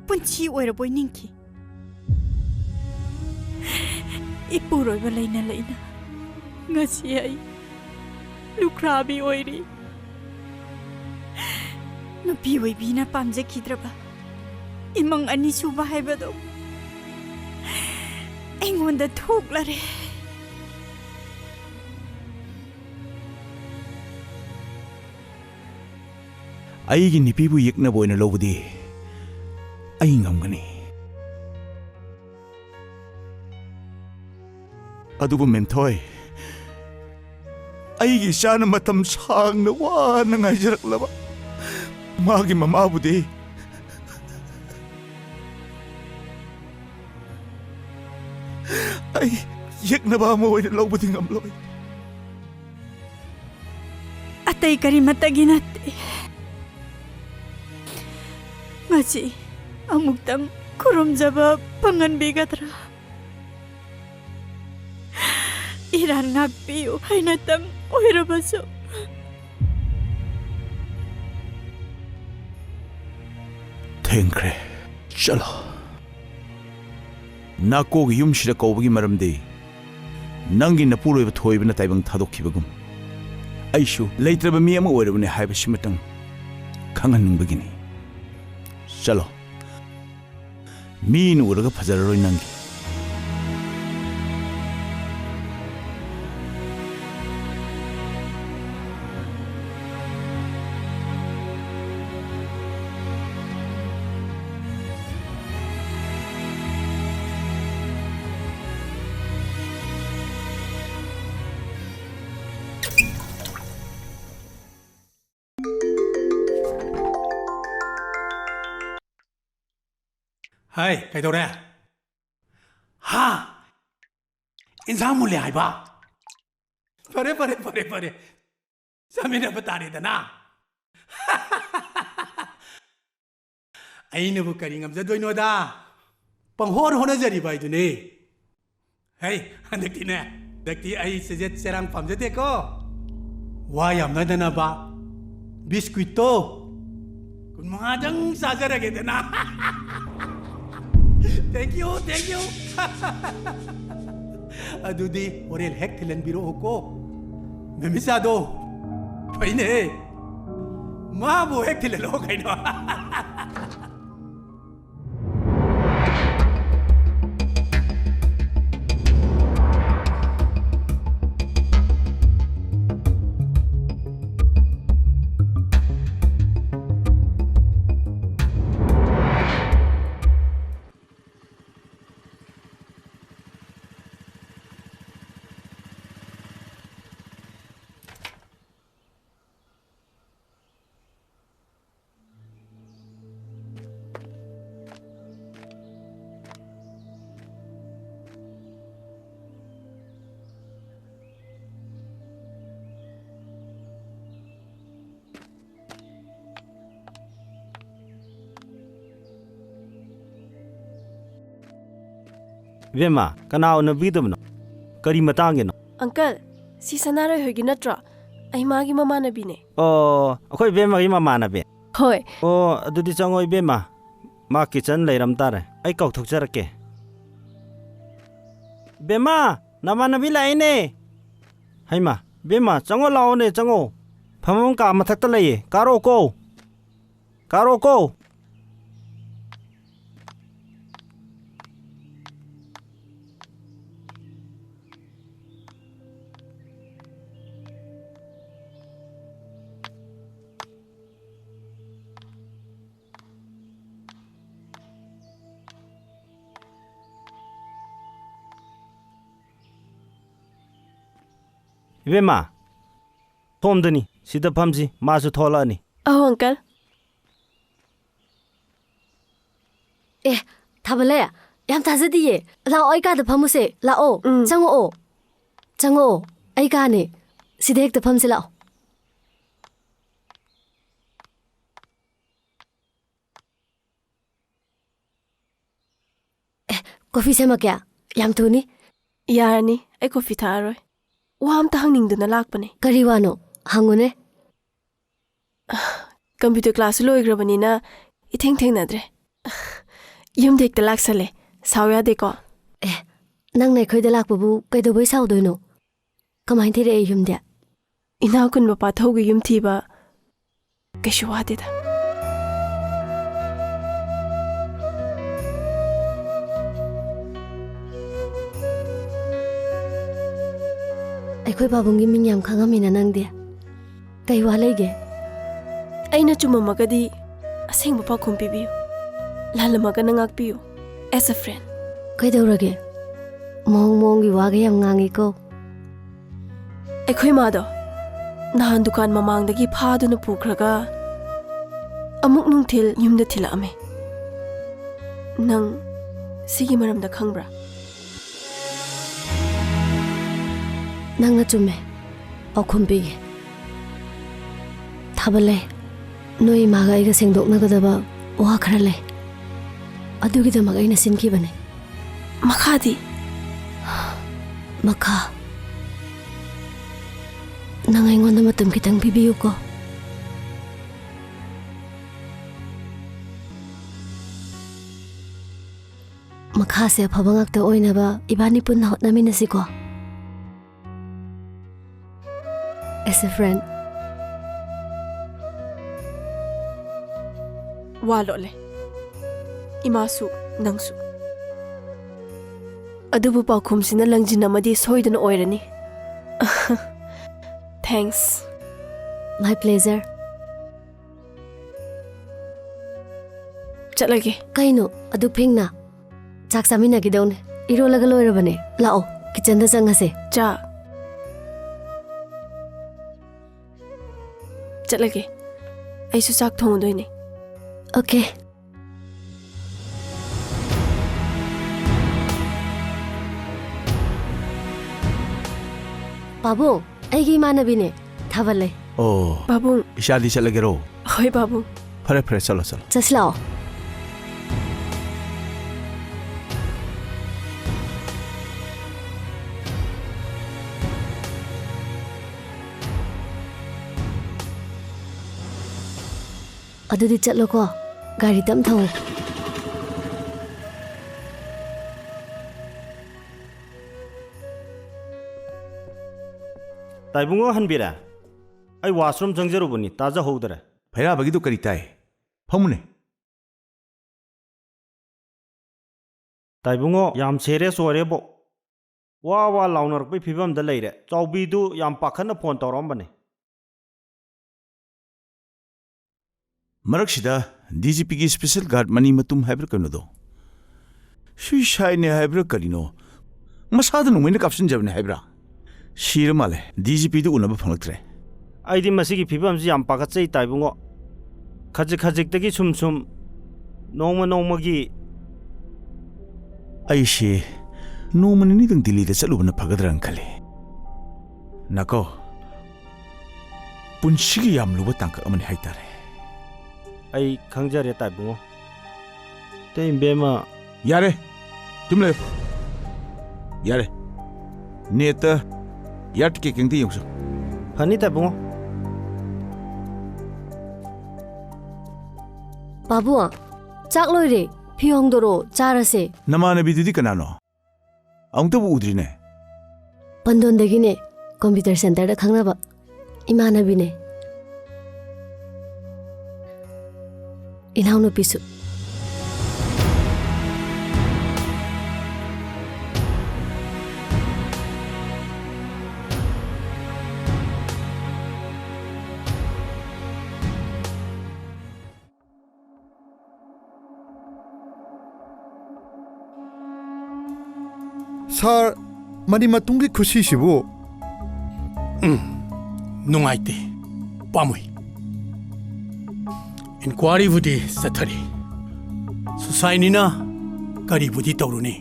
ꯄꯨꯟꯁꯤ ꯑꯣꯏꯔꯕꯣꯏ ꯅꯤꯡꯈꯤ꯫ ꯏꯄꯨꯔꯣꯏꯕ ꯂꯩꯅ ꯂꯩꯅ ꯉꯁꯤ ꯑꯩ ꯂꯨꯈ꯭ꯔꯥꯕꯤ ꯑꯣꯏꯔꯤ꯫ ꯅꯨꯄꯤ ꯑꯣꯏꯕꯤꯅ ꯄꯥꯝꯖꯈꯤꯗ꯭ꯔꯕ ꯏꯃꯪ ꯑꯅꯤꯁꯨꯕ ꯍꯥꯏꯕꯗꯣ ꯑꯩꯉꯣꯟꯗ ꯊꯣꯛꯂꯔꯦ꯫ ꯑꯩꯒꯤ ꯅꯨꯄꯤꯕꯨ ꯌꯦꯛꯅꯕ ꯑꯣꯏꯅ ꯂꯧꯕꯗꯤ ꯑꯩ ꯉꯝꯒꯅꯤ꯫ ꯑꯗꯨꯕꯨ ꯃꯦꯝꯊꯣꯏ, ꯑꯩꯒꯤ ꯏꯆꯥꯅ ꯃꯇꯝ ꯁꯥꯡꯅ ꯋꯥꯅ ꯉꯥꯏꯖꯔꯛꯂꯕ ꯃꯥꯒꯤ ꯃꯃꯥꯕꯨꯗꯤ ꯑꯩ ꯌꯦꯛꯅꯕ ꯑꯃ ꯑꯣꯏꯅ ꯂꯧꯕꯗꯤ ꯉꯝꯂꯣꯏ꯫ ꯑꯇꯩ ꯀꯔꯤꯃꯠꯇꯒꯤ ꯅꯠꯇꯦ꯫ ꯉꯁꯤ ꯑꯃꯨꯛꯇꯪ ꯈꯨꯔꯨꯝꯖꯕ ꯐꯪꯍꯟꯕꯤꯒꯗ꯭ꯔꯥ? ꯏꯔꯥꯟ ꯉꯥꯛꯄꯤꯌꯨ ꯍꯥꯏꯅꯇꯪ ꯑꯣꯏꯔꯕꯁꯨ꯫ ꯊꯦꯡꯈ꯭ꯔꯦ꯫ ꯆꯠꯂꯣ꯫ ꯅꯥꯀꯣꯒꯤ ꯌꯨꯝꯁꯤꯗ ꯀꯧꯕꯒꯤ ꯃꯔꯝꯗꯤ ꯅꯪꯒꯤ ꯅꯄꯨꯔꯣꯏꯕ ꯊꯣꯏꯕꯅ ꯇꯥꯏꯕꯪ ꯊꯥꯗꯣꯛꯈꯤꯕꯒꯨꯝ, ꯑꯩꯁꯨ ꯂꯩꯇ꯭ꯔꯕ ꯃꯤ ꯑꯃ ꯑꯣꯏꯔꯕꯅꯤ ꯍꯥꯏꯕꯁꯤꯃꯇꯪ ꯈꯪꯍꯟꯅꯤꯡꯕꯒꯤꯅꯤ꯫ ꯆꯠꯂꯣ꯫ ꯃꯤꯅ ꯎꯔꯒ ꯐꯖꯔꯔꯣꯏ ꯅꯪꯒꯤ꯫ ꯍꯥꯏ, ꯀꯩꯗꯧꯔꯦ? ꯍꯥ? ꯏꯟꯁꯥꯡ ꯃꯨꯜꯂꯦ ꯍꯥꯏꯕ? ꯐꯔꯦ, ꯐꯔꯦ, ꯐꯔꯦ, ꯐꯔꯦ꯫ ꯆꯥꯃꯤꯟꯅꯕ ꯇꯥꯔꯦꯗꯅ꯫ ꯑꯩꯅꯕꯨ ꯀꯔꯤ ꯉꯝꯖꯗꯣꯏꯅꯣꯗ? ꯄꯪꯍꯣꯠ ꯍꯣꯠꯅꯖꯔꯤꯕ ꯍꯥꯏꯗꯨꯅꯤ꯫ ꯍꯩ, ꯍꯟꯗꯛꯇꯤꯅꯦ, ꯍꯟꯗꯛꯇꯤ ꯑꯩ ꯆꯦꯖꯦꯠ ꯆꯦꯔꯥꯡ ꯄꯥꯝꯖꯗꯦꯀꯣ꯫ ꯋꯥ ꯌꯥꯝꯅꯗꯅꯕ ꯕꯤꯁꯀ꯭ꯋꯤꯠꯇꯣ ꯀꯨꯟ ꯃꯉꯥꯗꯪ ꯆꯥꯖꯔꯒꯦꯗꯅ꯫ Thank you, thank you꯫ ꯑꯗꯨꯗꯤ ꯍꯣꯔꯦꯟ ꯍꯦꯛ ꯊꯤꯜꯍꯟꯕꯤꯔꯛꯑꯣꯀꯣ꯫ ꯃꯦꯃꯤꯆꯥꯗꯣ ꯐꯩꯅꯦ꯫ ꯃꯥꯕꯨ ꯍꯦꯛ ꯊꯤꯜꯍꯜꯂꯛꯑꯣ ꯀꯩꯅꯣ꯫ ꯏꯕꯦꯝꯃ, ꯀꯅꯥ ꯎꯅꯕꯤꯒꯗꯕꯅꯣ? ꯀꯔꯤ ꯃꯇꯥꯡꯒꯤꯅꯣ? ꯑꯪꯀꯜ, ꯁꯤ ꯁꯅꯥꯔꯩ ꯍꯣꯏꯒꯤ ꯅꯠꯇ꯭ꯔꯣ? ꯑꯩ ꯃꯥꯒꯤ ꯃꯃꯥꯟꯅꯕꯤꯅꯦ꯫ ꯑꯣ, ꯑꯩꯈꯣꯏ ꯏꯕꯦꯝꯃꯒꯤ ꯃꯃꯥꯟꯅꯕꯤ? ꯍꯣꯏ꯫ ꯑꯣ, ꯑꯗꯨꯗꯤ ꯆꯪꯉꯣ ꯏꯕꯦꯝꯃ꯫ ꯃꯥ ꯀꯤꯆꯟ ꯂꯩꯔꯝ ꯇꯥꯔꯦ꯫ ꯑꯩ ꯀꯧꯊꯣꯛꯆꯔꯛꯀꯦ꯫ ꯏꯕꯦꯝꯃ! ꯅꯃꯥꯟꯅꯕꯤ ꯂꯥꯛꯏꯅꯦ꯫ ꯍꯩꯃꯥ, ꯏꯕꯦꯝꯃ, ꯆꯪꯉꯣ ꯂꯥꯛꯑꯣꯅꯦ, ꯆꯪꯉꯣ꯫ ꯐꯝꯐꯝ ꯀꯥ ꯃꯊꯛꯇ ꯂꯩꯌꯦ, ꯀꯥꯔꯛꯑꯣꯀꯣ꯫ ꯀꯥꯔꯛꯑꯣꯀꯣ꯫ ꯏꯕꯦꯝꯃ, ꯁꯣꯝꯗꯅꯤ, ꯁꯤꯗ ꯐꯝꯁꯤ, ꯃꯥꯁꯨ ꯊꯣꯛꯂꯛꯑꯅꯤ꯫ ꯑꯧ, uncle꯫ ꯑꯦ, ꯊꯥꯕꯂꯦ, ꯌꯥꯝ ꯊꯥꯖꯗꯤꯌꯦ꯫ ꯂꯥꯛꯑꯣ, ꯑꯩ ꯀꯥꯗ ꯐꯝꯃꯨꯁꯦ꯫ ꯂꯥꯛꯑꯣ, ꯎꯝ꯫ ꯆꯪꯉꯛꯑꯣ꯫ ꯆꯪꯉꯛꯑꯣ, ꯑꯩ ꯀꯥꯅꯦ꯫ ꯁꯤꯗ ꯍꯦꯛꯇ ꯐꯝꯁꯤ ꯂꯥꯛꯑꯣ꯫ ꯑꯦ, coffee ꯁꯦꯝꯃꯛꯀꯦ? ꯌꯥꯝ ꯊꯨꯅꯤ꯫ ꯌꯥꯔꯅꯤ, ꯑꯩ coffee ꯊꯛꯑꯔꯣꯏ꯫ ꯋꯥ ꯑꯝꯇ ꯍꯪꯅꯤꯡꯗꯨꯅ ꯂꯥꯛꯄꯅꯦ꯫ ꯀꯔꯤ ꯋꯥꯅꯣ? ꯍꯪꯉꯨꯅꯦ꯫ Computer class ꯂꯣꯏꯈ꯭ꯔꯕꯅꯤꯅ ꯏꯊꯦꯡ ꯊꯦꯡꯅꯗ꯭ꯔꯦ꯫ ꯌꯨꯝꯗ ꯍꯦꯛꯇ ꯂꯥꯛꯁꯜꯂꯦ꯫ ꯁꯥꯎ ꯌꯥꯗꯦꯀꯣ? ꯑꯦ, ꯅꯪꯅ ꯑꯩꯈꯣꯏꯗ ꯂꯥꯛꯄꯕꯨ ꯀꯩꯗꯧꯕꯩ ꯁꯥꯎꯗꯣꯏꯅꯣ? ꯀꯃꯥꯏꯅ ꯊꯤꯔꯛꯑꯦ ꯌꯨꯝꯗꯤ? ꯏꯅꯥꯛ ꯈꯨꯟꯕ ꯄꯥꯊꯧꯒꯤ ꯌꯨꯝ ꯊꯤꯕ ꯀꯩꯁꯨ ꯋꯥꯗꯦꯗ꯫ ꯑꯩꯈꯣꯏ ꯄꯥꯕꯨꯡꯒꯤ ꯃꯤꯡ ꯌꯥꯝ ꯈꯪꯉꯝꯃꯤꯅ ꯅꯪꯗꯤ꯫ ꯀꯩ ꯋꯥ ꯂꯩꯒꯦ? ꯑꯩꯅ ꯆꯨꯝꯃꯝꯃꯒꯗꯤ ꯑꯁꯦꯡꯕ ꯄꯥꯎꯈꯨꯝ ꯄꯤꯕꯤꯌꯨ꯫ ꯂꯥꯜꯂꯝꯃꯒꯅ ꯉꯥꯛꯄꯤꯌꯨ꯫ As a friend꯫ ꯀꯩꯗꯧꯔꯒꯦ? ꯃꯑꯣꯡ ꯃꯑꯣꯡꯒꯤ ꯋꯥꯒ ꯌꯥꯝ ꯉꯥꯡꯉꯤꯀꯣ꯫ ꯑꯩꯈꯣꯏ ꯃꯥꯗꯣ ꯅꯍꯥꯟ ꯗꯨꯀꯥꯟ ꯃꯃꯥꯡꯗꯒꯤ ꯐꯥꯗꯨꯅ ꯄꯨꯈ꯭ꯔꯒ ꯑꯃꯨꯛ ꯅꯨꯡꯊꯤꯜ ꯌꯨꯝꯗ ꯊꯤꯜꯂꯛꯑꯝꯃꯦ꯫ ꯅꯪ ꯁꯤꯒꯤ ꯃꯔꯝꯗ ꯈꯪꯕ꯭ꯔꯥ? ꯅꯪꯅ ꯆꯨꯝꯃꯦ꯫ ꯄꯥꯎꯈꯨꯝ ꯄꯤꯒꯦ꯫ ꯊꯥꯕꯜꯂꯩ, ꯅꯣꯏ ꯏꯃꯥꯒ ꯑꯩꯒ ꯁꯦꯡꯗꯣꯛꯅꯒꯗꯕ ꯋꯥ ꯈꯔ ꯂꯩ꯫ ꯑꯗꯨꯒꯤꯗꯃꯛ ꯑꯩꯅ ꯁꯤꯟꯈꯤꯕꯅꯦ꯫ ꯃꯈꯥꯗꯤ? ꯃꯈꯥ? ꯅꯪ ꯑꯩꯉꯣꯟꯗ ꯃꯇꯝ ꯈꯤꯇꯪ ꯄꯤꯕꯤꯌꯨꯀꯣ꯫ ꯃꯈꯥꯁꯦ ꯑꯐꯕ ꯉꯥꯛꯇ ꯑꯣꯏꯅꯕ ꯏꯕꯥꯅꯤ ꯄꯨꯟꯅ ꯍꯣꯠꯅꯃꯤꯟꯅꯁꯤꯀꯣ꯫ As a friend. ꯋꯥ ꯂꯣꯠꯂꯦ꯫ ꯏꯃꯥꯁꯨ, ꯅꯪꯁꯨ꯫ ꯑꯗꯨꯕꯨ ꯄꯥꯎꯈꯨꯝꯁꯤꯅ ꯂꯪꯖꯤꯟ ꯑꯃꯗꯤ ꯁꯣꯏꯗꯅ ꯑꯣꯏꯔꯅꯤ꯫ Thanks. My pleasure. ꯆꯠꯂꯒꯦ꯫ ꯀꯩꯅꯣ ꯑꯗꯨꯛ ꯐꯤꯡꯅ? ꯆꯥꯛ ꯆꯥꯃꯤꯟꯅꯈꯤꯗꯧꯅꯦ꯫ ꯏꯔꯣꯜꯂꯒ ꯂꯣꯏꯔꯕꯅꯦ꯫ ꯂꯥꯛꯑꯣ, ꯀꯤꯆꯟꯗ ꯆꯪꯉꯁꯦ꯫ ꯆꯥ꯫ ꯆꯠꯂꯒꯦ꯫ ꯑꯩꯁꯨ ꯆꯥꯛ ꯊꯣꯡꯉꯨꯗꯣꯏꯅꯦ꯫ Okay. ꯄꯥꯕꯨꯡ, ꯑꯩꯒꯤ ꯏꯃꯥꯟꯅꯕꯤꯅꯦ꯫ ꯊꯥꯕꯜ ꯂꯩ꯫ ꯑꯣ꯫ ꯄꯥꯕꯨꯡ꯫ ꯏꯆꯥꯗꯤ ꯆꯠꯂꯒꯦꯔꯣ? ꯍꯣꯏ, ꯄꯥꯕꯨꯡ꯫ ꯐꯔꯦ, ꯐꯔꯦ, ꯆꯠꯂꯣ, ꯆꯠꯂꯣ꯫ ꯆꯠꯁꯤ ꯂꯥꯛꯑꯣ꯫ ꯑꯗꯨꯗꯤ ꯆꯠꯂꯣꯀꯣ꯫ ꯒꯥꯔꯤ ꯇꯞ ꯊꯧꯑꯣ꯫ ꯇꯥꯏꯕꯨꯡꯉꯣ ꯍꯟꯕꯤꯔꯦ? ꯑꯩ washroom ꯆꯪꯖꯔꯨꯕꯅꯤ, ꯇꯥꯖꯍꯧꯗꯔꯦ꯫ ꯐꯩꯔꯥꯕꯒꯤꯗꯨ ꯀꯔꯤ ꯇꯥꯏ? ꯐꯝꯃꯨꯅꯦ꯫ ꯇꯥꯏꯕꯨꯡꯉꯣ, ꯌꯥꯝ serious ꯑꯣꯏꯔꯦꯕꯣ꯫ ꯋꯥ ꯋꯥ ꯂꯥꯎꯅꯔꯛꯄꯩ ꯐꯤꯕꯝꯗ ꯂꯩꯔꯦ꯫ ꯆꯥꯎꯕꯤꯗꯨ ꯌꯥꯝ ꯄꯥꯈꯠꯅ phone ꯇꯧꯔꯛꯑꯝꯕꯅꯦ꯫ ꯃꯔꯛꯁꯤꯗ DGPꯒꯤ special guard ꯃꯅꯤ ꯃꯇꯨꯝ ꯍꯥꯏꯕ꯭ꯔꯥ ꯀꯩꯅꯣꯗꯣ, suicideꯅꯦ ꯍꯥꯏꯕ꯭ꯔꯥ ꯀꯔꯤꯅꯣ, ꯃꯁꯥꯗ ꯅꯣꯡꯃꯩꯅ ꯀꯥꯞꯁꯤꯟꯖꯕꯅꯦ ꯍꯥꯏꯕ꯭ꯔꯥ? ꯁꯤꯔ ꯃꯥꯜꯂꯦ꯫ DGPꯗꯨ ꯎꯅꯕ ꯐꯪꯂꯛꯇ꯭ꯔꯦ꯫ ꯑꯩꯗꯤ ꯃꯁꯤꯒꯤ ꯐꯤꯕꯝꯁꯤ ꯌꯥꯝ ꯄꯥꯈꯠꯆꯩ, ꯇꯥꯏꯕꯨꯡꯉꯣ꯫ ꯈꯖꯤꯛ ꯈꯖꯤꯛꯇꯒꯤ ꯁꯨꯝ ꯁꯨꯝ, ꯅꯣꯡꯃ ꯅꯣꯡꯃꯒꯤ꯫ ꯑꯩꯁꯤ ꯅꯣꯡꯃ ꯅꯤꯅꯤꯗꯪ ꯗꯤꯜꯂꯤꯗ ꯆꯠꯂꯨꯕꯅ ꯐꯒꯗ꯭ꯔꯥꯅ ꯈꯜꯂꯤ꯫ ꯅꯥꯀꯣ, ꯄꯨꯟꯁꯤꯒꯤ ꯌꯥꯝ ꯂꯨꯕ ꯇꯥꯡꯀꯛ ꯑꯃꯅꯤ ꯍꯥꯏꯇꯥꯔꯦ꯫ ꯑꯩ ꯈꯪꯖꯔꯦ, ꯇꯥꯏꯕꯨꯡꯉꯣ꯫ ꯏꯇꯩ ꯏꯕꯦꯝꯃ꯫ ꯌꯥꯔꯦ, ꯇꯨꯝ ꯂꯩꯌꯨ꯫ ꯌꯥꯔꯦ, netꯇ air ticket ꯀꯩꯝꯇ ꯌꯦꯡꯉꯨꯆꯣ꯫ ꯐꯅꯤ, ꯇꯥꯏꯕꯨꯡꯉꯣ꯫ ꯄꯥꯕꯨꯡ, ꯆꯥꯛ ꯂꯣꯏꯔꯦ꯫ ꯐꯤ ꯍꯣꯡꯗꯣꯔꯛꯑꯣ, ꯆꯥꯔꯁꯦ꯫ ꯅꯃꯥꯟꯅꯕꯤꯗꯨꯗꯤ ꯀꯅꯥꯅꯣ? ꯑꯃꯨꯛꯇꯕꯨ ꯎꯗ꯭ꯔꯤꯅꯦ꯫ ꯄꯟꯗꯣꯟꯗꯒꯤꯅꯦ, computer centerꯗ ꯈꯪꯅꯕ ꯏꯃꯥꯟꯅꯕꯤꯅꯦ꯫ ꯏꯅꯥꯎꯅꯨꯄꯤꯁꯨ꯫ ꯁꯥꯔ, ꯃꯅꯤ ꯃꯇꯨꯡꯒꯤ ꯈꯨꯁꯤꯁꯤꯕꯨ? ꯎꯝ, ꯅꯨꯡꯉꯥꯏꯇꯦ, ꯄꯥꯝꯃꯨꯏ꯫ Inquiryꯕꯨꯗꯤ ꯆꯠꯊꯔꯤ꯫ Suicideꯅꯤꯅ ꯀꯔꯤꯕꯨꯗꯤ ꯇꯧꯔꯨꯅꯤ?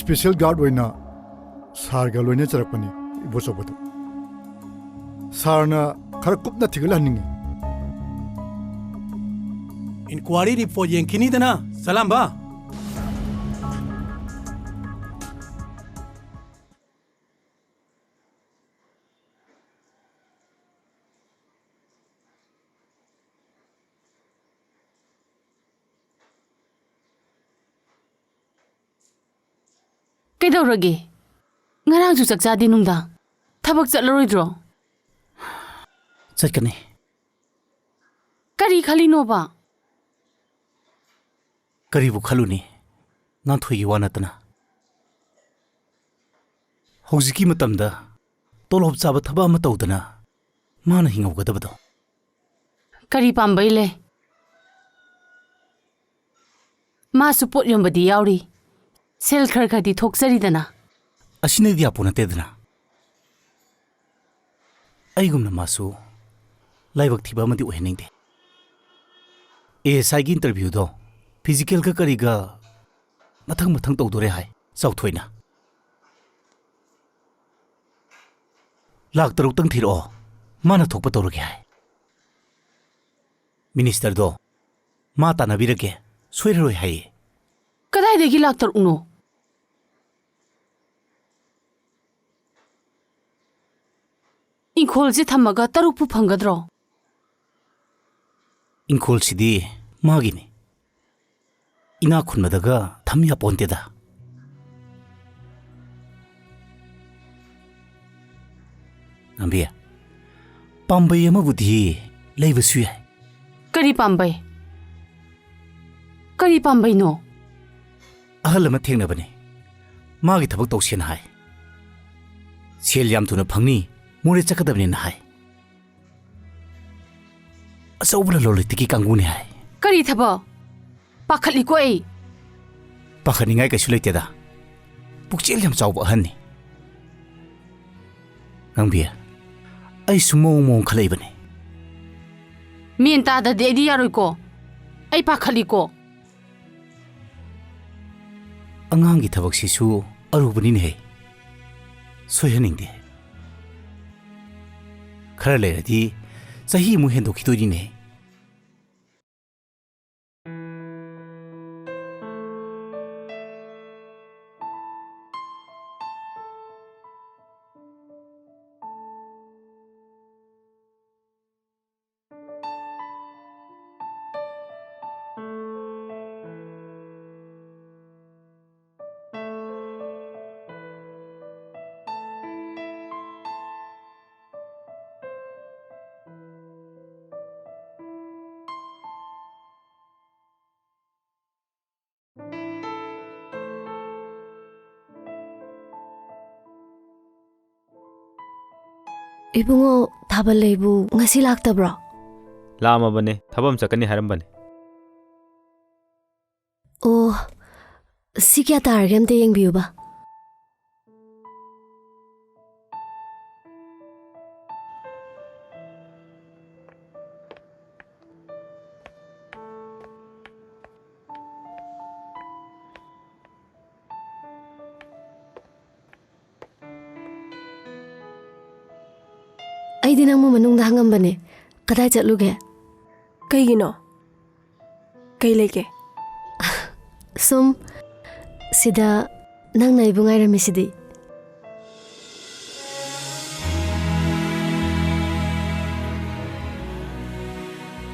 Special guard ꯑꯣꯏꯅ ꯁꯥꯔꯒ ꯂꯣꯏꯅꯖꯔꯛꯄꯅꯤ, ꯏꯕꯣꯆꯧꯕꯗꯨ꯫ ꯁꯥꯔꯅ ꯈꯔ ꯀꯨꯞꯅ ꯊꯤꯒꯠꯍꯟꯅꯤꯡꯉꯤ꯫ Inquiry report ꯌꯦꯡꯈꯤꯅꯤꯗꯅ, ꯆꯂꯥꯝꯕ꯫ ꯀꯩꯗꯧꯔꯒꯦ? ꯉꯔꯥꯡꯁꯨ ꯆꯥꯛ ꯆꯥꯗꯦ ꯅꯨꯡꯗꯥꯡ꯫ ꯊꯕꯛ ꯆꯠꯂꯔꯣꯏꯗ꯭ꯔꯣ? ꯆꯠꯀꯅꯤ꯫ ꯀꯔꯤ ꯈꯜꯂꯤꯅꯣꯕ? ꯀꯔꯤꯕꯨ ꯈꯜꯂꯨꯅꯤ? ꯉꯥꯟꯊꯣꯏꯒꯤ ꯋꯥ ꯅꯠꯇꯅ꯫ ꯍꯧꯖꯤꯛꯀꯤ ꯃꯇꯝꯗ ꯇꯣꯂꯣꯞ ꯆꯥꯕ ꯊꯕꯛ ꯑꯃ ꯇꯧꯗꯅ ꯃꯥꯅ ꯍꯤꯡꯍꯧꯒꯗꯕꯗꯣ꯫ ꯀꯔꯤ ꯄꯥꯝꯕꯩ ꯂꯩ? ꯃꯥꯁꯨ ꯄꯣꯠ ꯌꯣꯟꯕꯗꯤ ꯌꯥꯎꯔꯤ꯫ ꯁꯦꯜ ꯈꯔ ꯈꯔꯗꯤ ꯊꯣꯛꯆꯔꯤꯗꯅ꯫ ꯑꯁꯤꯅꯗꯤ ꯌꯥꯄꯣ ꯅꯠꯇꯦꯗꯅ꯫ ꯑꯩꯒꯨꯝꯅ ꯃꯥꯁꯨ ꯂꯥꯏꯕꯛ ꯊꯤꯕ ꯑꯃꯗꯤ ꯑꯣꯏꯍꯟꯅꯤꯡꯗꯦ꯫ ASIꯒꯤ interviewꯗꯣ physicalꯒ ꯀꯔꯤꯒ ꯃꯊꯪ ꯃꯊꯪ ꯇꯧꯗꯣꯔꯦ ꯍꯥꯏ, ꯆꯥꯎꯊꯣꯏꯅ꯫ ꯂꯥꯛ ꯇꯔꯨꯛꯇꯪ ꯊꯤꯔꯛꯑꯣ, ꯃꯥꯅ ꯊꯣꯛꯄ ꯇꯧꯔꯒꯦ ꯍꯥꯏ꯫ Ministerꯗꯣ ꯃꯥ ꯇꯥꯟꯅꯕꯤꯔꯒꯦ, ꯁꯣꯏꯔꯔꯣꯏ ꯍꯥꯏꯌꯦ꯫ ꯀꯗꯥꯏꯗꯒꯤ ꯂꯥꯛ ꯇꯔꯨꯛꯅꯣ? ꯏꯪꯈꯣꯜꯁꯦ ꯊꯝꯃꯒ ꯇꯔꯨꯛꯄꯨ ꯐꯪꯒꯗ꯭ꯔꯣ? ꯏꯪꯈꯣꯜꯁꯤꯗꯤ ꯃꯥꯒꯤꯅꯤ꯫ ꯏꯅꯥꯛ ꯈꯨꯟꯕꯗꯒ ꯊꯝ ꯌꯥꯄꯣꯟꯇꯦꯗ꯫ ꯉꯝꯕꯤ, ꯄꯥꯝꯕꯩ ꯑꯃꯕꯨꯗꯤ ꯂꯩꯕꯁꯨ ꯌꯥꯏ꯫ ꯀꯔꯤ ꯄꯥꯝꯕꯩ? ꯀꯔꯤ ꯄꯥꯝꯕꯩꯅꯣ? ꯑꯍꯜ ꯑꯃ ꯊꯦꯡꯅꯕꯅꯤ꯫ ꯃꯥꯒꯤ ꯊꯕꯛ ꯇꯧꯁꯦꯅ ꯍꯥꯏ꯫ ꯁꯦꯜ ꯌꯥꯝ ꯊꯨꯅ ꯐꯪꯅꯤ, ꯃꯣꯔꯦ ꯆꯠꯀꯗꯕꯅꯦꯅ ꯍꯥꯏ꯫ ꯑꯆꯧꯕ ꯂꯂꯣꯟ ꯏꯇꯤꯛꯀꯤ ꯀꯥꯡꯕꯨꯅꯤ ꯍꯥꯏ꯫ ꯀꯔꯤ ꯊꯕꯛ? ꯄꯥꯈꯠꯂꯤꯀꯣ ꯑꯩ꯫ ꯄꯥꯈꯠꯅꯤꯡꯉꯥꯏ ꯀꯩꯁꯨ ꯂꯩꯇꯦꯗ꯫ ꯄꯨꯛꯆꯦꯜ ꯌꯥꯝ ꯆꯥꯎꯕ ꯑꯍꯟꯅꯤ꯫ ꯉꯝꯕꯤ, ꯑꯩꯁꯨ ꯃꯑꯣꯡ ꯃꯑꯣꯡ ꯈꯜꯂꯛꯏꯕꯅꯤ꯫ ꯃꯦꯟ ꯇꯥꯗꯗꯤ ꯑꯩꯗꯤ ꯌꯥꯔꯣꯏꯀꯣ꯫ ꯑꯩ ꯄꯥꯈꯠꯂꯤꯀꯣ꯫ ꯑꯉꯥꯡꯒꯤ ꯊꯕꯛꯁꯤꯁꯨ ꯑꯔꯨꯕꯅꯤꯅꯦꯍꯦ꯫ ꯁꯣꯏꯍꯟꯅꯤꯡꯗꯦ꯫ ꯈꯔ ꯂꯩꯔꯗꯤ ꯆꯍꯤꯃꯨꯛ ꯍꯦꯟꯗꯣꯛꯈꯤꯗꯣꯏꯅꯤꯅꯦ꯫ ꯏꯕꯨꯡꯉꯣ, ꯊꯥꯕꯜ ꯂꯩꯕꯨ ꯉꯁꯤ ꯂꯥꯛꯇꯕ꯭ꯔꯣ? ꯂꯥꯛꯑꯝꯃꯕꯅꯦ, ꯊꯕꯛ ꯑꯃ ꯆꯠꯀꯅꯤ ꯍꯥꯏꯔꯝꯕꯅꯦ꯫ ꯑꯣ, ꯁꯤ ꯀꯌꯥ ꯇꯥꯔꯒꯦ ꯑꯝꯇ ꯌꯦꯡꯕꯤꯌꯨꯕ꯫ ꯑꯩꯗꯤ ꯅꯪꯕꯨ ꯃꯅꯨꯡꯗ ꯍꯪꯉꯝꯕꯅꯦ, ꯀꯗꯥꯏ ꯆꯠꯂꯨꯒꯦ? ꯀꯩꯒꯤꯅꯣ? ꯀꯩ ꯂꯩꯒꯦ? ꯁꯨꯝ, ꯁꯤꯗ ꯅꯪꯅ ꯑꯩꯕꯨ ꯉꯥꯏꯔꯝꯃꯤꯁꯤꯗꯤ꯫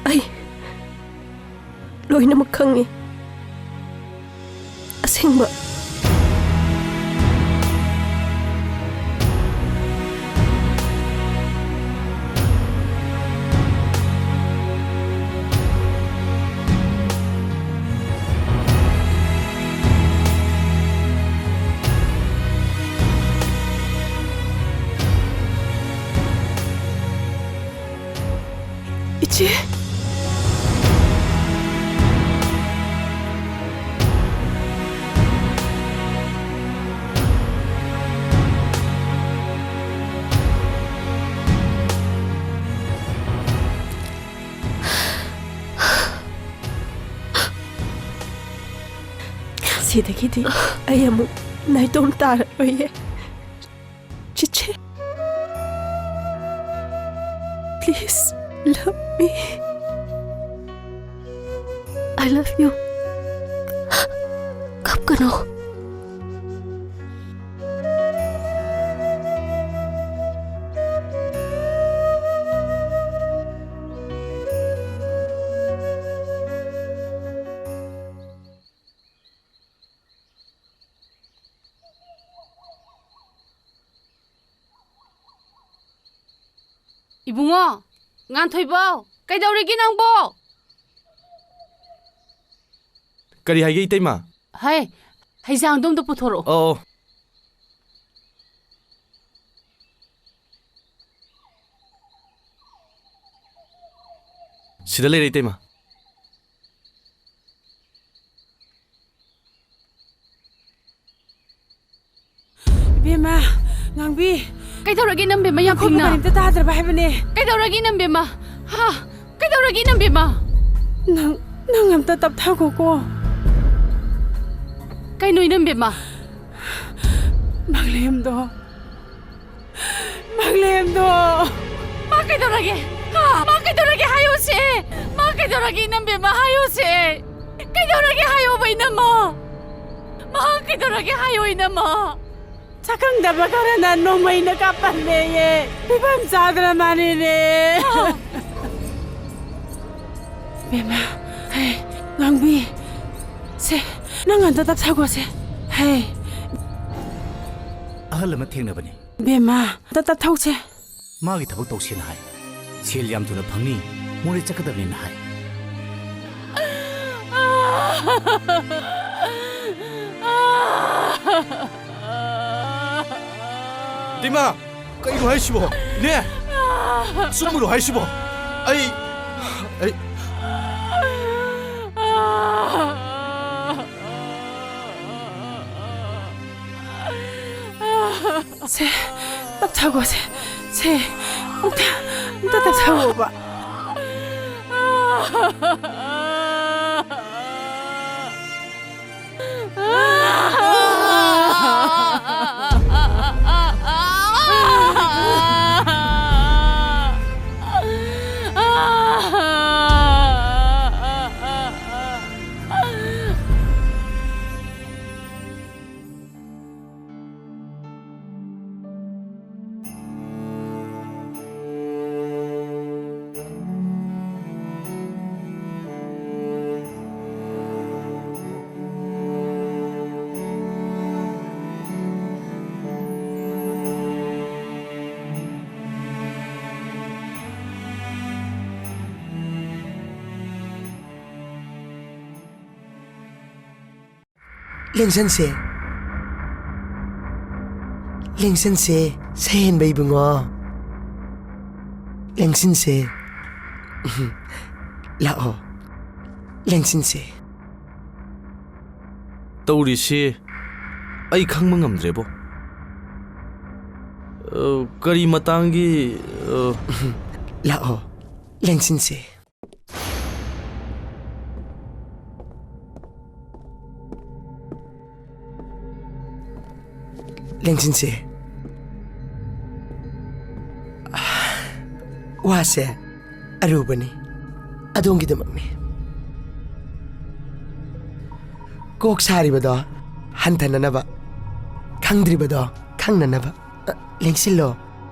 ꯑꯩ ꯂꯣꯏꯅꯃꯛ ꯈꯪꯉꯤ꯫ ꯊꯤꯡꯕ꯫ ꯏꯆꯦ꯫ ꯁꯤꯗꯒꯤꯗꯤ ꯑꯩ ꯑꯃꯨꯛ ꯅꯥꯏꯇꯣꯝ ꯇꯥꯔꯔꯣꯏꯌꯦ꯫ ꯆꯤꯆꯦ, please love me. I love you. ꯀꯞꯀꯅꯣ꯫ ꯏꯕꯨꯡꯉꯣ, ꯉꯥꯟꯊꯣꯏꯕꯧ, ꯀꯩꯗꯧꯔꯤꯒꯦ ꯅꯪꯕꯣ? ꯀꯔꯤ ꯍꯥꯏꯒꯦ, ꯏꯇꯩꯃ? ꯍꯩ, ꯍꯩꯖꯥꯡꯗꯣ ꯑꯝꯇ ꯄꯨꯊꯣꯔꯛꯑꯣ꯫ ꯑꯣ, ꯑꯣ꯫ ꯁꯤꯗ ꯂꯩꯔꯦ, ꯏꯇꯩꯃ꯫ ꯏꯕꯦꯝꯃ, ꯉꯥꯡꯕꯤ꯫ ꯀꯩꯗꯧꯔꯒꯦ ꯏꯅꯝꯕꯦꯝꯃ ꯌꯥꯝ ꯅꯈꯣꯏꯕꯨ ꯐꯤꯡꯅ? ꯀꯔꯤꯝꯇ ꯇꯥꯗ꯭ꯔꯕ ꯍꯥꯏꯕꯅꯦ꯫ ꯀꯩꯗꯧꯔꯒꯦ ꯏꯅꯝꯕꯦꯝꯃ? ꯍꯥ? ꯀꯩꯗꯧꯔꯒꯦ ꯏꯅꯝꯕꯦꯝꯃ? ꯅꯪ, ꯅꯪ ꯑꯝꯇ ꯇꯞꯊꯈꯣꯀꯣ꯫ ꯀꯩꯅꯣ ꯏꯅꯝꯕꯦꯝꯃ? ꯃꯪꯂꯦꯝꯗꯣ꯫ ꯃꯪꯂꯦꯝꯗꯣ! ꯃꯥ ꯀꯩꯗꯧꯔꯒꯦ? ꯍꯥ? ꯃꯥ ꯀꯩꯗꯧꯔꯒꯦ ꯍꯥꯏꯌꯨꯁꯦ! ꯃꯥ ꯀꯩꯗꯧꯔꯒꯦ ꯏꯅꯝꯕꯦꯝꯃ ꯍꯥꯏꯌꯨꯁꯦ! ꯀꯩꯗꯧꯔꯒꯦ ꯍꯥꯏꯌꯣꯕ ꯏꯅꯝꯃ! ꯃꯍꯥꯛ ꯀꯩꯗꯧꯔꯒꯦ ꯍꯥꯏꯌꯣ ꯏꯅꯝꯃ! ꯁꯛꯈꯪꯗꯕ ꯈꯔꯅ ꯅꯣꯡꯃꯩꯅ ꯀꯥꯞꯄꯜꯂꯦꯌꯦ꯫ ꯐꯤꯕꯝ ꯆꯥꯗ꯭ꯔ ꯃꯥꯅꯦꯅꯦ꯫ ꯕꯦꯝꯃ, ꯍꯦ, ꯉꯥꯡꯕꯤ꯫ ꯁꯦ, ꯅꯪ ꯑꯝꯇ ꯇꯞꯊꯈꯣꯁꯦ꯫ ꯍꯦ꯫ ꯑꯍꯜ ꯑꯃ ꯊꯦꯡꯅꯕꯅꯤ꯫ ꯕꯦꯝꯃ, ꯑꯝꯇ ꯇꯞꯊꯧꯁꯦ꯫ ꯃꯥꯒꯤ ꯊꯕꯛ ꯇꯧꯁꯦꯅ ꯍꯥꯏ꯫ ꯁꯦꯜ ꯌꯥꯝ ꯊꯨꯅ ꯐꯪꯅꯤ, ꯃꯣꯔꯦ ꯆꯠꯀꯗꯕꯅꯦꯅ ꯍꯥꯏ꯫ ꯏꯃꯥ! ꯀꯩꯅꯣ ꯍꯥꯏꯁꯤꯕꯣ? ꯏꯅꯦ! ꯑꯆꯨꯝꯕꯔꯣ ꯍꯥꯏꯁꯤꯕꯣ? ꯑꯩ, ꯑꯩ, ꯁꯦ, ꯇꯞꯊꯒꯣꯁꯦ꯫ ꯁꯦ, ꯑꯝꯇ, ꯑꯝꯇ ꯇꯞꯊꯒꯣꯕ꯫ ꯂꯦꯡꯁꯟꯁꯦ꯫ ꯂꯦꯡꯁꯟꯁꯦ, ꯁꯍꯦꯟꯕ ꯏꯕꯨꯡꯉꯣ꯫ ꯂꯦꯡꯁꯤꯟꯁꯦ꯫ ꯂꯥꯛꯑꯣ꯫ ꯂꯦꯡꯁꯤꯟꯁꯦ꯫ ꯇꯧꯔꯤꯁꯤ ꯑꯩ ꯈꯪꯕ ꯉꯝꯗ꯭ꯔꯦꯕꯣ꯫ ꯑ, ꯀꯔꯤ ꯃꯇꯥꯡꯒꯤ, ꯑ, ꯂꯥꯛꯑꯣ, ꯂꯦꯡꯁꯤꯟꯁꯦ꯫ ꯂꯦꯡꯁꯤꯟꯁꯦ꯫ ꯋꯥꯁꯦ ꯑꯔꯨꯕꯅꯤ, ꯑꯗꯣꯝꯒꯤꯗꯃꯛꯅꯤ꯫ ꯀꯣꯛ ꯁꯥꯔꯤꯕꯗꯣ ꯍꯟꯊꯅꯅꯕ, ꯈꯪꯗ꯭ꯔꯤꯕꯗꯣ ꯈꯪꯅꯅꯕ꯫ ꯑ, ꯂꯦꯡꯁꯤꯜꯂꯣ꯫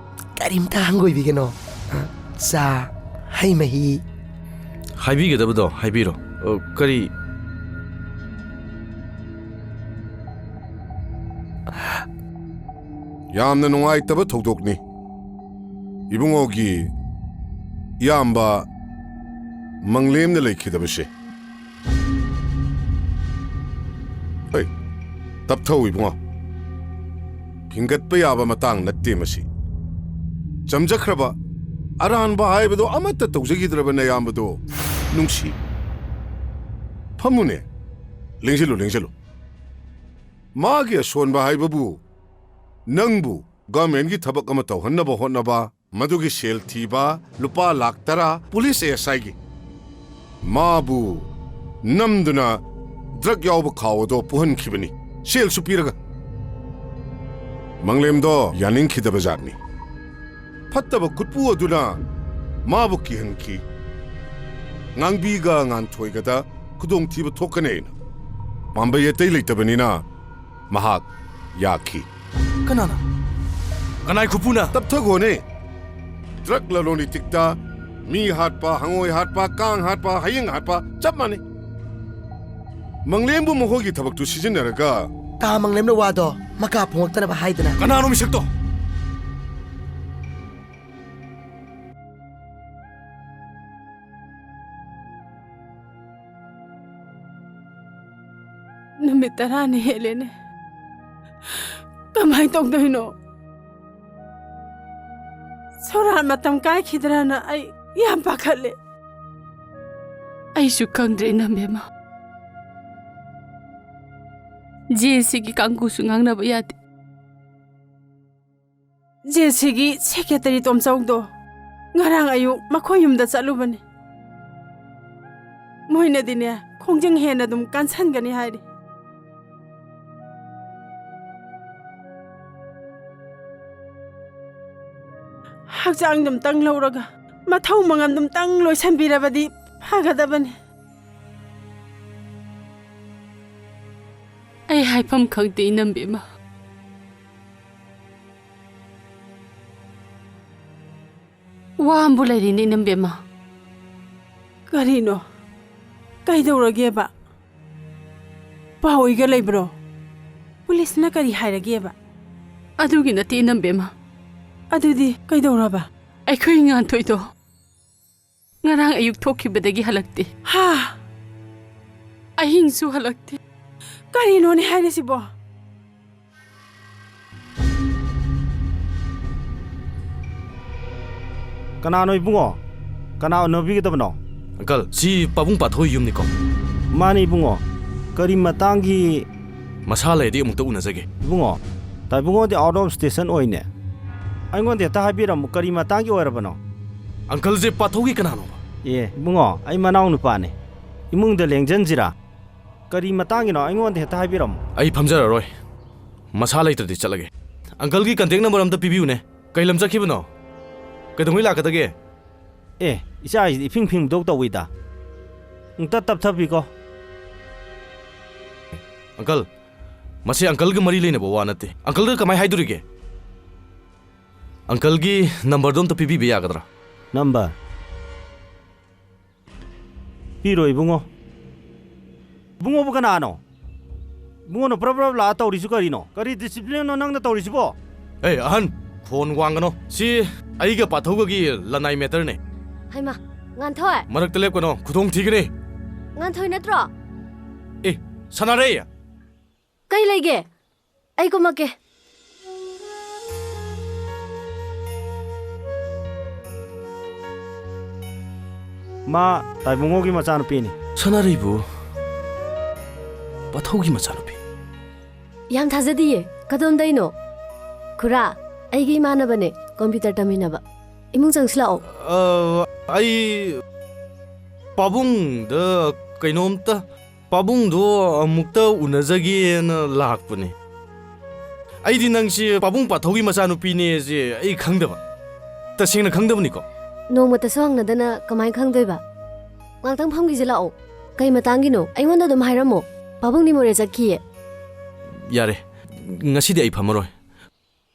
ꯀꯔꯤꯝꯇ ꯍꯪꯒꯣꯏꯕꯤꯒꯅꯣ꯫ ꯑ, ꯆꯥ, ꯍꯩ ꯃꯍꯤ꯫ ꯍꯥꯏꯕꯤꯒꯗꯕꯗꯣ ꯍꯥꯏꯕꯤꯔꯣ꯫ ꯑ, ꯀꯔꯤ? ꯌꯥꯝꯅ ꯅꯨꯡꯉꯥꯏꯇꯕ ꯊꯧꯗꯣꯛꯅꯤ꯫ ꯏꯕꯨꯡꯉꯣꯒꯤ ꯏꯌꯥꯝꯕ ꯃꯪꯂꯦꯝꯅ ꯂꯩꯈꯤꯗꯕꯁꯦ꯫ ꯍꯩ, ꯇꯞꯊꯧ ꯏꯕꯨꯡꯉꯣ꯫ ꯍꯤꯡꯒꯠꯄ ꯌꯥꯕ ꯃꯇꯥꯡ ꯅꯠꯇꯦ ꯃꯁꯤ꯫ ꯆꯝꯖꯈ꯭ꯔꯕ ꯑꯔꯥꯟꯕ ꯍꯥꯏꯕꯗꯣ ꯑꯃꯠꯇ ꯇꯧꯖꯈꯤꯗ꯭ꯔꯕ ꯅꯌꯥꯝꯕꯗꯣ ꯅꯨꯡꯁꯤ꯫ ꯐꯝꯃꯨꯅꯦ, ꯂꯦꯡꯁꯤꯜꯂꯨ, ꯂꯦꯡꯁꯤꯜꯂꯨ꯫ ꯃꯥꯒꯤ ꯑꯁꯣꯟꯕ ꯍꯥꯏꯕꯕꯨ ꯅꯪꯕꯨ ꯒꯚꯔꯟꯃꯦꯟꯠꯀꯤ ꯊꯕꯛ ꯑꯃ ꯇꯧꯍꯟꯅꯕ ꯍꯣꯠꯅꯕ, ꯃꯗꯨꯒꯤ ꯁꯦꯜ ꯊꯤꯕ, ꯂꯨꯄꯥ ꯂꯥꯈ ꯇꯔꯥ ꯄꯨꯂꯤꯁ ꯑꯦ ꯑꯦꯁ ꯑꯥꯏꯒꯤ꯫ ꯃꯥꯕꯨ ꯅꯝꯗꯨꯅ ꯗ꯭ꯔꯒ ꯌꯥꯎꯕ ꯈꯥꯎ ꯑꯗꯣ ꯄꯨꯍꯟꯈꯤꯕꯅꯤ, ꯁꯦꯜꯁꯨ ꯄꯤꯔꯒ꯫ ꯃꯪꯂꯦꯝꯗꯣ ꯌꯥꯅꯤꯡꯈꯤꯗꯕ ꯖꯥꯠꯅꯤ꯫ ꯐꯠꯇꯕ ꯈꯨꯠꯄꯨ ꯑꯗꯨꯅ ꯃꯥꯕꯨ ꯀꯤꯍꯟꯈꯤ꯫ ꯉꯥꯡꯕꯤꯒ ꯉꯥꯟꯊꯣꯏꯒꯗ ꯈꯨꯗꯣꯡꯊꯤꯕ ꯊꯣꯛꯀꯅꯦꯅ꯫ ꯄꯥꯝꯕꯩ ꯑꯇꯩ ꯂꯩꯇꯕꯅꯤꯅ ꯃꯍꯥꯛ ꯌꯥꯈꯤ꯫ ꯀꯅꯥꯅ? ꯀꯅꯥꯏ ꯈꯨꯠꯄꯨꯅ? ꯇꯞꯊꯈꯣꯅꯦ꯫ ꯗ꯭ꯔꯒ ꯂꯂꯣꯟ ꯏꯇꯤꯛꯇ ꯃꯤ ꯍꯥꯠꯄ, ꯍꯉꯣꯏ ꯍꯥꯠꯄ, ꯀꯥꯡ ꯍꯥꯠꯄ, ꯍꯌꯤꯡ ꯍꯥꯠꯄ ꯆꯞ ꯃꯥꯟꯅꯩ꯫ ꯃꯪꯂꯦꯝꯕꯨ ꯃꯈꯣꯏꯒꯤ ꯊꯕꯛꯇꯨ ꯁꯤꯖꯤꯟꯅꯔꯒ ꯇꯥ ꯃꯪꯂꯦꯝꯅ ꯋꯥꯗꯣ ꯃꯀꯥ ꯐꯣꯡꯉꯛꯇꯅꯕ ꯍꯥꯏꯗꯅ꯫ ꯀꯅꯥꯅꯣ ꯃꯤꯁꯛꯇꯣ? ꯅꯨꯃꯤꯠ ꯇꯔꯥꯅꯤ ꯍꯦꯜꯂꯦꯅꯦ꯫ ꯀꯃꯥꯏ ꯇꯧꯗꯣꯏꯅꯣ? ꯁꯣꯔꯥꯠ ꯃꯇꯝ ꯀꯥꯏꯈꯤꯗ꯭ꯔꯅ ꯑꯩ ꯌꯥꯝ ꯄꯥꯈꯠꯂꯦ꯫ ꯑꯩꯁꯨ ꯈꯪꯗ꯭ꯔꯦ, ꯏꯅꯝꯕꯦꯝꯃ꯫ ꯖꯦ ꯁꯤꯒꯤ ꯀꯥꯡꯕꯨꯁꯨ ꯉꯥꯡꯅꯕ ꯌꯥꯗꯦ꯫ ꯖꯦ ꯁꯤꯒꯤ ꯁꯦꯀ꯭ꯔꯦꯇꯔꯤ ꯇꯣꯝꯆꯧꯗꯣ ꯉꯔꯥꯡ ꯑꯌꯨꯛ ꯃꯈꯣꯏ ꯌꯨꯝꯗ ꯆꯠꯂꯨꯕꯅꯦ꯫ ꯃꯣꯏꯅꯗꯤꯅꯦ, ꯈꯣꯡꯖꯪ ꯍꯦꯟꯅ ꯑꯗꯨꯝ ꯀꯟꯁꯟꯒꯅꯤ ꯍꯥꯏꯔꯤ꯫ ꯍꯛꯆꯥꯡꯗꯨꯝꯇꯪ ꯂꯧꯔꯒ ꯃꯊꯧ ꯃꯉꯝꯗꯨꯝꯇꯪ ꯂꯣꯏꯁꯟꯕꯤꯔꯕꯗꯤ ꯐꯒꯗꯕꯅꯤ꯫ ꯑꯩ ꯍꯥꯏꯐꯝ ꯈꯪꯗꯦ, ꯏꯅꯝꯕꯦꯝꯃ꯫ ꯋꯥ ꯑꯃꯕꯨ ꯂꯩꯔꯤꯅꯦ, ꯏꯅꯝꯕꯦꯝꯃ꯫ ꯀꯔꯤꯅꯣ? ꯀꯩꯗꯧꯔꯒꯦꯕ? ꯄꯥꯎ ꯑꯣꯏꯒ ꯂꯩꯕ꯭ꯔꯣ? ꯄꯨꯂꯤꯁꯅ ꯀꯔꯤ ꯍꯥꯏꯔꯒꯦꯕ? ꯑꯗꯨꯒꯤ ꯅꯠꯇꯦ, ꯏꯅꯝꯕꯦꯝꯃ꯫ ꯑꯗꯨꯗꯤ ꯀꯩꯗꯧꯔꯕ? ꯑꯩꯈꯣꯏ ꯉꯥꯟꯊꯣꯏꯗꯣ ꯉꯔꯥꯡ ꯑꯌꯨꯛ ꯊꯣꯛꯈꯤꯕꯗꯒꯤ ꯍꯜꯂꯛꯇꯦ꯫ ꯍꯥ? ꯑꯍꯤꯡꯁꯨ ꯍꯜꯂꯛꯇꯦ꯫ ꯀꯔꯤꯅꯣꯅꯦ ꯍꯥꯏꯔꯤꯁꯤꯕꯣ? ꯀꯅꯥꯅꯣ ꯏꯕꯨꯡꯉꯣ? ꯀꯅꯥ ꯎꯅꯕꯤꯒꯗꯕꯅꯣ? ꯑꯪꯀꯜ, ꯁꯤ ꯄꯥꯕꯨꯡ ꯄꯥꯊꯣꯏ ꯌꯨꯝꯅꯤꯀꯣ? ꯃꯥꯅꯤ ꯏꯕꯨꯡꯉꯣ꯫ ꯀꯔꯤ ꯃꯇꯥꯡꯒꯤ? ꯃꯁꯥ ꯂꯩꯔꯗꯤ ꯑꯃꯨꯛꯇ ꯎꯅꯖꯒꯦ꯫ ꯏꯕꯨꯡꯉꯣ, ꯇꯥ ꯏꯕꯨꯡꯉꯣꯗꯤ out of station ꯑꯣꯏꯅꯦ꯫ ꯑꯩꯉꯣꯟꯗ ꯍꯦꯛꯇ ꯍꯥꯏꯕꯤꯔꯝꯃꯨ, ꯀꯔꯤ ꯃꯇꯥꯡꯒꯤ ꯑꯣꯏꯔꯕꯅꯣ? ꯑꯪꯀꯜꯁꯦ ꯄꯥꯊꯧꯒꯤ ꯀꯅꯥꯅꯣꯕ? ꯑꯦ ꯏꯕꯨꯡꯉꯣ, ꯑꯩ ꯃꯅꯥꯎ ꯅꯨꯄꯥꯅꯦ꯫ ꯏꯃꯨꯡꯗ ꯂꯦꯡꯖꯟꯁꯤꯔꯥ? ꯀꯔꯤ ꯃꯇꯥꯡꯒꯤꯅꯣ? ꯑꯩꯉꯣꯟꯗ ꯍꯦꯛꯇ ꯍꯥꯏꯕꯤꯔꯝꯃꯨ꯫ ꯑꯩ ꯐꯝꯖꯔꯔꯣꯏ꯫ ꯃꯁꯥ ꯂꯩꯇ꯭ꯔꯗꯤ ꯆꯠꯂꯒꯦ꯫ ꯑꯪꯀꯜꯒꯤ contact number ꯑꯝꯇ ꯄꯤꯕꯤꯌꯨꯅꯦ꯫ ꯀꯩ ꯂꯝ ꯆꯠꯈꯤꯕꯅꯣ? ꯀꯩꯗꯧꯉꯩ ꯂꯥꯛꯀꯗꯒꯦ? ꯑꯦ, ꯏꯆꯥꯁꯤꯗꯤ ꯏꯐꯤꯡ ꯐꯤꯡꯕꯗꯧ ꯇꯧꯏꯗ꯫ ꯑꯝꯇ ꯇꯞꯊꯕꯤꯀꯣ꯫ ꯑꯪꯀꯜ, ꯃꯁꯤ ꯑꯪꯀꯜꯒ ꯃꯔꯤ ꯂꯩꯅꯕ ꯋꯥ ꯅꯠꯇꯦ꯫ ꯑꯪꯀꯜꯗ ꯀꯃꯥꯏ ꯍꯥꯏꯗꯣꯔꯤꯒꯦ? ꯑꯪꯀꯜꯒꯤ numberꯗꯣ ꯑꯝꯇ ꯄꯤꯕꯤꯕ ꯌꯥꯒꯗ꯭ꯔꯥ? Number? ꯄꯤꯔꯣ ꯏꯕꯨꯡꯉꯣ꯫ ꯏꯕꯨꯡꯉꯣꯕꯨ ꯀꯅꯥꯅꯣ? ꯏꯕꯨꯡꯉꯣꯅ ꯄ꯭ꯔꯞ ꯄ꯭ꯔꯞ ꯂꯥꯛꯑ ꯇꯧꯔꯤꯁꯤ ꯀꯔꯤꯅꯣ? ꯀꯔꯤ disciplineꯅꯣ ꯅꯪꯅ ꯇꯧꯔꯤꯁꯤꯕꯣ? ꯑꯦ ꯑꯍꯟ, ꯈꯣꯟ ꯋꯥꯡꯒꯅꯣ꯫ ꯁꯤ ꯑꯩꯒ ꯄꯥꯊꯧꯒꯒꯤ ꯂꯅꯥꯏ matterꯅꯦ꯫ ꯍꯩꯃꯥ, ꯉꯥꯟꯊꯣꯏ! ꯃꯔꯛꯇ ꯂꯦꯞꯀꯅꯣ, ꯈꯨꯗꯣꯡ ꯊꯤꯒꯅꯤ꯫ ꯉꯥꯟꯊꯣꯏ ꯅꯠꯇ꯭ꯔꯣ? ꯑꯦ, ꯁꯅꯥꯔꯩ! ꯀꯩ ꯂꯩꯒꯦ? ꯑꯩ ꯀꯨꯝꯃꯛꯀꯦ꯫ ꯃꯥ ꯇꯥꯏꯕꯨꯡꯉꯣꯒꯤ ꯃꯆꯥꯅꯨꯄꯤꯅꯤ꯫ ꯁꯅꯥꯔꯩꯕꯨ ꯄꯥꯊꯧꯒꯤ ꯃꯆꯥꯅꯨꯄꯤ? ꯌꯥꯝ ꯊꯥꯖꯗꯤꯌꯦ꯫ ꯀꯗꯣꯝꯗꯩꯅꯣ? ꯈꯨꯔꯥ, ꯑꯩꯒꯤ ꯏꯃꯥꯟꯅꯕꯅꯦ, computer ꯇꯝꯃꯤꯟꯅꯕ꯫ ꯏꯃꯨꯡ ꯆꯪꯁꯤꯜꯂꯛꯑꯣ꯫ ꯑ, ꯑꯩ ꯄꯥꯕꯨꯡꯗ ꯀꯩꯅꯣꯝꯇ ꯄꯥꯕꯨꯡꯗꯣ ꯑꯃꯨꯛꯇ ꯎꯅꯖꯒꯦꯅ ꯂꯥꯛꯄꯅꯦ꯫ ꯑꯩꯗꯤ ꯅꯪꯁꯦ ꯄꯥꯕꯨꯡ ꯄꯥꯊꯧꯒꯤ ꯃꯆꯥꯅꯨꯄꯤꯅꯦꯁꯦ ꯑꯩ ꯈꯪꯗꯕ꯫ ꯇꯁꯦꯡꯅ ꯈꯪꯗꯕꯅꯤꯀꯣ꯫ ꯅꯣꯡꯃꯇꯁꯨ ꯍꯪꯅꯗꯅ ꯀꯃꯥꯏ ꯈꯪꯗꯣꯏꯕ? ꯉꯥꯛꯇꯪ ꯐꯝꯈꯤꯁꯤ ꯂꯥꯛꯑꯣ꯫ ꯀꯩ ꯃꯇꯥꯡꯒꯤꯅꯣ? ꯑꯩꯉꯣꯟꯗ ꯑꯗꯨꯝ ꯍꯥꯏꯔꯝꯃꯣ꯫ ꯄꯥꯕꯨꯡꯗꯤ ꯃꯣꯔꯦ ꯆꯠꯈꯤꯌꯦ꯫ ꯌꯥꯔꯦ, ꯉꯁꯤꯗꯤ ꯑꯩ ꯐꯝꯃꯔꯣꯏ꯫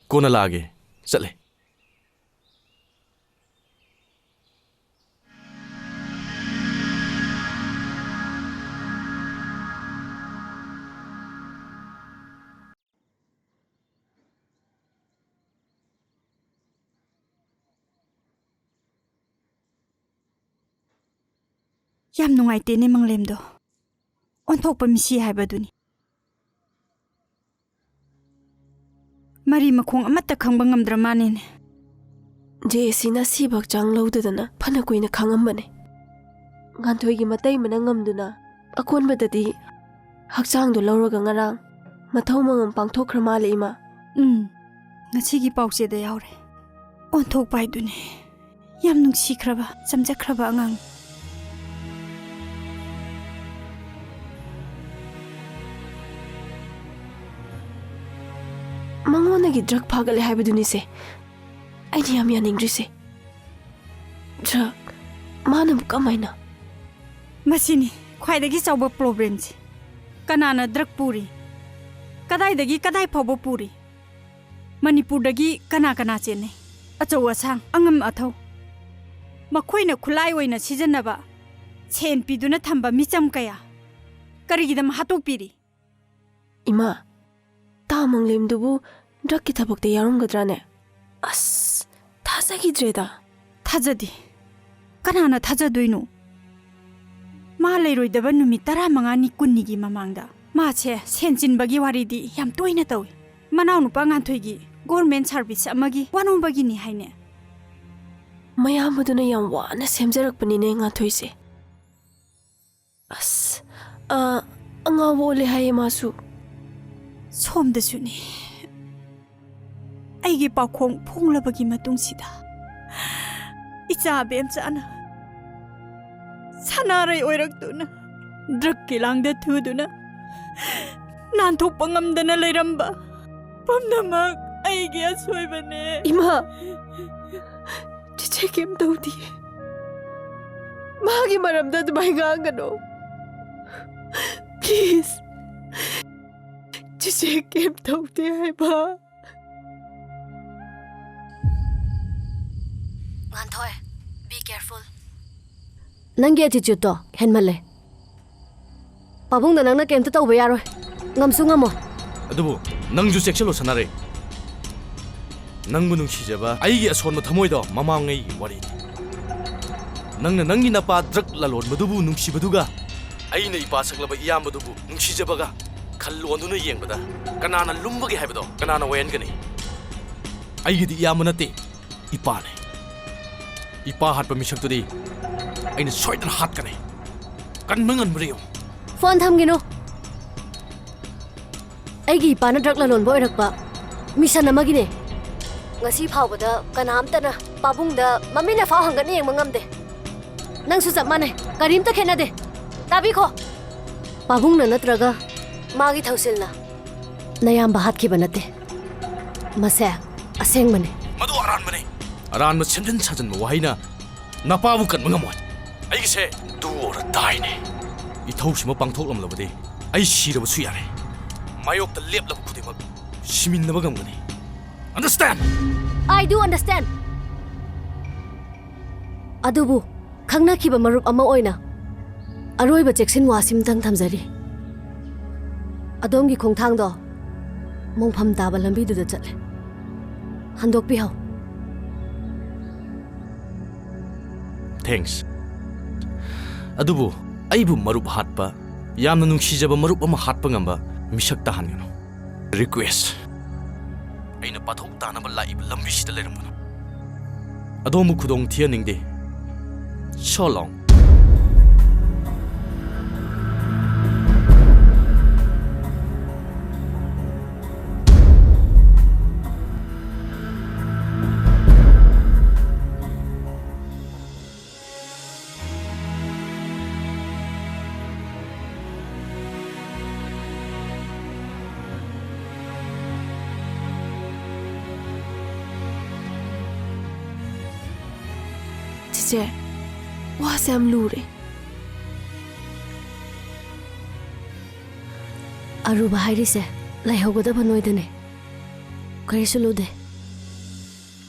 ꯀꯣꯟꯅ ꯂꯥꯛꯑꯒꯦ꯫ ꯆꯠꯂꯦ꯫ ꯌꯥꯝ ꯅꯨꯡꯉꯥꯏꯇꯦꯅꯦ ꯃꯪꯂꯦꯝꯗꯣ꯫ ꯑꯣꯟꯊꯣꯛꯄ ꯃꯤꯁꯤ ꯍꯥꯏꯕꯗꯨꯅꯤ꯫ ꯃꯔꯤ ꯃꯈꯣꯡ ꯑꯃꯠꯇ ꯈꯪꯕ ꯉꯝꯗ꯭ꯔ ꯃꯥꯅꯤꯅꯦ꯫ ꯖꯦ ꯁꯤꯅ ꯁꯤꯕ ꯍꯛꯆꯥꯡ ꯂꯧꯗꯗꯅ ꯐꯅ ꯀꯨꯏꯅ ꯈꯥꯡꯉꯝꯕꯅꯦ꯫ ꯉꯥꯟꯊꯣꯏꯒꯤ ꯃꯇꯩ ꯃꯅꯥ ꯉꯝꯗꯨꯅ ꯑꯀꯣꯟꯕꯗꯗꯤ ꯍꯛꯆꯥꯡꯗꯣ ꯂꯧꯔꯒ ꯉꯔꯥꯡ ꯃꯊꯧ ꯃꯉꯝ ꯄꯥꯡꯊꯣꯛꯈ꯭ꯔ ꯃꯥꯜꯂꯦ, ꯏꯃꯥ꯫ ꯎꯝ, ꯉꯁꯤꯒꯤ ꯄꯥꯎꯆꯦꯗ ꯌꯥꯎꯔꯦ꯫ ꯑꯣꯟꯊꯣꯛꯄ ꯍꯥꯏꯗꯨꯅꯦ꯫ ꯌꯥꯝ ꯅꯨꯡꯁꯤꯈ꯭ꯔꯕ, ꯆꯝꯖꯈ꯭ꯔꯕ ꯑꯉꯥꯡ꯫ ꯃꯉꯣꯟꯗꯒꯤ ꯗ꯭ꯔꯒ ꯐꯥꯒꯠꯂꯦ ꯍꯥꯏꯕꯗꯨꯅꯤꯁꯦ ꯑꯩꯅ ꯌꯥꯝ ꯌꯥꯅꯤꯡꯗ꯭ꯔꯤꯁꯦ꯫ ꯗ꯭ꯔꯒ? ꯃꯥꯅꯕꯨ ꯀꯃꯥꯏꯅ? ꯃꯁꯤꯅꯤ ꯈ꯭ꯋꯥꯏꯗꯒꯤ ꯆꯥꯎꯕ ꯄ꯭ꯔꯣꯕ꯭ꯂꯦꯝꯁꯦ꯫ ꯀꯅꯥꯅ ꯗ꯭ꯔꯒ ꯄꯨꯔꯤ? ꯀꯗꯥꯏꯗꯒꯤ ꯀꯗꯥꯏ ꯐꯥꯎꯕ ꯄꯨꯔꯤ? ꯃꯅꯤꯄꯨꯔꯗꯒꯤ ꯀꯅꯥ ꯀꯅꯥ ꯆꯦꯟꯅꯩ? ꯑꯆꯧ ꯑꯁꯥꯡ, ꯑꯉꯝ ꯑꯊꯧ꯫ ꯃꯈꯣꯏꯅ ꯈꯨꯠꯂꯥꯏ ꯑꯣꯏꯅ ꯁꯤꯖꯤꯟꯅꯕ ꯁꯦꯟ ꯄꯤꯗꯨꯅ ꯊꯝꯕ ꯃꯤꯆꯝ ꯀꯌꯥ ꯀꯔꯤꯒꯤꯗꯃꯛ ꯍꯥꯠꯇꯣꯛꯄꯤꯔꯤ? ꯏꯃꯥ, ꯇꯥ ꯃꯪꯂꯦꯝꯗꯨꯕꯨ ꯗ꯭ꯔꯒꯀꯤ ꯊꯕꯛꯇ ꯌꯥꯎꯔꯝꯒꯗ꯭ꯔꯥꯅꯦ? ꯑꯁ, ꯊꯥꯖꯈꯤꯗ꯭ꯔꯦꯗ꯫ ꯊꯥꯖꯗꯦ꯫ ꯀꯅꯥꯅ ꯊꯥꯖꯗꯣꯏꯅꯣ? ꯃꯥ ꯂꯩꯔꯣꯏꯗꯕ ꯅꯨꯃꯤꯠ ꯇꯔꯥꯃꯉꯥꯅꯤ, ꯀꯨꯟꯅꯤꯒꯤ ꯃꯃꯥꯡꯗ ꯃꯥꯁꯦ ꯁꯦꯟ ꯆꯤꯟꯕꯒꯤ ꯋꯥꯔꯤꯗꯤ ꯌꯥꯝ ꯇꯣꯏꯅ ꯇꯧꯏ꯫ ꯃꯅꯥꯎꯅꯨꯄꯥ ꯉꯥꯟꯊꯣꯏꯒꯤ ꯒꯣꯔꯃꯦꯟ ꯁꯥꯔꯚꯤꯁ ꯑꯃꯒꯤ ꯋꯥꯅꯣꯝꯕꯒꯤꯅꯤ ꯍꯥꯏꯅꯦ꯫ ꯃꯌꯥꯝꯕꯗꯨꯅ ꯌꯥꯝ ꯋꯥꯅ ꯁꯦꯝꯖꯔꯛꯄꯅꯤꯅꯦ ꯉꯥꯟꯊꯣꯏꯁꯦ꯫ ꯑꯁ, ꯑ, ꯑꯉꯥꯎꯕ ꯑꯣꯜꯂꯦ ꯍꯥꯏꯌꯦ ꯃꯥꯁꯨ꯫ ꯁꯣꯝꯗꯁꯨꯅꯤ꯫ ꯑꯩꯒꯤ ꯄꯥꯎꯈꯣꯡ ꯐꯣꯡꯂꯕꯒꯤ ꯃꯇꯨꯡꯁꯤꯗ ꯏꯆꯥ ꯕꯦꯝꯆꯥꯅ ꯁꯅꯥꯔꯩ ꯑꯣꯏꯔꯛꯇꯨꯅ ꯗ꯭ꯔꯒꯀꯤ ꯂꯥꯡꯗ ꯊꯨꯗꯨꯅ ꯅꯥꯟꯊꯣꯛꯄ ꯉꯝꯗꯅ ꯂꯩꯔꯝꯕ ꯄꯨꯝꯅꯃꯛ ꯑꯩꯒꯤ ꯑꯁꯣꯏꯕꯅꯦ꯫ ꯏꯃꯥ, ꯆꯤꯆꯦ ꯀꯩꯝ ꯇꯧꯗꯤꯌꯦ꯫ ꯃꯥꯒꯤ ꯃꯔꯝꯗ ꯑꯗꯨꯃꯥꯏ ꯉꯥꯡꯒꯅꯣ꯫ Please꯫ ꯆꯤꯆꯦ ꯀꯩꯝ ꯇꯧꯗꯦ ꯍꯥꯏꯕ꯫ ꯉꯥꯟꯊꯣꯏ, be careful꯫ ꯅꯪꯒꯤ attitudeꯇꯣ ꯍꯦꯟꯃꯜꯂꯦ꯫ ꯄꯥꯕꯨꯡꯗ ꯅꯪꯅ ꯀꯩꯝꯇ ꯇꯧꯕ ꯌꯥꯔꯣꯏ꯫ ꯉꯝꯁꯨ ꯉꯝꯃꯣꯏ꯫ ꯑꯗꯨꯕꯨ ꯅꯪꯁꯨ ꯆꯦꯛꯁꯤꯜꯂꯣ ꯁꯅꯥꯔꯩ꯫ ꯅꯪꯕꯨ ꯅꯨꯡꯁꯤꯖꯕ ꯑꯩꯒꯤ ꯑꯁꯣꯟꯕ ꯊꯃꯣꯏꯗꯣ ꯃꯃꯥꯡꯉꯩꯒꯤ ꯋꯥꯔꯤꯅꯤ꯫ ꯅꯪꯅ ꯅꯪꯒꯤ ꯅꯄꯥ ꯗ꯭ꯔꯒ ꯂꯂꯣꯟꯕꯗꯨꯕꯨ ꯅꯨꯡꯁꯤꯕꯗꯨꯒ ꯑꯩꯅ ꯏꯄꯥ ꯁꯛꯂꯕ ꯏꯌꯥꯝꯕꯗꯨꯕꯨ ꯅꯨꯡꯁꯤꯖꯕꯒ ꯈꯜ ꯑꯣꯟꯗꯨꯅ ꯌꯦꯡꯕꯗ ꯀꯅꯥꯅ ꯂꯨꯝꯕꯒꯦ ꯍꯥꯏꯕꯗꯣ ꯀꯅꯥꯅ ꯑꯣꯏꯍꯟꯒꯅꯤ? ꯑꯩꯒꯤꯗꯤ ꯏꯌꯥꯝꯕ ꯅꯠꯇꯦ, ꯏꯄꯥꯅꯦ꯫ ꯏꯄꯥ ꯍꯥꯠꯄ ꯃꯤꯁꯛꯇꯨꯗꯤ ꯑꯩꯅ ꯁꯣꯏꯗꯅ ꯍꯥꯠꯀꯅꯤ꯫ ꯀꯟꯕ ꯉꯝꯕ꯭ꯔꯥ ꯌꯦꯡꯉꯨ꯫ ꯐꯣꯟ ꯊꯝꯒꯤꯅꯨ꯫ ꯑꯩꯒꯤ ꯏꯄꯥꯅ ꯗ꯭ꯔꯒ ꯂꯂꯣꯟꯕ ꯑꯣꯏꯔꯛꯄ ꯃꯤꯁꯟ ꯑꯃꯒꯤꯅꯦ꯫ ꯉꯁꯤ ꯐꯥꯎꯕꯗ ꯀꯅꯥꯝꯇꯅ ꯄꯥꯕꯨꯡꯗ ꯃꯃꯤꯠꯅ ꯐꯥꯎ ꯍꯪꯒꯠꯅ ꯌꯦꯡꯕ ꯉꯝꯗꯦ꯫ ꯅꯪꯁꯨ ꯆꯞ ꯃꯥꯟꯅꯩ, ꯀꯔꯤꯝꯇ ꯈꯦꯠꯅꯗꯦ꯫ ꯇꯥꯕꯤꯈꯣ, ꯄꯥꯕꯨꯡꯅ ꯅꯠꯇ꯭ꯔꯒ ꯃꯥꯒꯤ ꯊꯧꯁꯤꯜꯅ ꯅꯌꯥꯝꯕ ꯍꯥꯠꯈꯤꯕ ꯅꯠꯇꯦ꯫ ꯃꯁꯦ ꯑꯁꯦꯡꯕꯅꯤ꯫ ꯃꯗꯨ ꯑꯔꯥꯟꯕꯅꯤ꯫ ꯑꯔꯥꯟꯕ ꯁꯦꯝꯖꯤꯟ ꯁꯥꯖꯤꯟꯕ ꯋꯥꯍꯩꯅ ꯅꯄꯥꯕꯨ ꯀꯟꯕ ꯉꯝꯃꯣꯏ꯫ ꯑꯩꯒꯤꯁꯦ do or dieꯅꯦ꯫ ꯏꯊꯧꯁꯤꯃ ꯄꯥꯡꯊꯣꯛꯂꯝꯂꯕꯗꯤ ꯑꯩ ꯁꯤꯔꯕꯁꯨ ꯌꯥꯔꯦ꯫ ꯃꯥꯌꯣꯛꯇ ꯂꯦꯞꯂꯕ ꯈꯨꯗꯤꯡꯃꯛ ꯁꯤꯃꯤꯟꯅꯕ ꯉꯝꯒꯅꯤ꯫ Understand? I do understand. ꯑꯗꯨꯕꯨ ꯈꯪꯅꯈꯤꯕ ꯃꯔꯨꯞ ꯑꯃ ꯑꯣꯏꯅ ꯑꯔꯣꯏꯕ ꯆꯦꯛꯁꯤꯟ ꯋꯥꯁꯤꯝꯇꯪ ꯊꯝꯖꯔꯤ꯫ ꯑꯗꯣꯝꯒꯤ ꯈꯣꯡꯊꯥꯡꯗꯣ ꯃꯣꯡꯐꯝ ꯇꯥꯕ ꯂꯝꯕꯤꯗꯨꯗ ꯆꯠꯂꯦ꯫ ꯍꯟꯗꯣꯛꯄꯤꯍꯧ꯫ Thanks. ꯑꯗꯨꯕꯨ ꯑꯩꯕꯨ ꯃꯔꯨꯞ ꯍꯥꯠꯄ, ꯌꯥꯝꯅ ꯅꯨꯡꯁꯤꯖꯕ ꯃꯔꯨꯞ ꯑꯃ ꯍꯥꯠꯄ ꯉꯝꯕ ꯃꯤꯁꯛ ꯇꯥꯍꯟꯒꯅꯨ꯫ Request. ꯑꯩꯅ ꯄꯥꯊꯣꯛ ꯇꯥꯅꯕ ꯂꯥꯛꯏꯕ ꯂꯝꯕꯤꯁꯤꯗ ꯂꯩꯔꯝꯒꯅꯨ꯫ ꯑꯗꯣꯝꯕꯨ ꯈꯨꯗꯣꯡ ꯊꯤꯍꯟꯅꯤꯡꯗꯦ꯫ So long. ꯆꯤꯆꯦ, ꯋꯥꯁꯦ ꯌꯥꯝ ꯂꯨꯔꯦ꯫ ꯑꯔꯨꯕ ꯍꯥꯏꯔꯤꯁꯦ ꯂꯩꯍꯧꯒꯗꯕ ꯅꯣꯏꯗꯅꯦ꯫ ꯀꯔꯤꯁꯨ ꯂꯨꯗꯦ꯫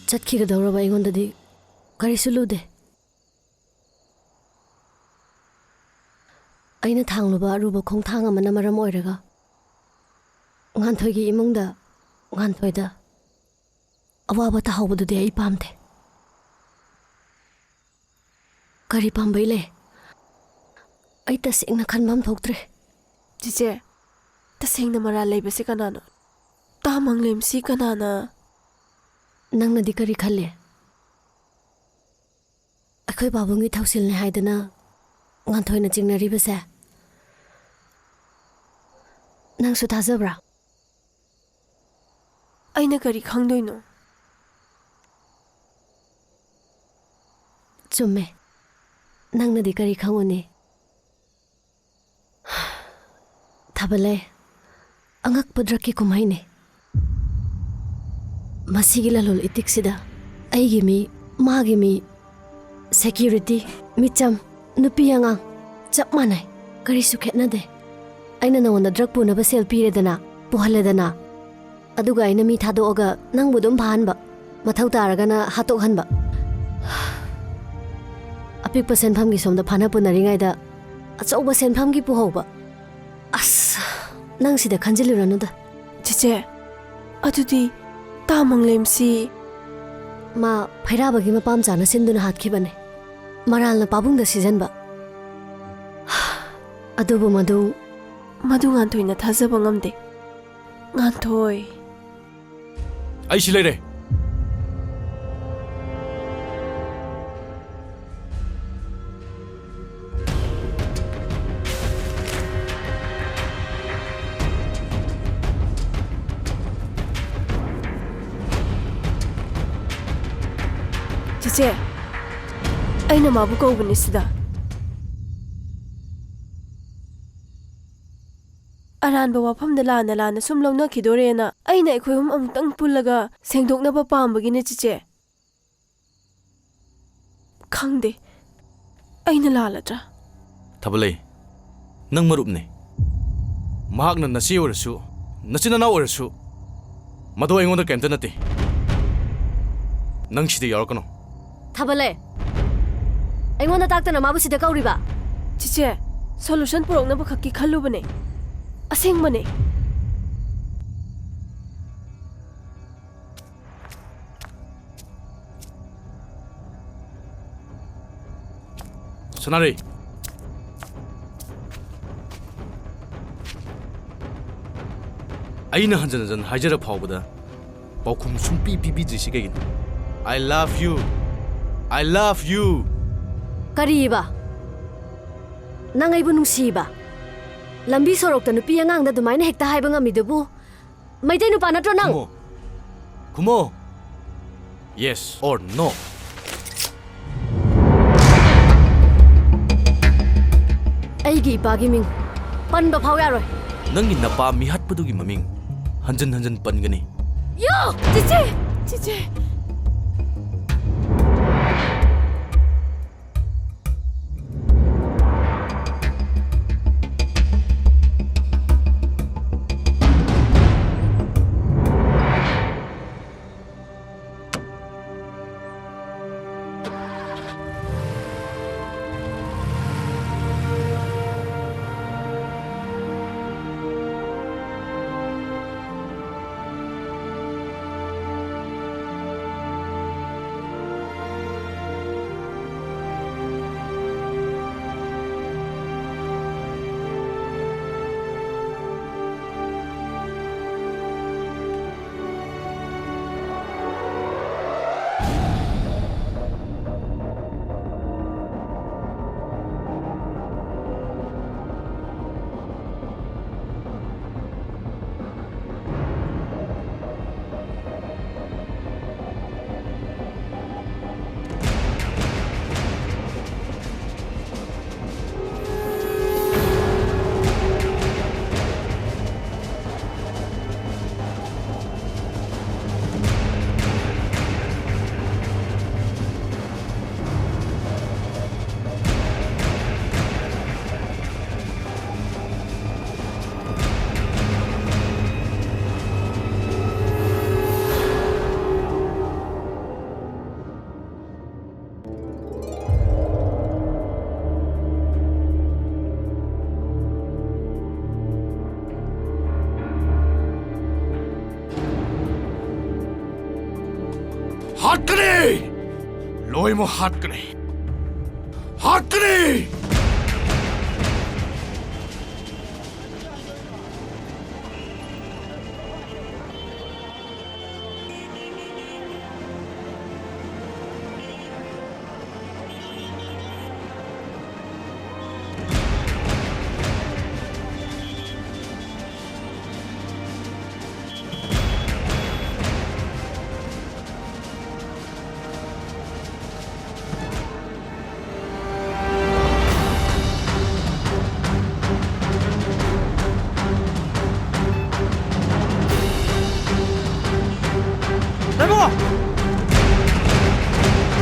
ꯆꯠꯈꯤꯒꯗꯧꯔꯕ ꯑꯩꯉꯣꯟꯗꯗꯤ ꯀꯔꯤꯁꯨ ꯂꯨꯗꯦ꯫ ꯑꯩꯅ ꯊꯥꯡꯂꯨꯕ ꯑꯔꯨꯕ ꯈꯣꯡꯊꯥꯡ ꯑꯃꯅ ꯃꯔꯝ ꯑꯣꯏꯔꯒ ꯉꯥꯟꯊꯣꯏꯒꯤ ꯏꯃꯨꯡꯗ ꯉꯥꯟꯊꯣꯏꯗ ꯑꯋꯥꯕ ꯇꯥꯍꯧꯕꯗꯨꯗꯤ ꯑꯩ ꯄꯥꯝꯗꯦ꯫ ꯀꯔꯤ ꯄꯥꯝꯕꯩ ꯂꯩ? ꯑꯩ ꯇꯁꯦꯡꯅ ꯈꯟꯕꯝ ꯊꯣꯛꯇ꯭ꯔꯦ꯫ ꯆꯤꯆꯦ, ꯇꯁꯦꯡꯅ ꯃꯔꯥꯜ ꯂꯩꯕꯁꯤ ꯀꯅꯥꯅꯣ? ꯇꯥ ꯃꯪꯂꯦꯝꯁꯤ ꯀꯅꯥꯅ? ꯅꯪꯅꯗꯤ ꯀꯔꯤ ꯈꯜꯂꯤ? ꯑꯩꯈꯣꯏ ꯄꯥꯕꯨꯡꯒꯤ ꯊꯧꯁꯤꯜꯅꯤ ꯍꯥꯏꯗꯅ ꯉꯥꯟꯊꯣꯏꯅ ꯆꯤꯡꯅꯔꯤꯕꯁꯦ ꯅꯪꯁꯨ ꯊꯥꯖꯕ꯭ꯔꯥ? ꯑꯩꯅ ꯀꯔꯤ ꯈꯪꯗꯣꯏꯅꯣ? ꯆꯨꯝꯃꯦ꯫ ꯅꯪꯅꯗꯤ ꯀꯔꯤ ꯈꯪꯉꯨꯅꯤ? ꯊꯥꯕꯂꯩ, ꯑꯉꯛꯄ ꯗ꯭ꯔꯛꯀꯤ ꯀꯨꯝꯍꯩꯅꯤ꯫ ꯃꯁꯤꯒꯤ ꯂꯂꯣꯟ ꯏꯇꯤꯛꯁꯤꯗ ꯑꯩꯒꯤ ꯃꯤ, ꯃꯥꯒꯤ ꯃꯤ, ꯁꯦꯀ꯭ꯌꯨꯔꯤꯇꯤ, ꯃꯤꯆꯝ, ꯅꯨꯄꯤ ꯑꯉꯥꯡ ꯆꯞ ꯃꯥꯟꯅꯩ꯫ ꯀꯔꯤꯁꯨ ꯈꯦꯠꯅꯗꯦ꯫ ꯑꯩꯅ ꯅꯉꯣꯟꯗ ꯗ꯭ꯔꯛ ꯄꯨꯅꯕ ꯁꯦꯜ ꯄꯤꯔꯦꯗꯅ, ꯄꯨꯍꯜꯂꯦꯗꯅ, ꯑꯗꯨꯒ ꯑꯩꯅ ꯃꯤ ꯊꯥꯗꯣꯛꯑꯒ ꯅꯪꯕꯨ ꯑꯗꯨꯝ ꯐꯥꯍꯟꯕ, ꯃꯊꯧ ꯇꯥꯔꯒꯅ ꯍꯥꯠꯇꯣꯛꯍꯟꯕ꯫ ꯑꯄꯤꯛꯄ ꯁꯦꯟꯐꯝꯒꯤ ꯁꯣꯝꯗ ꯐꯥꯅ ꯄꯨꯅꯔꯤꯉꯩꯗ ꯑꯆꯧꯕ ꯁꯦꯟꯐꯝꯒꯤ ꯄꯨꯍꯧꯕ꯫ ꯑꯁ, ꯅꯪ ꯁꯤꯗ ꯈꯟꯖꯤꯜꯂꯨꯔꯅꯨꯗ꯫ ꯆꯤꯆꯦ, ꯑꯗꯨꯗꯤ ꯇꯥ ꯃꯪꯂꯦꯝꯁꯤ? ꯃꯥ ꯐꯩꯔꯥꯕꯒꯤ ꯃꯄꯥꯝꯆꯥꯅ ꯁꯤꯟꯗꯨꯅ ꯍꯥꯠꯈꯤꯕꯅꯦ, ꯃꯔꯥꯜꯅ ꯄꯥꯕꯨꯡꯗ ꯁꯤꯖꯟꯕ꯫ ꯑꯗꯨꯕꯨ ꯃꯗꯨ ꯃꯗꯨ ꯉꯥꯟꯊꯣꯏꯅ ꯊꯥꯖꯕ ꯉꯝꯗꯦ꯫ ꯉꯥꯟꯊꯣꯏ꯫ ꯑꯩ ꯁꯤ ꯂꯩꯔꯦ꯫ ꯆꯤꯆꯦ, ꯑꯩꯅ ꯃꯥꯕꯨ ꯀꯧꯕꯅꯤ ꯁꯤꯗ꯫ ꯑꯔꯥꯟꯕ ꯋꯥꯐꯝꯗ ꯂꯥꯟꯅ ꯂꯥꯟꯅ ꯁꯨꯝ ꯂꯧꯅꯈꯤꯗꯣꯔꯦꯅ ꯑꯩꯅ ꯑꯩꯈꯣꯏ ꯑꯍꯨꯝ ꯑꯃꯨꯛꯇꯪ ꯄꯨꯜꯂꯒ ꯁꯦꯡꯗꯣꯛꯅꯕ ꯄꯥꯝꯕꯒꯤꯅꯦ, ꯆꯤꯆꯦ꯫ ꯈꯪꯗꯦ, ꯑꯩꯅ ꯂꯥꯜꯂꯗ꯭ꯔꯥ? ꯊꯥꯕꯂꯩ, ꯅꯪ ꯃꯔꯨꯞꯅꯦ꯫ ꯃꯍꯥꯛꯅ ꯅꯆꯦ ꯑꯣꯏꯔꯁꯨ, ꯅꯆꯤꯟ ꯅꯅꯥꯎ ꯑꯣꯏꯔꯁꯨ, ꯃꯗꯨ ꯑꯩꯉꯣꯟꯗ ꯀꯩꯝꯇ ꯅꯠꯇꯦ꯫ ꯅꯪ ꯁꯤꯗ ꯌꯥꯎꯔꯛꯀꯅꯨ꯫ ꯊꯥꯕꯂꯩ, ꯑꯩꯉꯣꯟꯗ ꯇꯥꯛꯇꯅ ꯃꯥꯕꯨ ꯁꯤꯗ ꯀꯧꯔꯤꯕ? ꯆꯤꯆꯦ, ꯁꯣꯂꯨꯁꯟ ꯄꯨꯔꯛꯅꯕ ꯈꯛꯀꯤ ꯈꯜꯂꯨꯕꯅꯦ꯫ ꯑꯁꯦꯡꯕꯅꯦ꯫ ꯁꯅꯥꯔꯩ, ꯑꯩꯅ ꯍꯟꯖꯟ ꯍꯟꯖꯟ ꯍꯥꯏꯖꯔ ꯐꯥꯎꯕꯗ ꯄꯥꯎꯈꯨꯝ ꯁꯨꯡꯄꯤ ꯄꯤꯕꯤꯗ꯭ꯔꯤꯁꯤ ꯀꯩꯒꯤꯅꯣ? I love you. I love you. ꯀꯔꯤꯕ? ꯅꯪ ꯑꯩꯕꯨ ꯅꯨꯡꯁꯤꯕ? ꯂꯝꯕꯤ ꯁꯣꯔꯣꯛꯇ ꯅꯨꯄꯤ ꯑꯉꯥꯡꯗ ꯑꯗꯨꯃꯥꯏꯅ ꯍꯦꯛꯇ ꯍꯥꯏꯕ ꯉꯝꯃꯤꯗꯨꯕꯨ? ꯃꯩꯇꯩ ꯅꯨꯄꯥ ꯅꯠꯇ꯭ꯔꯣ ꯅꯪ? ꯈꯨꯝꯃꯣ꯫ ꯈꯨꯝꯃꯣ꯫ Yes or no? ꯑꯩꯒꯤ ꯏꯄꯥꯒꯤ ꯃꯤꯡ ꯄꯟꯕ ꯐꯥꯎ ꯌꯥꯔꯣꯏ꯫ ꯅꯪꯒꯤ ꯅꯄꯥ ꯃꯤꯍꯥꯠꯄꯗꯨꯒꯤ ꯃꯃꯤꯡ ꯍꯟꯖꯟ ꯍꯟꯖꯟ ꯄꯟꯒꯅꯤ꯫ ꯌꯣ! ꯆꯤꯆꯦ! ꯆꯤꯆꯦ! ꯍꯥꯠꯀꯅꯤ! ꯂꯣꯏꯃꯛ ꯍꯥꯠꯀꯅꯤ! ꯍꯥꯠꯀꯅꯤ!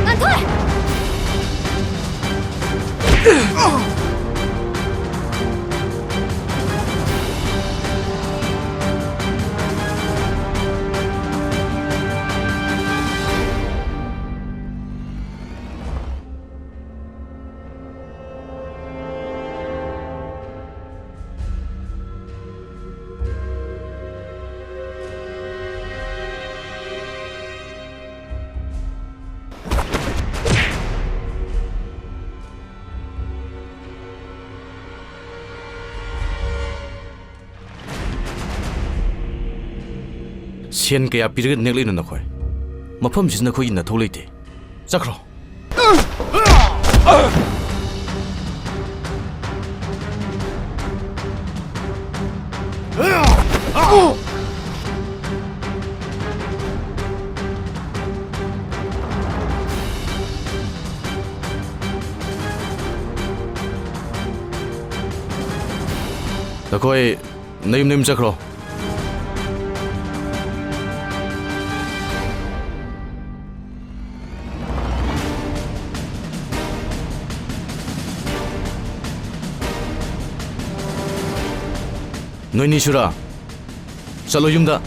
ꯉꯥꯟꯊꯣꯏ! ꯁꯦꯟ ꯀꯌꯥ ꯄꯤꯔꯒ ꯅꯦꯛꯂꯛꯏꯅꯣ ꯅꯈꯣꯏ? ꯃꯐꯝꯁꯤꯗ ꯅꯈꯣꯏꯒꯤ ꯅꯊꯧ ꯂꯩꯇꯦ꯫ ꯆꯠꯈ꯭ꯔꯣ꯫ ꯅꯈꯣꯏ ꯅꯌꯨꯝ ꯅꯌꯨꯝ ꯆꯠꯈ꯭ꯔꯣ꯫ ꯅꯣꯏꯅꯤꯁꯨꯔꯥ? ꯆꯠꯂꯣ ꯌꯨꯝꯗ꯫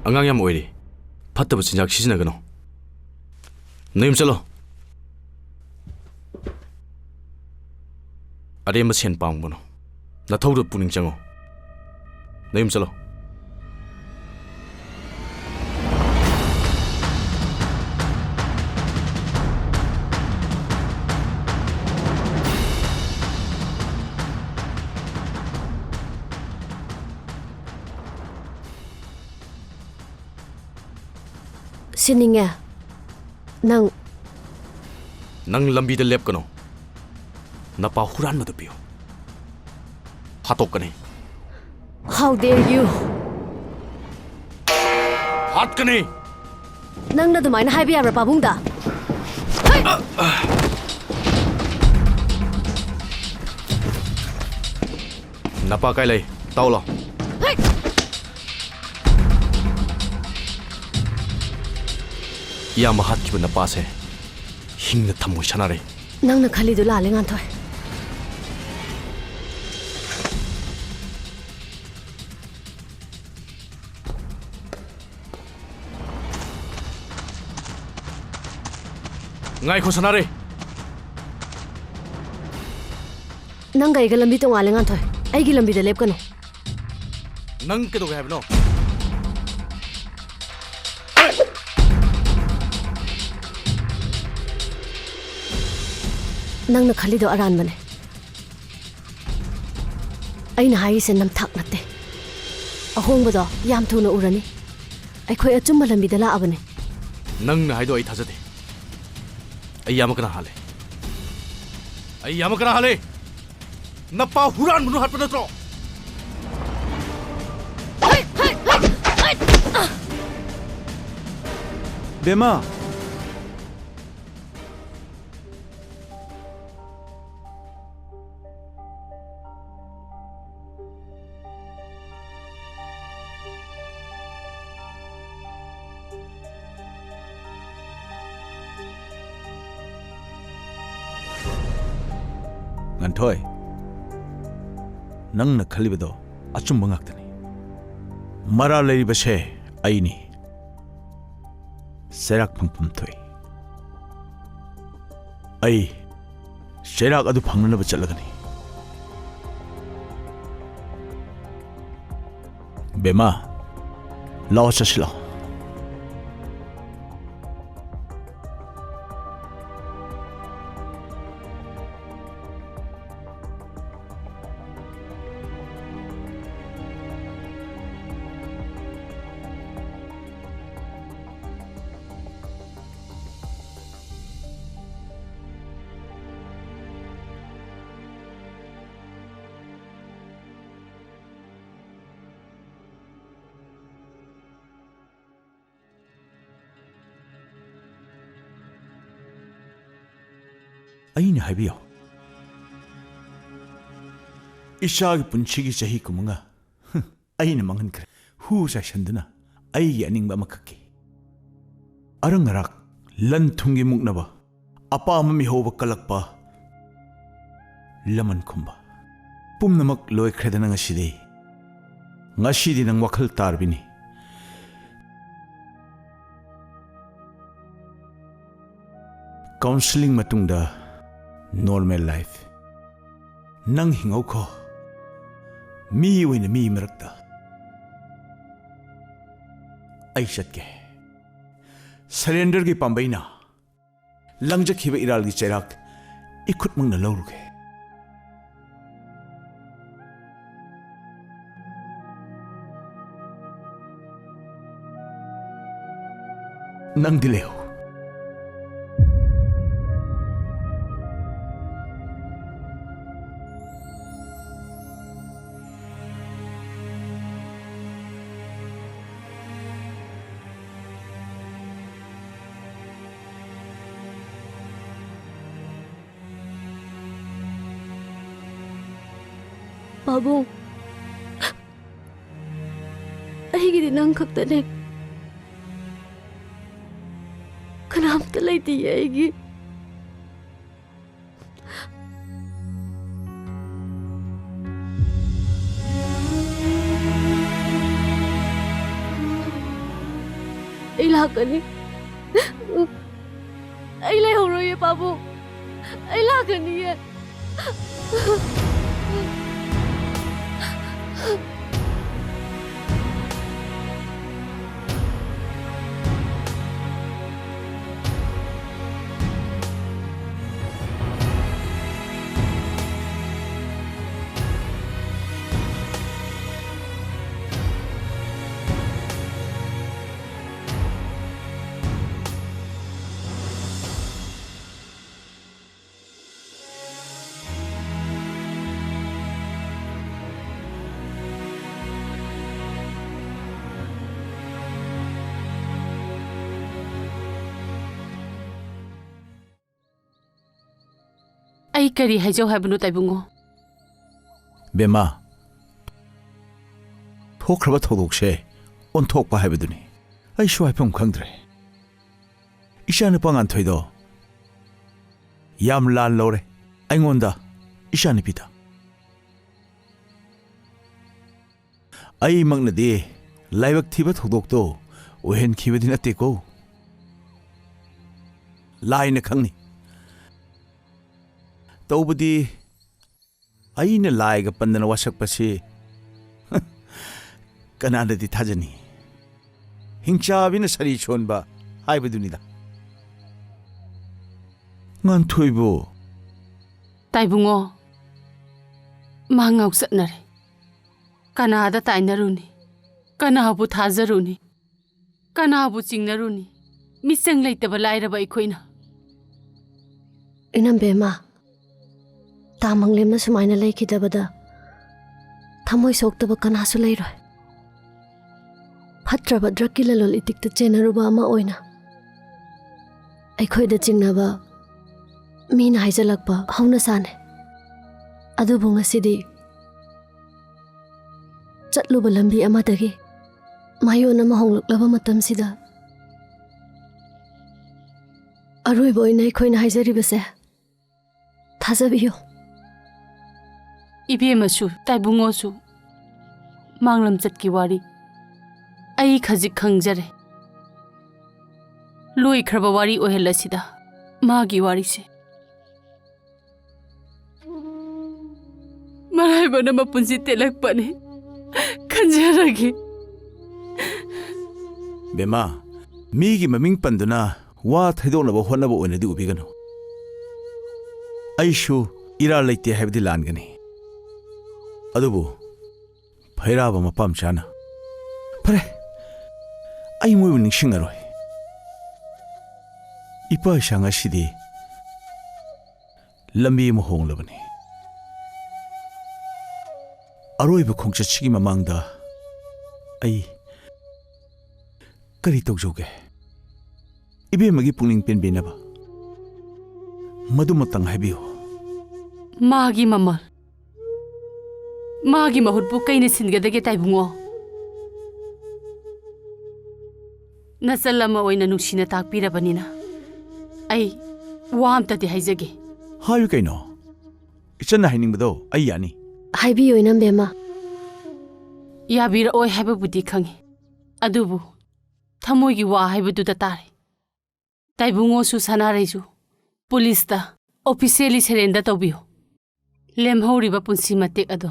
ꯑꯉꯥꯡ ꯌꯥꯝ ꯑꯣꯏꯔꯤ꯫ ꯐꯠꯇꯕ ꯆꯤꯟꯖꯥꯛ ꯁꯤꯖꯤꯟꯅꯒꯅꯨ꯫ ꯅꯌꯨꯝ ꯆꯠꯂꯣ꯫ ꯑꯔꯦꯝꯕ ꯁꯦꯟ ꯄꯥꯝꯒꯅꯨ꯫ ꯅꯊꯧꯗꯣ ꯄꯨꯛꯅꯤꯡ ꯆꯪꯉꯣ꯫ ꯅꯌꯨꯝ ꯆꯠꯂꯣ꯫ ꯁꯤꯟꯅꯤꯡꯉꯦ꯫ ꯅꯪ ꯅꯪ ꯂꯝꯕꯤꯗ ꯂꯦꯞꯀꯅꯨ꯫ ꯅꯄꯥ ꯍꯨꯔꯥꯟꯕꯗꯨ ꯄꯤꯌꯨ꯫ ꯍꯥꯠꯇꯣꯛꯀꯅꯤ꯫ How dare you? ꯍꯥꯠꯀꯅꯤ꯫ ꯅꯪꯅ ꯑꯗꯨꯃꯥꯏꯅ ꯍꯥꯏꯕ ꯌꯥꯕ꯭ꯔꯥ ꯄꯥꯕꯨꯡꯗ? ꯅꯄꯥ ꯀꯥꯏ ꯂꯩ? ꯇꯥꯎ ꯂꯥꯎ꯫ ꯏꯌꯥꯝꯕ ꯍꯥꯠꯈꯤꯕ ꯅꯄꯥꯁꯦ ꯍꯤꯡꯅ ꯊꯝꯃꯣꯏ ꯁꯥꯟꯅꯔꯦ꯫ ꯅꯪꯅ ꯈꯜꯂꯤꯗꯨ ꯂꯥꯜꯂꯦ, ꯉꯥꯟꯊꯣꯏ꯫ ꯉꯥꯏꯈꯣ, ꯁꯅꯥꯔꯩ꯫ ꯅꯪꯒ ꯑꯩꯒ ꯂꯝꯕꯤ ꯇꯣꯉꯥꯜꯂꯦ, ꯉꯥꯟꯊꯣꯏ꯫ ꯑꯩꯒꯤ ꯂꯝꯕꯤꯗ ꯂꯦꯞꯀꯅꯨ꯫ ꯅꯪ ꯀꯩꯗꯧꯒꯦ ꯍꯥꯏꯕꯅꯣ? ꯅꯪꯅ ꯈꯜꯂꯤꯗꯣ ꯑꯔꯥꯟꯕꯅꯦ꯫ ꯑꯩꯅ ꯍꯥꯏꯔꯤꯁꯦ ꯅꯝꯊꯥꯛ ꯅꯠꯇꯦ꯫ ꯑꯍꯣꯡꯕꯗꯣ ꯌꯥꯝ ꯊꯨꯅ ꯎꯔꯅꯤ꯫ ꯑꯩꯈꯣꯏ ꯑꯆꯨꯝꯕ ꯂꯝꯕꯤꯗ ꯂꯥꯛꯑꯕꯅꯦ꯫ ꯅꯪꯅ ꯍꯥꯏꯗꯣ ꯑꯩ ꯊꯥꯖꯗꯦ꯫ ꯑꯩ ꯏꯌꯥꯝꯕ ꯀꯅꯥ ꯍꯥꯠꯂꯦ? ꯑꯩ ꯏꯌꯥꯝꯕ ꯀꯅꯥ ꯍꯥꯠꯂꯦ? ꯅꯄꯥ ꯍꯨꯔꯥꯟꯕꯅ ꯍꯥꯠꯄ ꯅꯠꯇ꯭ꯔꯣ? ꯕꯦꯝꯃ! ꯉꯥꯟꯊꯣꯏ, ꯅꯪꯅ ꯈꯜꯂꯤꯕꯗꯣ ꯑꯆꯨꯝꯕ ꯉꯥꯛꯇꯅꯤ꯫ ꯃꯔꯥꯜ ꯂꯩꯔꯤꯕꯁꯦ ꯑꯩꯅꯤ꯫ ꯆꯩꯔꯥꯛ ꯐꯪꯐꯝ ꯊꯣꯛꯏ꯫ ꯑꯩ ꯆꯩꯔꯥꯛ ꯑꯗꯨ ꯐꯪꯅꯅꯕ ꯆꯠꯂꯒꯅꯤ꯫ ꯕꯦꯝꯃ, ꯂꯥꯛꯑꯣ, ꯆꯠꯁꯤ ꯂꯥꯛꯑꯣ꯫ ꯑꯩꯅ ꯍꯥꯏꯕꯤꯌꯣ꯫ ꯏꯆꯥꯒꯤ ꯄꯨꯟꯁꯤꯒꯤ ꯆꯍꯤ ꯀꯨꯟꯃꯉꯥ, ꯍꯨꯝ, ꯑꯩꯅ ꯃꯥꯡꯍꯟꯈ꯭ꯔꯦ꯫ ꯍꯨ ꯆꯥꯏꯁꯟꯗꯨꯅ ꯑꯩꯒꯤ ꯑꯅꯤꯡꯕ ꯑꯃꯈꯛꯀꯤ꯫ ꯑꯔꯪ ꯑꯔꯥꯛ, ꯂꯟ ꯊꯨꯝꯒꯤ ꯃꯨꯛꯅꯕ, ꯑꯄꯥꯝꯕ ꯃꯤꯍꯧꯕ ꯀꯜꯂꯛꯄ, ꯂꯃꯟ ꯈꯨꯝꯕ꯫ ꯄꯨꯝꯅꯃꯛ ꯂꯣꯏꯈ꯭ꯔꯦꯗꯅ ꯉꯁꯤꯗꯤ꯫ ꯉꯁꯤꯗꯤ ꯅꯪ ꯋꯥꯈꯜ ꯇꯥꯔꯕꯤꯅꯤ꯫ Counselling ꯃꯇꯨꯡꯗ normal life꯫ ꯅꯪ ꯍꯤꯡꯍꯧꯈꯣ꯫ ꯃꯤ ꯑꯣꯏꯅ ꯃꯤ ꯃꯔꯛꯇ꯫ ꯑꯩ ꯆꯠꯀꯦ꯫ Surrenderꯒꯤ ꯄꯥꯝꯕꯩꯅ ꯂꯪꯖꯈꯤꯕ ꯏꯔꯥꯜꯒꯤ ꯆꯩꯔꯥꯛ ꯏꯈꯨꯠꯃꯛꯅ ꯂꯧꯔꯨꯒꯦ꯫ ꯅꯪꯗꯤ ꯂꯩꯍꯧ꯫ ꯄꯥꯕꯨꯡ, ꯑꯩꯒꯤꯗꯤ ꯅꯪ ꯈꯛꯇꯅꯦ꯫ ꯀꯅꯥꯝꯇ ꯂꯩꯇꯤꯌꯦ ꯑꯩꯒꯤ꯫ ꯑꯩ ꯂꯥꯛꯀꯅꯤ꯫ ꯑꯩ ꯂꯩꯍꯧꯔꯣꯏꯌꯦ, ꯄꯥꯕꯨꯡ꯫ ꯑꯩ ꯂꯥꯛꯀꯅꯤꯌꯦ꯫ ꯑꯩ ꯀꯔꯤ ꯍꯥꯏꯖꯧ ꯍꯥꯏꯕꯅꯣ, ꯇꯥꯏꯕꯨꯡꯉꯣ? ꯕꯦꯝꯃ, ꯊꯣꯛꯈ꯭ꯔꯕ ꯊꯧꯗꯣꯛꯁꯦ ꯑꯣꯟꯊꯣꯛꯄ ꯍꯥꯏꯕꯗꯨꯅꯤ꯫ ꯑꯩꯁꯨ ꯍꯥꯏꯐꯝ ꯈꯪꯗ꯭ꯔꯦ꯫ ꯏꯆꯥꯅꯨꯄꯥ ꯉꯥꯟꯊꯣꯏꯗꯣ ꯌꯥꯝ ꯂꯥꯟ ꯂꯧꯔꯦ ꯑꯩꯉꯣꯟꯗ, ꯏꯆꯥꯅꯨꯄꯤꯗ꯫ ꯑꯩꯃꯛꯅꯗꯤ ꯂꯥꯏꯕꯛ ꯊꯤꯕ ꯊꯧꯗꯣꯛꯇꯣ ꯑꯣꯏꯍꯟꯈꯤꯕꯗꯤ ꯅꯠꯇꯦꯀꯣ꯫ ꯂꯥꯏꯅ ꯈꯪꯅꯤ꯫ ꯇꯧꯕꯗꯤ ꯑꯩꯅ ꯂꯥꯏꯒ ꯄꯟꯗꯅ ꯋꯥꯁꯛꯄꯁꯤ ꯀꯅꯥꯅꯗꯤ ꯊꯥꯖꯅꯤ? ꯍꯤꯡꯆꯥꯕꯤꯅ ꯁꯔꯤ ꯁꯣꯟꯕ ꯍꯥꯏꯕꯗꯨꯅꯤꯗ꯫ ꯉꯥꯟꯊꯣꯏꯕꯨ꯫ ꯇꯥꯏꯕꯨꯡꯉꯣ, ꯃꯥ ꯉꯥꯎꯆꯠꯅꯔꯦ꯫ ꯀꯅꯥꯗ ꯇꯥꯏꯅꯔꯨꯅꯤ? ꯀꯅꯥꯕꯨ ꯊꯥꯖꯔꯨꯅꯤ? ꯀꯅꯥꯕꯨ ꯆꯤꯡꯅꯔꯨꯅꯤ? ꯃꯤꯆꯪ ꯂꯩꯇꯕ ꯂꯥꯏꯔꯕ ꯑꯩꯈꯣꯏꯅ꯫ ꯏꯅꯝꯕꯦꯝꯃ, ꯇꯥ ꯃꯪꯂꯦꯝꯅ ꯁꯨꯃꯥꯏꯅ ꯂꯩꯈꯤꯗꯕꯗ ꯊꯃꯣꯏ ꯁꯣꯛꯇꯕ ꯀꯅꯥꯁꯨ ꯂꯩꯔꯣꯏ꯫ ꯐꯠꯇ꯭ꯔꯕ ꯗ꯭ꯔꯛꯀꯤ ꯂꯂꯣꯟ ꯏꯇꯤꯛꯇ ꯆꯦꯟꯅꯔꯨꯕ ꯑꯃ ꯑꯣꯏꯅ ꯑꯩꯈꯣꯏꯗ ꯆꯤꯡꯅꯕ ꯃꯤꯅ ꯍꯥꯏꯖꯜꯂꯛꯄ ꯍꯧꯅꯁꯥꯅꯦ꯫ ꯑꯗꯨꯕꯨ ꯉꯁꯤꯗꯤ ꯆꯠꯂꯨꯕ ꯂꯝꯕꯤ ꯑꯃꯗꯒꯤ ꯃꯥꯌꯣꯟ ꯑꯃ ꯍꯣꯡꯂꯛꯂꯕ ꯃꯇꯝꯁꯤꯗ ꯑꯔꯣꯏꯕ ꯑꯣꯏꯅ ꯑꯩꯈꯣꯏꯅ ꯍꯥꯏꯖꯔꯤꯕꯁꯦ ꯊꯥꯖꯕꯤꯌꯨ꯫ ꯏꯕꯦꯝꯃꯁꯨ ꯇꯥꯏꯕꯨꯡꯉꯣꯁꯨ ꯃꯥꯡꯂꯝꯆꯠꯀꯤ ꯋꯥꯔꯤ ꯑꯩ ꯈꯖꯤꯛ ꯈꯪꯖꯔꯦ꯫ ꯂꯣꯏꯈ꯭ꯔꯕ ꯋꯥꯔꯤ ꯑꯣꯏꯍꯜꯂꯁꯤꯗ ꯃꯥꯒꯤ ꯋꯥꯔꯤꯁꯦ꯫ ꯃꯔꯥꯏꯕꯛꯅ ꯃꯄꯨꯟꯁꯤ ꯇꯦꯜꯂꯛꯄꯅꯤ ꯈꯟꯖꯔꯒꯦ꯫ ꯕꯦꯝꯃ, ꯃꯤꯒꯤ ꯃꯃꯤꯡ ꯄꯟꯗꯨꯅ ꯋꯥ ꯊꯩꯗꯣꯛꯅꯕ ꯍꯣꯠꯅꯕ ꯑꯣꯏꯅꯗꯤ ꯎꯕꯤꯒꯅꯨ꯫ ꯑꯩꯁꯨ ꯏꯔꯥꯜ ꯂꯩꯇꯦ ꯍꯥꯏꯕꯗꯤ ꯂꯥꯟꯒꯅꯤ꯫ ꯑꯗꯨꯕꯨ ꯐꯩꯔꯥꯕ ꯃꯄꯥꯝ ꯆꯥꯅ꯫ ꯐꯔꯦ, ꯑꯩ ꯃꯣꯏꯕꯨ ꯅꯤꯡꯁꯤꯡꯉꯔꯣꯏ꯫ ꯏꯄꯥ ꯏꯆꯥ ꯉꯁꯤꯗꯤ ꯂꯝꯕꯤ ꯑꯃ ꯍꯣꯡꯂꯕꯅꯤ꯫ ꯑꯔꯣꯏꯕ ꯈꯣꯡꯆꯠꯁꯤꯒꯤ ꯃꯃꯥꯡꯗ ꯑꯩ ꯀꯔꯤ ꯇꯧꯖꯧꯒꯦ? ꯏꯕꯦꯝꯃꯒꯤ ꯄꯨꯛꯅꯤꯡ ꯄꯦꯟꯕꯤꯅꯕ ꯃꯗꯨꯃꯇꯪ ꯍꯥꯏꯕꯤꯌꯨ꯫ ꯃꯥꯒꯤ ꯃꯃꯜ, ꯃꯥꯒꯤ ꯃꯍꯨꯠꯄꯨ ꯀꯩꯅ ꯁꯤꯟꯒꯗꯒꯦ, ꯇꯥꯏꯕꯨꯡꯉꯣ? ꯅꯆꯜ ꯑꯃ ꯑꯣꯏꯅ ꯅꯨꯡꯁꯤꯅ ꯇꯥꯛꯄꯤꯔꯕꯅꯤꯅ ꯑꯩ ꯋꯥ ꯑꯝꯇꯗꯤ ꯍꯥꯏꯖꯒꯦ꯫ ꯍꯥꯏꯌꯨ ꯀꯩꯅꯣ? ꯏꯆꯟꯅ ꯍꯥꯏꯅꯤꯡꯕꯗꯣ ꯑꯩ ꯌꯥꯅꯤ꯫ ꯍꯥꯏꯕꯤꯌꯨ, ꯏꯅꯝꯕꯦꯝꯃ꯫ ꯌꯥꯕꯤꯔꯛꯑꯣꯏ ꯍꯥꯏꯕꯕꯨꯗꯤ ꯈꯪꯉꯤ, ꯑꯗꯨꯕꯨ ꯊꯃꯣꯏꯒꯤ ꯋꯥ ꯍꯥꯏꯕꯗꯨꯗ ꯇꯥꯔꯦ꯫ ꯇꯥꯏꯕꯨꯡꯉꯣꯁꯨ ꯁꯅꯥꯔꯩꯁꯨ ꯄꯨꯂꯤꯁꯇ officially surrender ꯇꯧꯕꯤꯌꯨ꯫ ꯂꯦꯝꯍꯧꯔꯤꯕ ꯄꯨꯟꯁꯤ ꯃꯇꯦꯛ ꯑꯗꯣ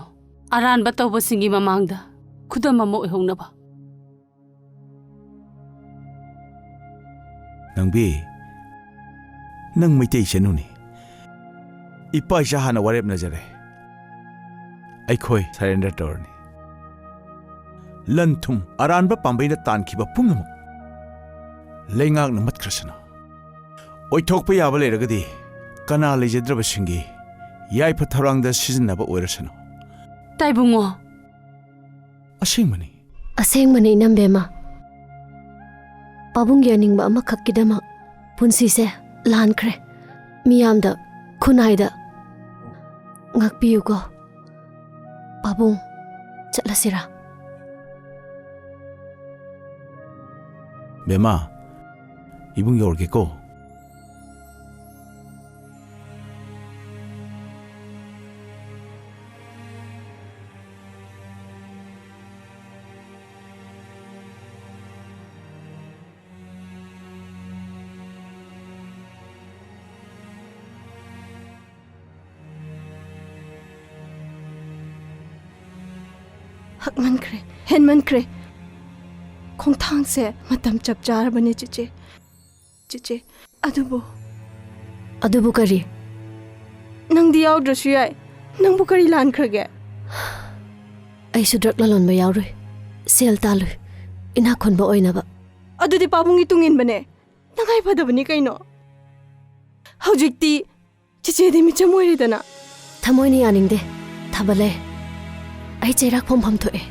ꯑꯔꯥꯟꯕ ꯇꯧꯕꯁꯤꯡꯒꯤ ꯃꯃꯥꯡꯗ ꯈꯨꯗꯝ ꯑꯃ ꯑꯣꯏꯍꯧꯅꯕ꯫ ꯅꯪꯕꯤ, ꯅꯪ ꯃꯩꯇꯩ ꯏꯆꯟꯅꯨꯅꯤ꯫ ꯏꯄꯥ ꯏꯆꯥ ꯍꯥꯟꯅ ꯋꯥꯔꯦꯞꯅꯖꯔꯦ꯫ ꯑꯩꯈꯣꯏ surrender ꯇꯧꯔꯅꯤ꯫ ꯂꯟ ꯊꯨꯝ ꯑꯔꯥꯟꯕ ꯄꯥꯝꯕꯩꯅ ꯇꯥꯟꯈꯤꯕ ꯄꯨꯝꯅꯃꯛ ꯂꯩꯉꯥꯛꯅ ꯃꯠꯈ꯭ꯔꯁꯅꯨ꯫ ꯑꯣꯏꯊꯣꯛꯄ ꯌꯥꯕ ꯂꯩꯔꯒꯗꯤ ꯀꯅꯥ ꯂꯩꯖꯗ꯭ꯔꯕꯁꯤꯡꯒꯤ ꯌꯥꯏꯐ ꯊꯧꯔꯥꯡꯗ ꯁꯤꯖꯤꯟꯅꯕ ꯑꯣꯏꯔꯁꯅꯨ꯫ ꯇꯥꯏꯕꯨꯡꯉꯣ꯫ ꯑꯁꯦꯡꯕꯅꯤ꯫ ꯑꯁꯦꯡꯕꯅꯤ, ꯏꯅꯝꯕꯦꯝꯃ꯫ ꯄꯥꯕꯨꯡꯒꯤ ꯑꯅꯤꯡꯕ ꯑꯃꯈꯛꯀꯤꯗꯃꯛ ꯄꯨꯟꯁꯤꯁꯦ ꯂꯥꯟꯈ꯭ꯔꯦ꯫ ꯃꯤꯌꯥꯝꯗ, ꯈꯨꯟꯅꯥꯏꯗ ꯉꯥꯛꯄꯤꯌꯨꯀꯣ꯫ ꯄꯥꯕꯨꯡ, ꯆꯠꯂꯁꯤꯔꯥ? ꯕꯦꯝꯃ, ꯏꯕꯨꯡ ꯌꯧꯔꯒꯦꯀꯣ꯫ ꯍꯛꯃꯟꯈ꯭ꯔꯦ, ꯍꯦꯟꯃꯟꯈ꯭ꯔꯦ꯫ ꯈꯣꯡꯊꯥꯡꯁꯦ ꯃꯇꯝ ꯆꯞ ꯆꯥꯔꯕꯅꯦ, ꯆꯦꯆꯦ꯫ ꯆꯦꯆꯦ, ꯑꯗꯨꯕꯨ ꯑꯗꯨꯕꯨ ꯀꯔꯤ? ꯅꯪꯗꯤ ꯌꯥꯎꯗ꯭ꯔꯁꯨ ꯌꯥꯏ꯫ ꯅꯪꯕꯨ ꯀꯔꯤ ꯂꯥꯟꯈ꯭ꯔꯒꯦ? ꯑꯩꯁꯨ drug ꯂꯂꯣꯟꯕ ꯌꯥꯎꯔꯨꯏ꯫ ꯁꯦꯜ ꯇꯥꯜꯂꯨꯏ꯫ ꯏꯅꯥꯛ ꯈꯨꯟꯕ ꯑꯣꯏꯅꯕ꯫ ꯑꯗꯨꯗꯤ ꯄꯥꯕꯨꯡꯒꯤ ꯇꯨꯡ ꯏꯟꯕꯅꯦ꯫ ꯅꯪ ꯍꯥꯏ ꯐꯗꯕꯅꯤ ꯀꯩꯅꯣ꯫ ꯍꯧꯖꯤꯛꯇꯤ ꯆꯦꯆꯦꯗꯤ ꯃꯤꯆꯝ ꯑꯣꯏꯔꯦꯗꯅ꯫ ꯊꯃꯣꯏꯅ ꯌꯥꯅꯤꯡꯗꯦ꯫ ꯊꯥꯕꯜꯂꯦ꯫ ꯑꯩ ꯆꯩꯔꯥꯛ ꯐꯣꯡꯐꯝ ꯊꯣꯛꯑꯦ꯫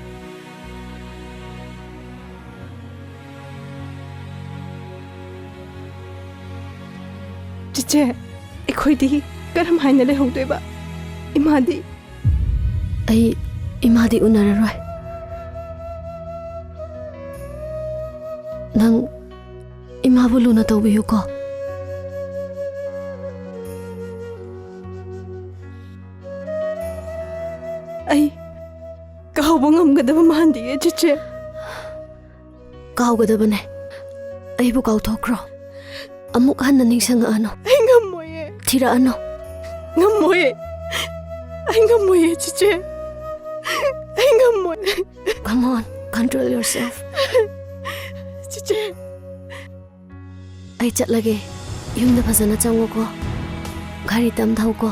ꯆꯦꯆꯦ, ꯑꯩꯈꯣꯏꯗꯤ ꯀꯔꯝ ꯍꯥꯏꯅ ꯂꯩꯍꯧꯗꯣꯏꯕ? ꯏꯃꯥꯗꯤ? ꯑꯩ ꯏꯃꯥꯗꯤ ꯎꯅꯔꯔꯣꯏ꯫ ꯅꯪ ꯏꯃꯥꯕꯨ ꯂꯨꯅ ꯇꯧꯕꯤꯌꯨꯀꯣ꯫ ꯑꯩ ꯀꯥꯎꯕ ꯉꯝꯒꯗꯕ ꯃꯥꯟꯗꯤꯌꯦ, ꯆꯤꯆꯦ꯫ ꯀꯥꯎꯒꯗꯕꯅꯦ꯫ ꯑꯩꯕꯨ ꯀꯥꯎꯊꯣꯛꯈ꯭ꯔꯣ꯫ ꯑꯃꯨꯛ ꯍꯟꯅ ꯅꯤꯡꯁꯤꯡꯉꯛꯑꯅꯨ꯫ ꯑꯩ ꯉꯝꯃꯣꯏꯌꯦ꯫ ꯊꯤꯔꯛꯑꯅꯨ꯫ ꯉꯝꯃꯣꯏꯌꯦ꯫ ꯑꯩ ꯉꯝꯃꯣꯏꯌꯦ, ꯆꯤꯆꯦ꯫ ꯑꯩ ꯉꯝꯃꯣꯏ꯫ Come on, control yourself. ꯆꯤꯆꯦ꯫ ꯑꯩ ꯆꯠꯂꯒꯦ꯫ ꯌꯨꯝꯗ ꯐꯖꯅ ꯆꯪꯉꯨꯀꯣ꯫ ꯒꯥꯔꯤ ꯇꯝ ꯊꯧꯀꯣ꯫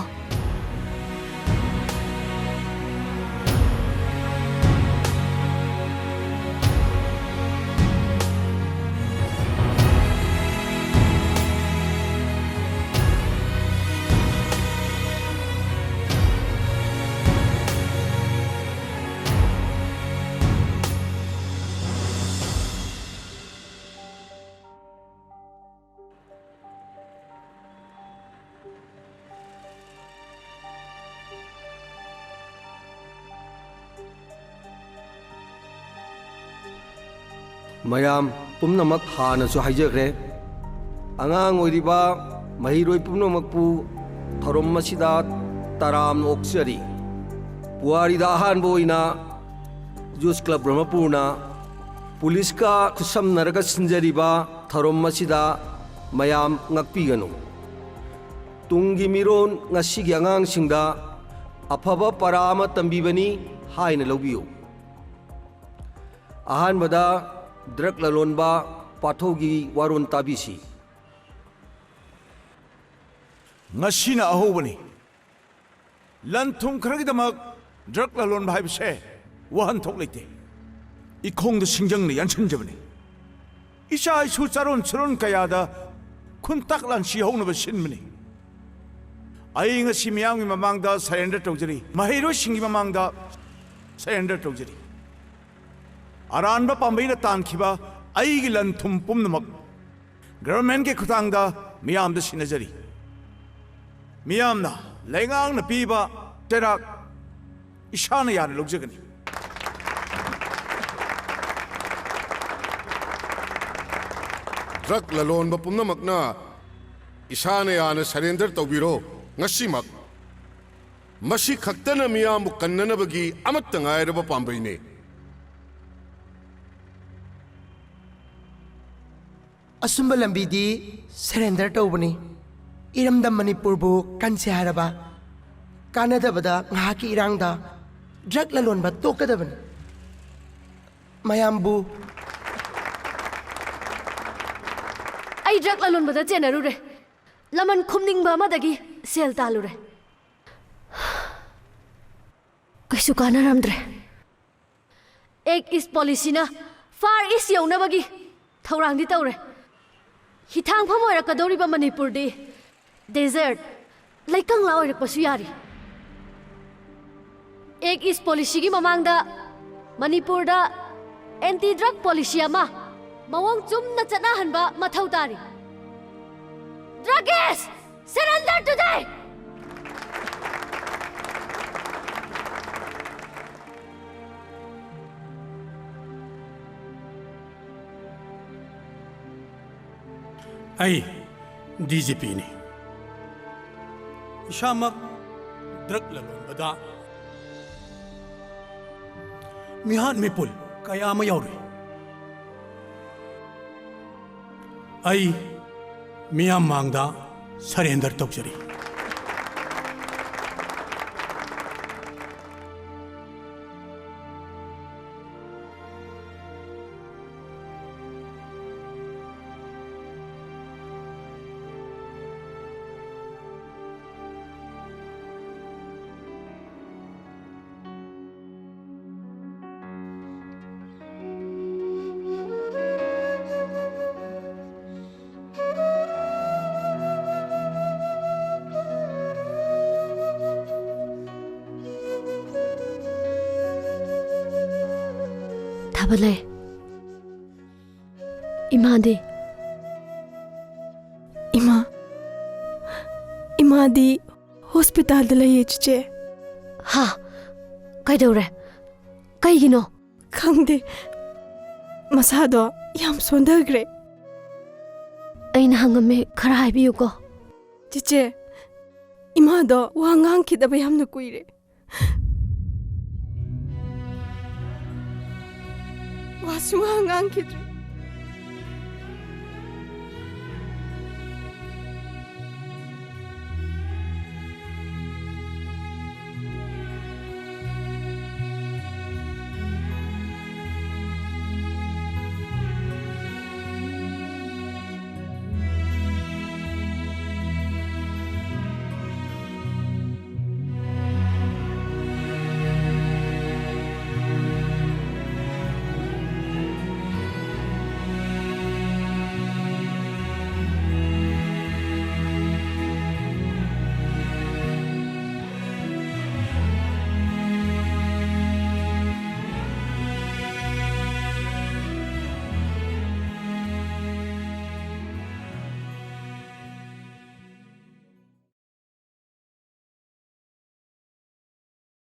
ꯃꯌꯥꯝ ꯄꯨꯝꯅꯃꯛ ꯍꯥꯟꯅꯁꯨ ꯍꯥꯏꯖꯈ꯭ꯔꯦ, ꯑꯉꯥꯡ ꯑꯣꯏꯔꯤꯕ ꯃꯍꯩꯔꯣꯏ ꯄꯨꯝꯅꯃꯛꯄꯨ ꯊꯧꯔꯝ ꯑꯁꯤꯗ ꯇꯔꯥꯝꯅ ꯑꯣꯛꯆꯔꯤ꯫ ꯄꯨꯋꯥꯔꯤꯗ ꯑꯍꯥꯟꯕ ꯑꯣꯏꯅ ꯌꯨꯁ ꯀ꯭ꯂꯕ ꯕ꯭ꯔꯍꯃꯄꯨꯔꯅ ꯄꯨꯂꯤꯁꯀ ꯈꯨꯠꯁꯝꯅꯔꯒ ꯁꯤꯟꯖꯔꯤꯕ ꯊꯧꯔꯝ ꯑꯁꯤꯗ ꯃꯌꯥꯝ ꯉꯥꯛꯄꯤꯒꯅꯨ꯫ ꯇꯨꯡꯒꯤ ꯃꯤꯔꯣꯟ ꯉꯁꯤꯒꯤ ꯑꯉꯥꯡꯁꯤꯡꯗ ꯑꯐꯕ ꯄꯔꯥ ꯑꯃ ꯇꯝꯕꯤꯕꯅꯤ ꯍꯥꯏꯅ ꯂꯧꯕꯤꯌꯨ꯫ ꯑꯍꯥꯟꯕꯗ ꯗ꯭ꯔꯒ ꯂꯂꯣꯟꯕ ꯄꯥꯊꯧꯒꯤ ꯋꯥꯔꯣꯜ ꯇꯥꯕꯤꯁꯤ꯫ ꯉꯁꯤꯅ ꯑꯍꯧꯕꯅꯤ꯫ ꯂꯟ ꯊꯨꯝ ꯈꯔꯒꯤꯗꯃꯛ ꯗ꯭ꯔꯒ ꯂꯂꯣꯟꯕ ꯍꯥꯏꯕꯁꯦ ꯋꯥꯍꯟꯊꯣꯛ ꯂꯩꯇꯦ꯫ ꯏꯈꯣꯡꯗ ꯁꯤꯡꯖꯪꯅ ꯌꯥꯟꯁꯤꯟꯖꯕꯅꯤ꯫ ꯏꯆꯥ ꯏꯁꯨ ꯆꯥꯔꯣꯟ ꯁꯨꯔꯣꯟ ꯀꯌꯥꯗ ꯈꯨꯟꯇꯥꯛ ꯂꯥꯟꯁꯤ ꯍꯧꯅꯕ ꯁꯤꯟꯕꯅꯤ꯫ ꯑꯩ ꯉꯁꯤ ꯃꯤꯌꯥꯝꯒꯤ ꯃꯃꯥꯡꯗ surrender ꯇꯧꯖꯔꯤ, ꯃꯍꯩꯔꯣꯏꯁꯤꯡꯒꯤ ꯃꯃꯥꯡꯗ surrender ꯇꯧꯖꯔꯤ꯫ ꯑꯔꯥꯟꯕ ꯄꯥꯝꯕꯩꯅ ꯇꯥꯟꯈꯤꯕ ꯑꯩꯒꯤ ꯂꯟ ꯊꯨꯝ ꯄꯨꯝꯅꯃꯛ governmentꯀꯤ ꯈꯨꯠꯊꯥꯡꯗ ꯃꯤꯌꯥꯝꯗ ꯁꯤꯟꯅꯖꯔꯤ꯫ ꯃꯤꯌꯥꯝꯅ ꯂꯩꯉꯥꯛꯅ ꯄꯤꯕ ꯆꯩꯔꯥꯛ ꯏꯁꯥꯅ ꯌꯥꯅ ꯂꯧꯖꯒꯅꯤ꯫ ꯗ꯭ꯔꯒ ꯂꯂꯣꯟꯕ ꯄꯨꯝꯅꯃꯛꯅ ꯏꯁꯥꯅ ꯌꯥꯅ ꯁꯔꯦꯟꯗꯔ ꯇꯧꯕꯤꯔꯣ ꯉꯁꯤꯃꯛ꯫ ꯃꯁꯤ ꯈꯛꯇꯅ ꯃꯤꯌꯥꯝꯕꯨ ꯀꯟꯅꯅꯕꯒꯤ ꯑꯃꯠꯇ ꯉꯥꯏꯔꯕ ꯄꯥꯝꯕꯩꯅꯦ꯫ ꯑꯆꯨꯝꯕ ꯂꯝꯕꯤꯗꯤ ꯁꯔꯦꯟꯗꯔ ꯇꯧꯕꯅꯤ꯫ ꯏꯔꯝꯗꯝ ꯃꯅꯤꯄꯨꯔꯕꯨ ꯀꯟꯁꯦ ꯍꯥꯏꯔꯕ, ꯀꯥꯟꯅꯗꯕꯗ ꯉꯥꯏꯍꯥꯛꯀꯤ ꯏꯔꯥꯡꯗ ꯗ꯭ꯔꯒ ꯂꯂꯣꯟꯕ ꯇꯣꯛꯀꯗꯕꯅꯤ꯫ ꯃꯌꯥꯝꯕꯨ ꯑꯩ ꯗ꯭ꯔꯒ ꯂꯂꯣꯟꯕꯗ ꯆꯦꯟꯅꯔꯨꯔꯦ꯫ ꯂꯃꯟ ꯈꯨꯝꯅꯤꯡꯕ ꯑꯃꯗꯒꯤ ꯁꯦꯜ ꯇꯥꯜꯂꯨꯔꯦ꯫ ꯀꯩꯁꯨ ꯀꯥꯟꯅꯔꯝꯗ꯭ꯔꯦ꯫ ꯑꯦꯛ ꯏꯁ ꯄꯣꯂꯤꯁꯤꯅ ꯐꯥꯔ ꯏꯁ ꯌꯧꯅꯕꯒꯤ ꯊꯧꯔꯥꯡꯗꯤ ꯇꯧꯔꯦ꯫ ꯍꯤꯊꯥꯡꯐꯝ ꯑꯣꯏꯔꯛꯀꯗꯧꯔꯤꯕ ꯃꯅꯤꯄꯨꯔꯗꯤ ꯗꯦꯖꯔꯠ, ꯂꯩꯀꯪꯂꯥ ꯑꯣꯏꯔꯛꯄꯁꯨ ꯌꯥꯔꯤ꯫ ꯑꯦꯛ ꯏꯁ ꯄꯣꯂꯤꯁꯤꯒꯤ ꯃꯃꯥꯡꯗ ꯃꯅꯤꯄꯨꯔꯗ ꯑꯦꯟꯇꯤ ꯗ꯭ꯔꯒ ꯄꯣꯂꯤꯁꯤ ꯑꯃ ꯃꯑꯣꯡ ꯆꯨꯝꯅ ꯆꯠꯅꯍꯟꯕ ꯃꯊꯧ ꯇꯥꯔꯤ꯫ ꯗ꯭ꯔꯒꯤꯁ, surrender today! ꯑꯩ ꯗꯤ ꯖꯤ ꯄꯤꯅꯤ꯫ ꯏꯁꯥꯃꯛ ꯗ꯭ꯔꯒ ꯂꯂꯣꯟꯕꯗ ꯃꯤꯍꯥꯠ ꯃꯤꯄꯨꯟ ꯀꯌꯥ ꯑꯃ ꯌꯥꯎꯔꯤ꯫ ꯑꯩ ꯃꯤꯌꯥꯝ ꯃꯥꯡꯗ ꯁꯔꯦꯟꯗꯔ ꯇꯧꯖꯔꯤ꯫ ꯊꯥꯕꯂꯩ, ꯏꯃꯥꯗꯤ? ꯏꯃꯥ, ꯏꯃꯥꯗꯤ ꯍꯣꯁꯄꯤꯇꯥꯜꯗ ꯂꯩꯌꯦ, ꯆꯤꯆꯦ꯫ ꯍꯥ? ꯀꯩꯗꯧꯔꯦ? ꯀꯩꯒꯤꯅꯣ? ꯈꯪꯗꯦ꯫ ꯃꯁꯥꯗꯣ ꯌꯥꯝ ꯁꯣꯟꯊꯈ꯭ꯔꯦ꯫ ꯑꯩꯅ ꯍꯪꯉꯝꯃꯦ, ꯈꯔ ꯍꯥꯏꯕꯤꯌꯨꯀꯣ꯫ ꯆꯤꯆꯦ, ꯏꯃꯥꯗꯣ ꯋꯥ ꯉꯥꯡꯈꯤꯗꯕ ꯌꯥꯝꯅ ꯀꯨꯏꯔꯦ꯫ ꯋꯥ ꯁꯨꯡꯉꯥꯡ ꯉꯥꯡꯈꯤꯗ꯭ꯔꯦ꯫